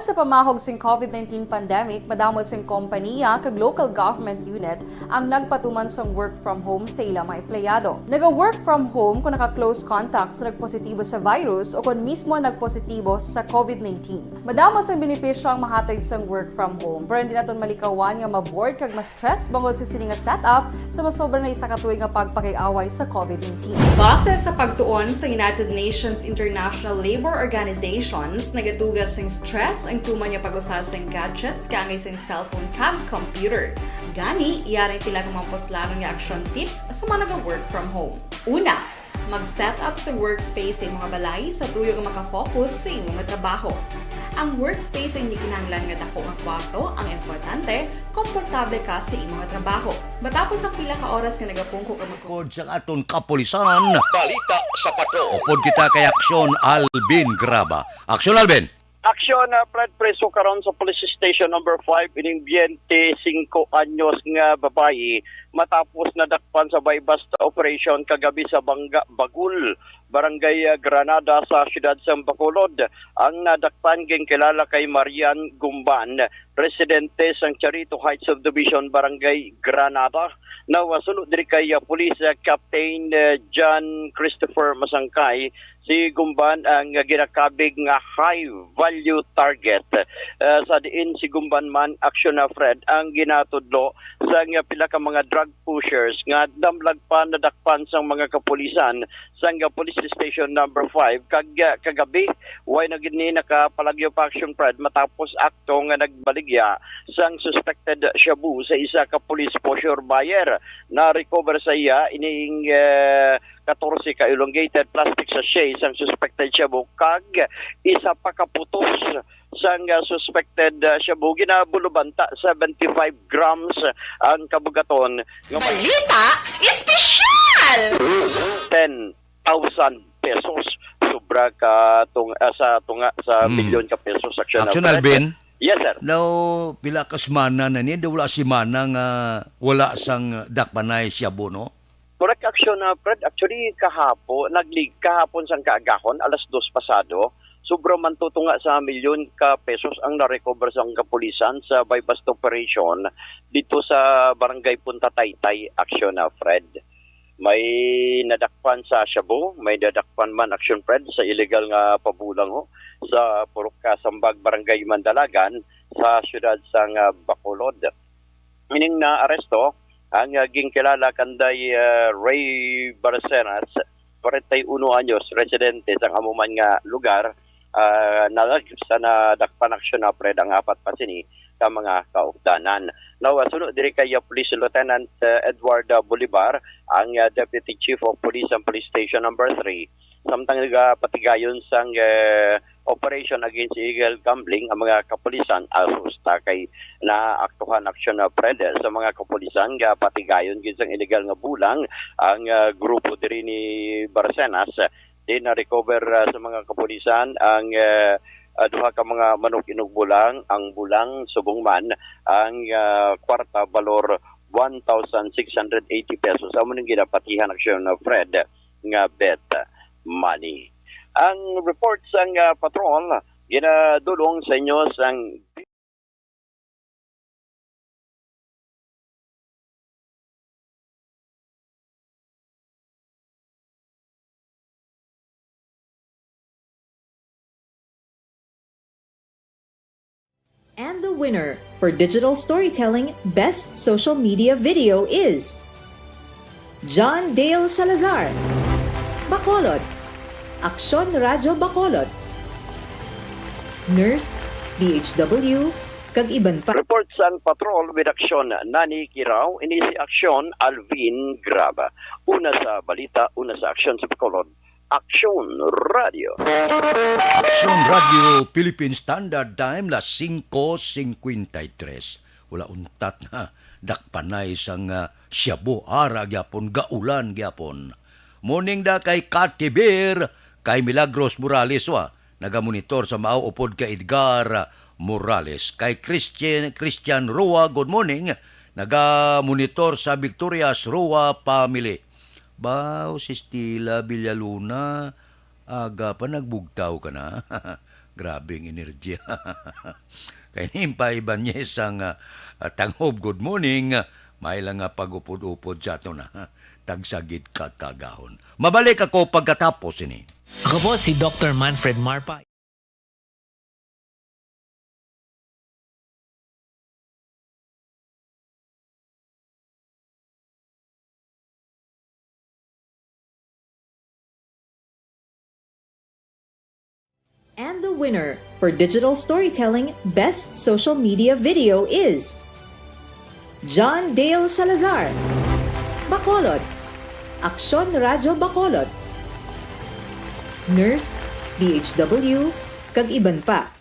Sa pamahog sing COVID nineteen pandemic, madamo sing kompaniya kag local government unit ang nagpatuman sang work from home sa ila mga empleyado. Naga-work from home kon naka-close contact sa nagpositibo sa virus o kon mismo nagpositibo sa COVID nineteen. Madamo sang benepisyo ang mahatag sang work from home, pero hindi naton malikawan nga ma-bored kag ma-stress bangod sa sini nga setup sa masobra na isa ka tuig nga pagpakig-away sa COVID nineteen. Base sa pagtuon sa United Nations International Labour Organizations, nagatuga sing stress ang tuman nga pag-usa sing gadgets kaangay sing cellphone kag computer. Gani, yari ang pila ka mga puslanon nga action tips sa mga naga-work from home. Una, mag-set up sa workspace sa imong balay sa tuyo nga makafocus sa imong trabaho. Ang workspace ay hindi kinahanglan nga dako nga kwarto. Ang importante, komportable ka sa imong trabaho. Matapos ang pila ka oras nga nagapungko ka mag- Record sa aton kapulisan. Balita sa Patrol. Upod kita kay Aksyon Alvin Graba. Aksyon Alvin! Aksyon, ah, Fred, preso karon sa Police Station Number Five ining twenty-five anyos nga babayi matapos nadakpan sa buy-bust operation kagabi sa Bangga, Bagul, Barangay, ah, Granada sa siyudad sa Bacolod. Ang nadakpan ginkilala kay Marian Gumban, residente sang Charito Heights Subdivision, Barangay Granada. Nawasulo diri kay, ah, Police, ah, Captain, ah, John Christopher Masangkay, si Gumban ang ginakabig nga high value target. Ah, sa diin si Gumban man, Aksyon na Fred, ang ginatudlo sang pila ka mga drug pushers nga damlag pa nadakpan sang mga kapulisan sang Police Station Number Five, kag, ah, kagabi, way na gid ni nakapalagyo pa, Aksyon Fred, matapos akto nga nagbaligya sang suspected shabu sa isa ka police poseur buyer. Na-recover sa iya ining, eh, katorse ka elongated plastic sachet sang suspected shabu kag isa pa ka putos sang, ah, suspected, ah, shabu. Ginabulubanta seventy-five grams ang kabugaton nga may Balita espesyal! ten thousand pesos. Sobra ka tung-, ah, sa tunga sa Hmm. milyon ka pesos, Aksyon na Aksyon, Fred. Alvin? Yes, sir. Now, pila ka semana na ni, daw wala semana nga wala sang dakpanay shabu, no? Correct, Aksyon na Fred. Actually, kahapo, naglig-, kahapon sang kaagahon, alas dos pasado, sobra man to tunga sa milyon ka pesos ang na-recover sang kapulisan sa buy-bust operation dito sa Barangay Punta Taytay, Aksyon na Fred. May nadakpan sa shabu, may nadakpan man, Aksyon Fred, sa illegal nga pabulang ho sa Purok Kasambag, Barangay Mandalagan, sa siyudad sang, ah, Bacolod. Ining naaresto ang, ah, ginkilala kanday, ah, Ray Barcenas, kwarenta y uno anyos, residente sang amo man nga lugar, ah, nalagip sa nadakpan, Aksyon na Fred, ang apat pa sini ka mga kaupdanan. Now, ah, suno diri kay, ah, Police Lieutenant, ah, Edward, ah, Bolivar, ang, ah, Deputy Chief of Police sang Police Station Number Three, samtang nagapatigayon sang, eh, operation against illegal gambling ang mga kapulisan, asusta kay naaktuhan, Aksyon na Fred, sa mga kapulisan nga patigayon gid sang illegal nga bulang ang, ah, grupo diri ni Barcenas. Din na-recover, ah, sa mga kapulisan ang, eh, ah, duha ka mga manok inugbulang, ang bulang subong man ang, ah, kwarta balor one thousand six hundred eighty pesos. Amo ning ginapatihan, Aksyon na Fred, nga bet money. Ang report sang, ah, patrol ginadulong sa inyo sang And the winner for digital storytelling best social media video is John Dale Salazar, Bacolod, Aksyon Radyo Bacolod, Nurse, D H W, kag iban pa. Report sang patrol with Aksyon Nani Kirao, ini si Aksyon Alvin Graba. Una sa balita, una sa aksyon sa Bacolod, Aksyon Radio. Aksyon Radio Philippine Standard Time, las singko singkwenta y tres. Wala untat na dakpanay sang, ah, shabu, ara gyapon, gaulan gyapon. Morning da kay Kati Beer, kay Milagros Morales, wa, nagamonitor sa Mao, upod kay Edgar Morales. Kay Christian, Christian Roa, good morning, nagamonitor sa Victorias Roa family. Baw, si Stila Villaluna, aga pa nagbugtaw ka na. Grabing enerhiya. Kay ni Impay Ibanez ang, ah, ah, tangob, good morning. May lang nga pag-upod-upod sa aton, ha. Tagsa gid ka kagahon. Mabalik ako pagkatapos ini. Ako po si Doctor Manfred Marpa. And the winner for digital storytelling best social media video is John Dale Salazar, Bacolod, Aksyon Radyo Bacolod, Nurse, D H W, kag iban pa.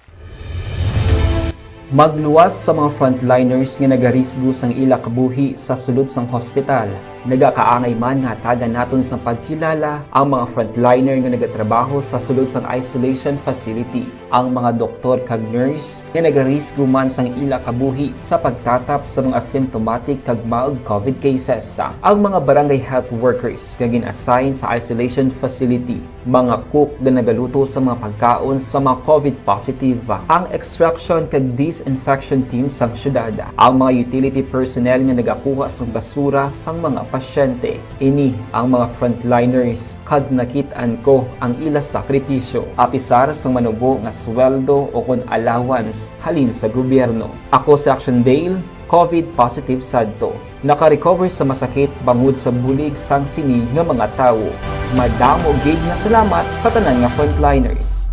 Magluwas sa mga frontliners nga nagarisgo sang ila kabuhi sa sulod sang hospital. Nagakaangay man nga hatagan naton sang pagkilala ang mga frontliner nga nagatrabaho sa sulod sang isolation facility, ang mga doktor kag nurse nga nagarisgo man sang ila kabuhi sa pagtatap sa mga symptomatic kag mild covid cases, ang mga barangay health workers nga gin-assign sa isolation facility, mga cook nga nagaluto sa mga pagkaon sa mga covid positive, ang extraction kag disinfection team sang syudad, ang mga utility personnel nga nagakuha sang basura sang mga pasyente. Ini ang mga frontliners, kag nakit-an ko ang ila sakripisyo, apisar sang manubo nga sweldo o kon allowance halin sa gobyerno. Ako si Action Dale, covid positive sadto. Naka-recover sa masakit bangod sa bulig sang sini nga mga tawo. Madamo gid nga salamat sa tanan nga frontliners.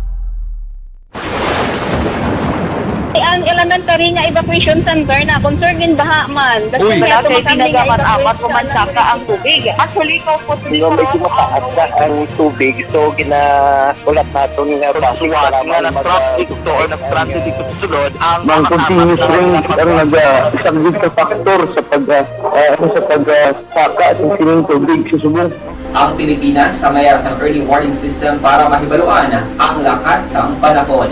Ang elementary nga evacuation center na concern gid baha man. Uy. Wala kay ginagamit-amat ko man saka ang tubig. Actually, ko po. Medyo mataas na ang tubig, so gina-, ulat naton nga traffic. Suwat nga na traffic to or na traffic to sulod ang mga continuous rain ang nag-, ah, isang big factor sa pag, ah, ah, sa pag, ah, saka sa sining tubig sa subong. Ang Pilipinas sa mayara sang early warning system para mahibaluan ang lakat sang panahon.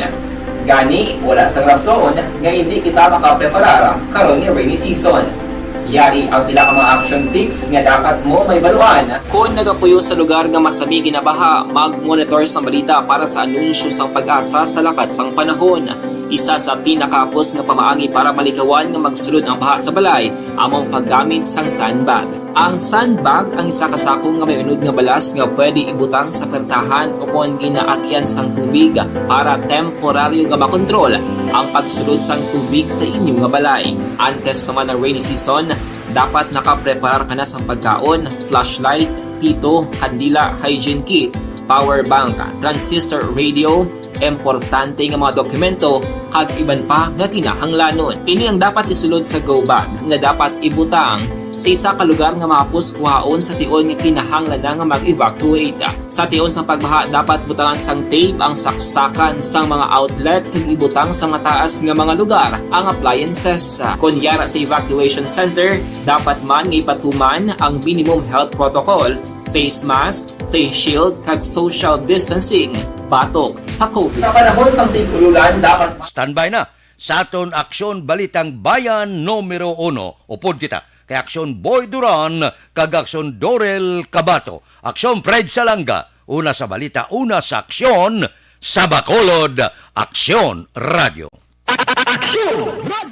Gani, wala sang rason nga hindi kita makapreparar karon nga rainy season. Yari ang pila ka mga action tips nga dapat mo mahibaluan. Kon nagapuyo sa lugar nga masami ginabaha, mag-monitor sang balita para sa anunsyo sang PAGASA sa lakat sang panahon. Isa sa pinakahapos nga pamaagi para malikawan nga magsulod ang baha sa balay amo ang paggamit sang sandbag. Ang sandbag ang isa ka sako nga may unod nga balas nga pwede ibutang sa pertahan o kon ginaagyan sang tubig para temporaryo nga makontrol ang pagsulod sang tubig sa inyo nga balay. Antes pa man ang rainy season, dapat nakapreparar ka na sang pagkaon, flashlight, pito, kandila, hygiene kit, power bank, transistor radio, importante nga mga dokumento, kag iban pa nga kinahanglanon. Ini ang dapat isulod sa go bag nga dapat ibutang sa isa ka lugar nga mahapos kuhaon sa tion nga kinahanglan na nga mag-evacuate. Sa tion sang pagbaha, dapat butangan sang tape ang saksakan sang mga outlet kag ibutang sa mataas nga mga lugar ang appliances. Kon yara sa evacuation center, dapat man nga ipatuman ang minimum health protocol, face mask, face shield, kag social distancing batok sa covid. Sa panahon sang tig-ululan, dapat ma- Standby na sa aton Aksyon Balitang Bayan numero uno. Upod kita kay Aksyon Boy Duran kag Aksyon Dorel Cabato, Aksyon Fred Salanga, una sa balita, una sa aksyon, sa Bacolod, Aksyon Radio. Aksyon!